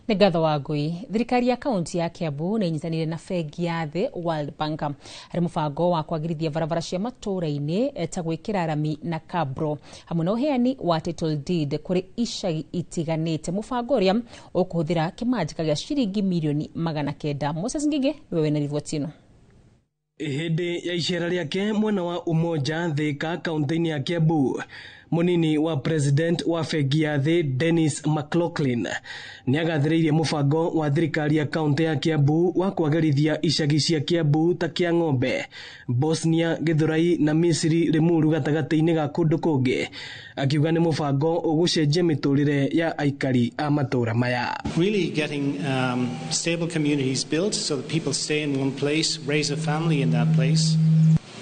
Nĩ ngatho Wangui. Thirikari ya kaunti ya Kiambu nĩ ĩnyitanĩire na bengi ya thĩ World Bank harĩ mũbango wa kwagĩrithia barabara cia matũũra-inĩ ta gwĩkĩra rami na kabro hamwe na ũheani wa title deed kũrĩ icagi itiganĩte, mũbango ũrĩa ũkũhũthĩra kĩmanjĩka gĩa ciringi mirioni 900. Moses Ngige nĩwe wĩna riboti ĩno. Hĩndĩ ya icera rĩake mwena wa Umoja Thika kaunti-inĩ ya Kiambu, munini wa president wa bengi ya thĩ Dennis McLaughlin nĩagathĩrĩirie mũbango wa thirikari ya kaunti ya Kiambu wa kwagĩrithia icagi cia Kiambu ta Kĩang'ombe, Bosnia, Gĩthũrai na Misiri Limuru gatagatĩ-inĩ ga kũndũ kũngĩ, akiuga nĩ mũbango ũgũcenjia mĩtũrĩre ya aikari a matũũra maya. Really getting stable communities built so that people stay in one place, raise a family in that place,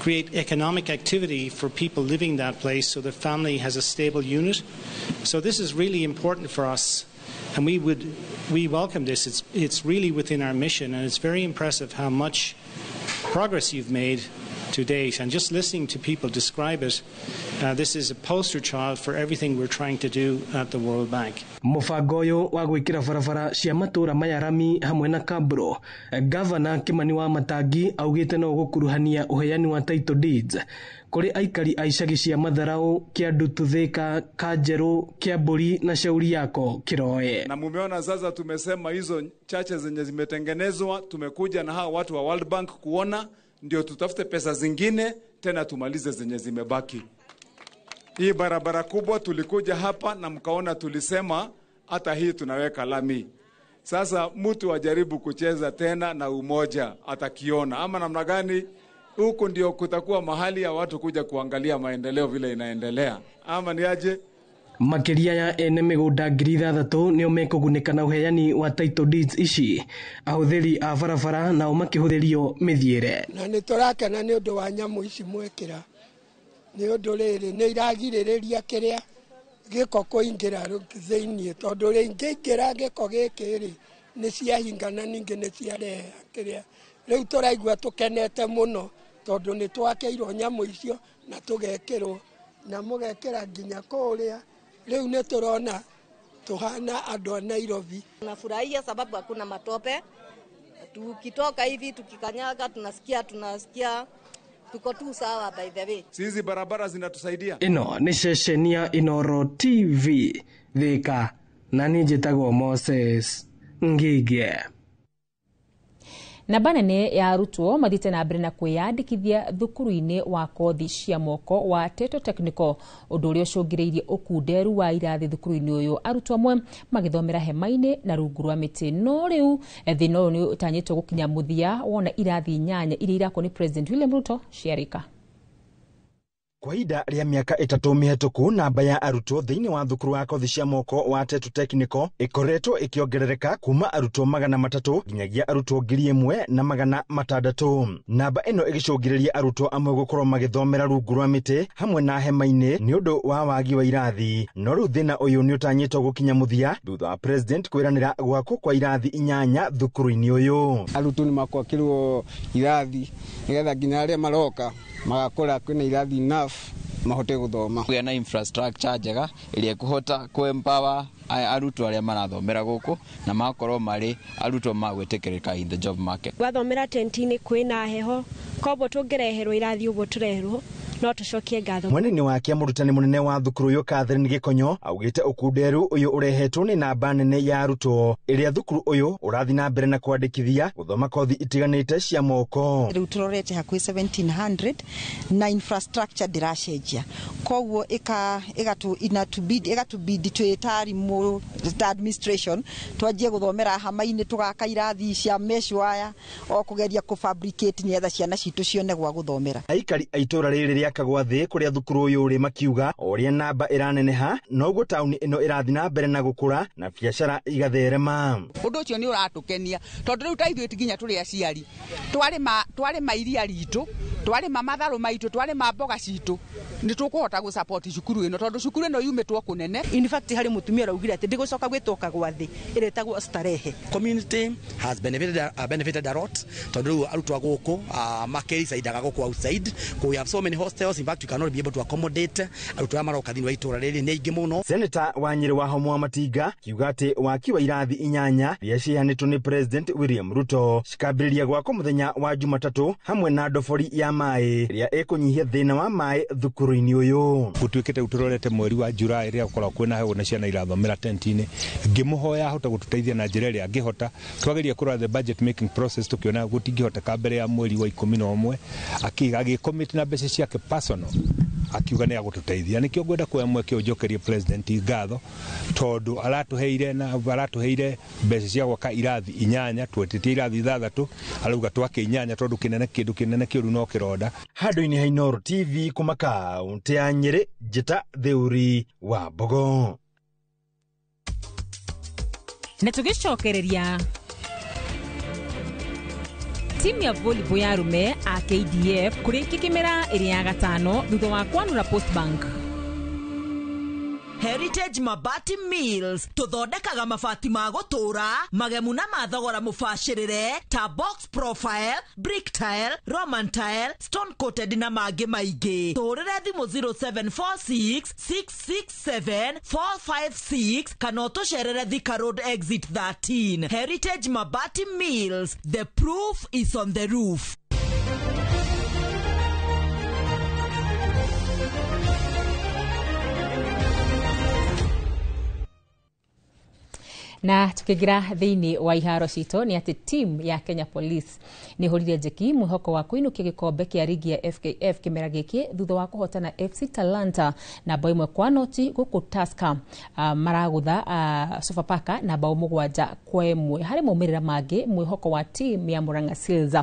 create economic activity for people living that place so the family has a stable unit. So this is really important for us, and we welcome this. It's really within our mission, and it's very impressive how much progress you've made to date. And just listening to people describe it, this is a poster child for everything we're trying to do at the World Bank. Mũbango ũyũ wa gwĩkĩra barabara cia matũũra maya rami hamwe na kabro, Gavana Kimani wa Matangi augĩte no ũgũkuruhania ũheani wa title deeds kũrĩ aikari a icagi cia Matharau, Kĩandutu, Thika, Kanjerũ, Kĩambũri na Shauri Yako Kĩroe. Na mumeona sasa tumesema hizo chache zenye zimetengenezwa, tumekuja na hawa watu wa World Bank kuona, ndio tutafute pesa zingine tena tumalize zenye zimebaki. Hii barabara kubwa tulikuja hapa na mkaona tulisema hata hii tunaweka lami. Sasa mtu ajaribu kucheza tena na umoja atakiona ama namna gani? Huku ndio kutakuwa mahali ya watu kuja kuangalia maendeleo vile inaendelea. Ama ni aje? Makĩria ya ene mĩgũnda 6,000 nĩo mekũgunĩka na ũheani wa title deeds ici, ahũthĩri a barabara nao makĩhũthĩrio mĩthiĩre. Na nĩ tũrakena nĩ ũndũ wa nyamũ ici mwekĩra, nĩ ũndũ rĩrĩ nĩ iragirĩrĩria kĩrĩa gĩko kũingĩra thĩiniĩ, tondũ rĩngĩingĩra gĩko gĩkĩ rĩ nĩ ciahingana, ningĩ nĩ ciarehe kĩrĩa. Rĩu tũraigua tũkenete mũno tondũ nĩ twakĩirwo nyamũ icio na tũgekĩrwo na mũgekĩra nginya kũrĩa. Rĩu nĩ tũrona tuhana andũ a Nairobi. Tunafurahia sababu hakuna matope. Tukitoka hivi tukikanyaga tunasikia tuko tu sawa by the way. Hizi barabara zinatusaidia. Ĩno nĩ ceceni ya Inooro TV Thika, na niĩ njĩtagwo Moses Ngige. Namba nene ya arutwo mathiĩte na mbere na kwĩyandĩkithia thukuru-inĩ wa kothi cia moko wa Teto Technical, ũndũ ũrĩa ũcũngĩrĩirie ũkunderu wa irathi thukuru-inĩ ũyũ, arutwo amwe magĩthomera hema-inĩ na rungu rwa mĩtĩ. No rĩu thĩna ũyũ nĩ ũtanyĩtwo gũkinya mũthia wona irathi 8 iria irakwo nĩ President William Ruto ciarĩka. Kwa ihinda rĩa mĩaka 3 mĩhetũku, namba ya arutwo thĩinĩ wa thukuru wa kothi cia moko wa Teto Technical ĩkoretwo ĩkĩongerereka kuma arutwo 300 nginyagia arutwo 1,600. Namba ĩno ĩgĩcũngĩrĩria arutwo amwe gũkorwo magĩthomera rungu rwa mĩtĩ hamwe na hema-inĩ nĩ ũndũ wa wagi wa irathi. No rĩu thĩna ũyũ nĩ ũtanyĩtwo gũkinya mũthia thutha wa President kwĩranĩra gwakwo kwa irathi 8 thukuru-inĩ ũyũ. Arutwo nĩ makwakĩrwo irathi nĩgetha nginya arĩa maroka magakora kwĩna irathi enough mahote gũthoma. Kũgĩa na infrastructure njega ĩrĩa ĩkũhota kũ-empower arutwo arĩa marathomera gũkũ na magakorwo marĩ arutwo ma gwĩtĩkĩrĩka in the job market. Gwathomera tent-inĩ kwĩna heho, koguo tũngĩreherwo irathi ũguo tũreherwo no tũcokie ngatho. Mwenene wake mũrutani mũnene wa thukuru ũyũ Catherine Gĩkonyo augĩte ũkunderu ũyũ ũrehetwo nĩ namba nene ya arutwo ĩrĩa thukuru ũyũ ũrathiĩ na mbere na kwandĩkithia gũthoma kothi itiganĩte cia moko. Rĩu tũrorete hakuhĩ 1700 na infrastructure ndĩracenjia, koguo ĩgatũbidi twĩ ta arimũ ta administration twanjie gũthomera hama-inĩ, tũgaka irathi cia mesh wire o kũgeria kũfabricate nĩgetha ciana citũ cione gwa gũthomera. Aikari a itũũra rĩrĩ rĩa Kagwa Thĩ kũrĩa thukuru ũyũ ũrĩ makiuga o ũrĩa namba ĩraneneha noguo taũni ĩno ĩrathiĩ na mbere na gũkũra na biacara igatherema. Ũndũ ũcio nĩ ũratũkenia tondũ rĩu ta ithuĩ ti nginya tũrĩ aciari twarĩma iria ritũ, twarĩma matharũ maitũ, twarĩma mboga citũ, nĩ tũkũhota gũ support cukuru ĩno tondũ cukuru ĩno yumĩtwo kũnene. In fact harĩ mũtumia ũraugire atĩ ndĩgũcoka gwĩtwo Kagwa Thĩ, ĩretagwo Starehe. Community has benefited a lot tondũ rĩu arutwo a gũkũ makĩricaidaga gũkũ outside. We have so many hostels, in fact we cannot be able to accommodate arutwo arĩa maroka thĩinĩ wa itũũra rĩrĩ nĩ aingĩ mũno. Senator wa Nyĩrĩ wa Homo wa Matinga kiuga atĩ waki wa irathi 8 iria ciheanĩtwo nĩ President William Ruto cikambĩrĩria gwakwo mũthenya wa Jumatatũ hamwe na ndobori ya maĩ ĩrĩa ĩkũnyihia thĩna wa maĩ thukuru-inĩ ũyũ. Gũtuĩkĩte rĩu tũrorete mweri wa July rĩrĩa gũkoragwo kwĩna heho na ciana irathomera tent-inĩ, ngĩmũhoya ahote gũtũteithia na njĩra ĩrĩa angĩhota. Twageria kũrora the budget making process tũkĩona gũtingĩhoteka mbere ya mweri wa 11, agĩcommit na mbeca ciake personal akiuga nĩ agũtũteithia. Nĩkĩo ngwenda kuoya mweke ũyũ njokerie President ngatho tondũ aratũheire mbeca cia gwaka irathi 8, twetĩtie irathi 6, arauga twake 8 tondũ kĩnene kĩndũ kĩnene kĩũru no kĩronda. Handũ-inĩ ha Inooro TV kuma kaũntĩ ya Nyĩrĩ, Njĩta Theuri wa Mbogo. Na tũgĩcokereria timu ya volleyball ya arume a KDF kũrĩkia kĩmera ĩrĩa ya gatano thutha wa kwanũra Post Bank. Heri Heritage Mabati Mills tũthondekaga mabati ma gũtũũra magemu na ma thogora mũbacĩrĩre ta box profile, brick tile, roman tile, stone coated na mangĩ maingĩ. Tũhũrĩre thimũ 0746 667 456 kana ũtũcerere Thika Road exit 13. Heritage Mabati Mills, the proof is on the roof. Na tukigira thiini wa iharo citũ nĩ atĩ team ya Kenya Police nĩ hũrire njeki mwĩhoko wa kũinũkia gĩkombe kĩa rigi ya FKF kĩmera gĩkĩ thutha wa kũhotana FC Talanta na bao 1-0 gũkũ Tusker maragũtha Sofapaka na bao 7-1. Harĩ maumĩrĩra mangĩ, mwĩhoko wa team ya Murang'a Seals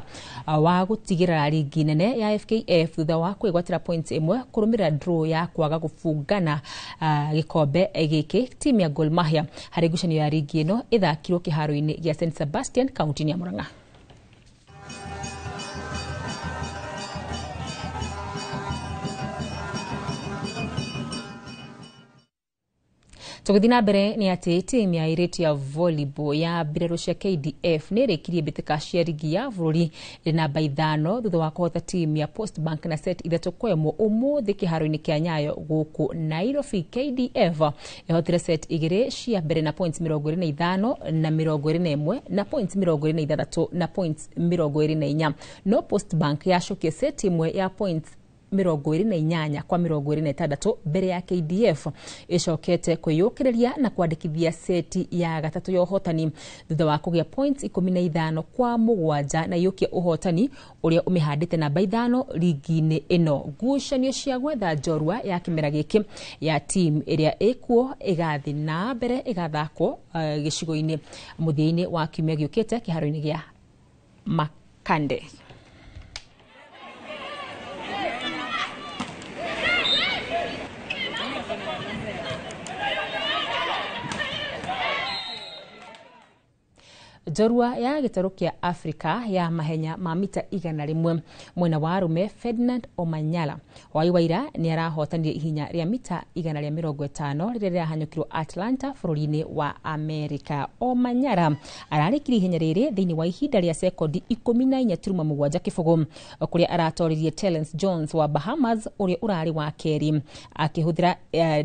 wa gũtigĩrĩra rigi nene ya FKF thutha wa kwĩgwatĩra point 1 kũrũmĩrĩra draw ya kwaga gũbungana gĩkombe gĩkĩ. Team ya Gor Mahia harĩ ngucanio ya rigi ĩno ĩthakirwo kĩharo-inĩ gĩa St Sebastian kaunti-inĩ ya Murang'a. Tũgĩthiĩ na mbere nĩ atĩ timu ya airĩtu ya volleyball ya mbirarũ cia KDF nĩ ĩrĩkirie mbĩtĩka cia rigi ya bũrũri ĩrĩ namba 5 thutha wa kũhota timu ya Post Bank na set 3-1 ũmũthĩ kĩharo-inĩ kĩa Nyayo gũkũ Nairobi. KDF ĩhotire set 2 cia mbere na points 25 na 21 na points 26 na points 24, no Post Bank yacokia set 1 ya points 28 kwa 26 mbere ya KDF ĩcokete kwĩyũkĩrĩria na kwandĩkithia seti ya gatatũ ya ũhotani thutha wa kũgĩa points 15 kwa 7 na iyũkia ũhotani ũrĩa ũmĩhandĩte namba 5 rigi-inĩ ĩno. Ngucanio cia gwetha njorua ya kĩmera gĩkĩ ya team ĩrĩa ĩkuo ĩgathiĩ na mbere ĩgathakwo gĩcigo-inĩ mũthia-inĩ wa kiumia gĩũkĩte kĩharo-inĩ gĩa Makande. Njorua ya gĩtarũ kĩa Afrika ya mahenya ma mita 100 mwena wa arũme Ferdinand Omanyala wa Iwaira nĩ arahotanire ihinya rĩa mita 150 rĩrĩa rĩrahanyũkirwo Atlanta bũrũri-inĩ wa Amerika. Omanyala ararĩkirie ihenya rĩrĩ thĩinĩ wa ihinda rĩa sekondi 14.7 kĩbũgũ kũrĩa aratoririe Terence Jones wa Bahamas ũrĩa ũrarĩ wa kerĩ akĩhũthĩra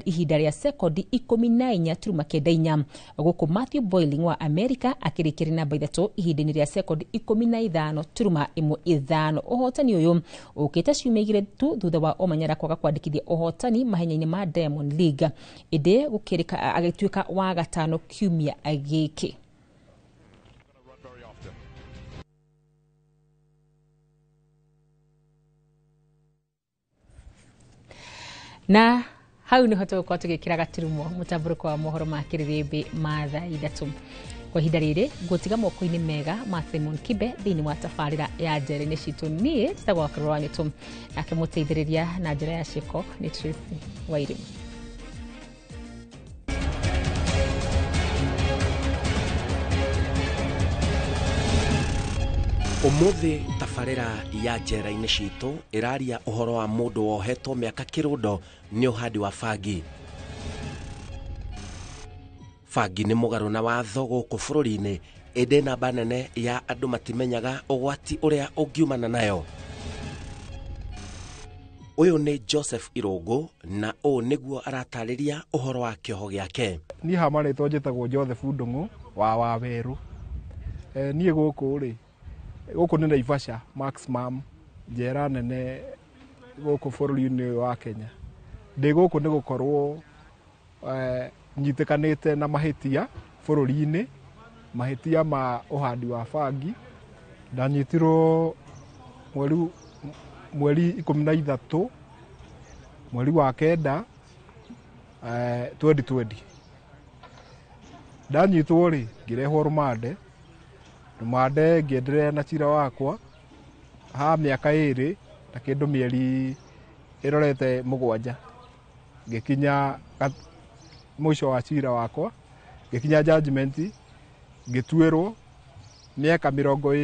ihinda rĩa sekondi 14.94 gũkũ Matthew Boiling wa Amerika akĩrĩkĩria namba 3 ihinda-inĩ rĩa sekondi 15.15. Ũhotani ũyũ ũkĩte ciumia 2 tu thutha wa Omanyala kwaga kwandĩkithia ũhotani mahenya-inĩ ma Diamond League ĩndĩ gũkĩrĩka agĩtuĩka wa gatano kiumia gĩkĩ. Na hau niho tũgũkorwo tũgĩkĩra gaturumo mũtambũrũko wa mohoro ma kĩrĩrĩmbĩ ma thaa 3. Kwa ihinda rĩrĩ ngũtiga moko-inĩ mega ma Simon Kibe thĩinĩ wa tabarĩra ya njera-inĩ citũ. Niĩ njĩtagwo Wakĩrũ wa Nyũtũ, nake mũteithĩrĩria na njĩra ya ciĩko nĩ Tracy Wairimu. Ũmũthĩ tabarĩra ya njera-inĩ citũ ĩraria ũhoro wa mũndũ wohetwo mĩaka kĩrũndo nĩ ũhandi wa bangi. Bangi nĩ mũgarũ na watho gũkũ bũrũri-inĩ, ĩndĩ namba nene ya andũ matimenyaga ũgwati ũrĩa ũngiumana nayo. Ũyũ nĩ Joseph Irũngũ na ũũ nĩguo aratarĩria ũhoro wa kĩoho gĩake. Niĩ ha marĩtwa njĩtagwo Joseph Ndung'u wa Wawerũ. Niĩ gũkũ rĩ, gũkũ nĩ Naivasha Maximum njera nene gũkũ bũrũri-inĩ wa Kenya. Ndĩ gũkũ nĩ gũkorwo nyitĩkanĩte na mahĩtia bũrũri-inĩ, mahĩtia ma ũhandi wa bangi. Ndanyitirwo mweri 13 mweri wa 9 2020. Ndanyitwo rĩ, ngĩrehwo rũmande, rũmande ngĩenderea na cira wakwa ha mĩaka 2 na kĩndũ mĩeri ĩrorete 7. Ngĩkinya mũico wa cira wakwa, ngĩkinya judgment, ngĩtuĩrwo mĩaka 20.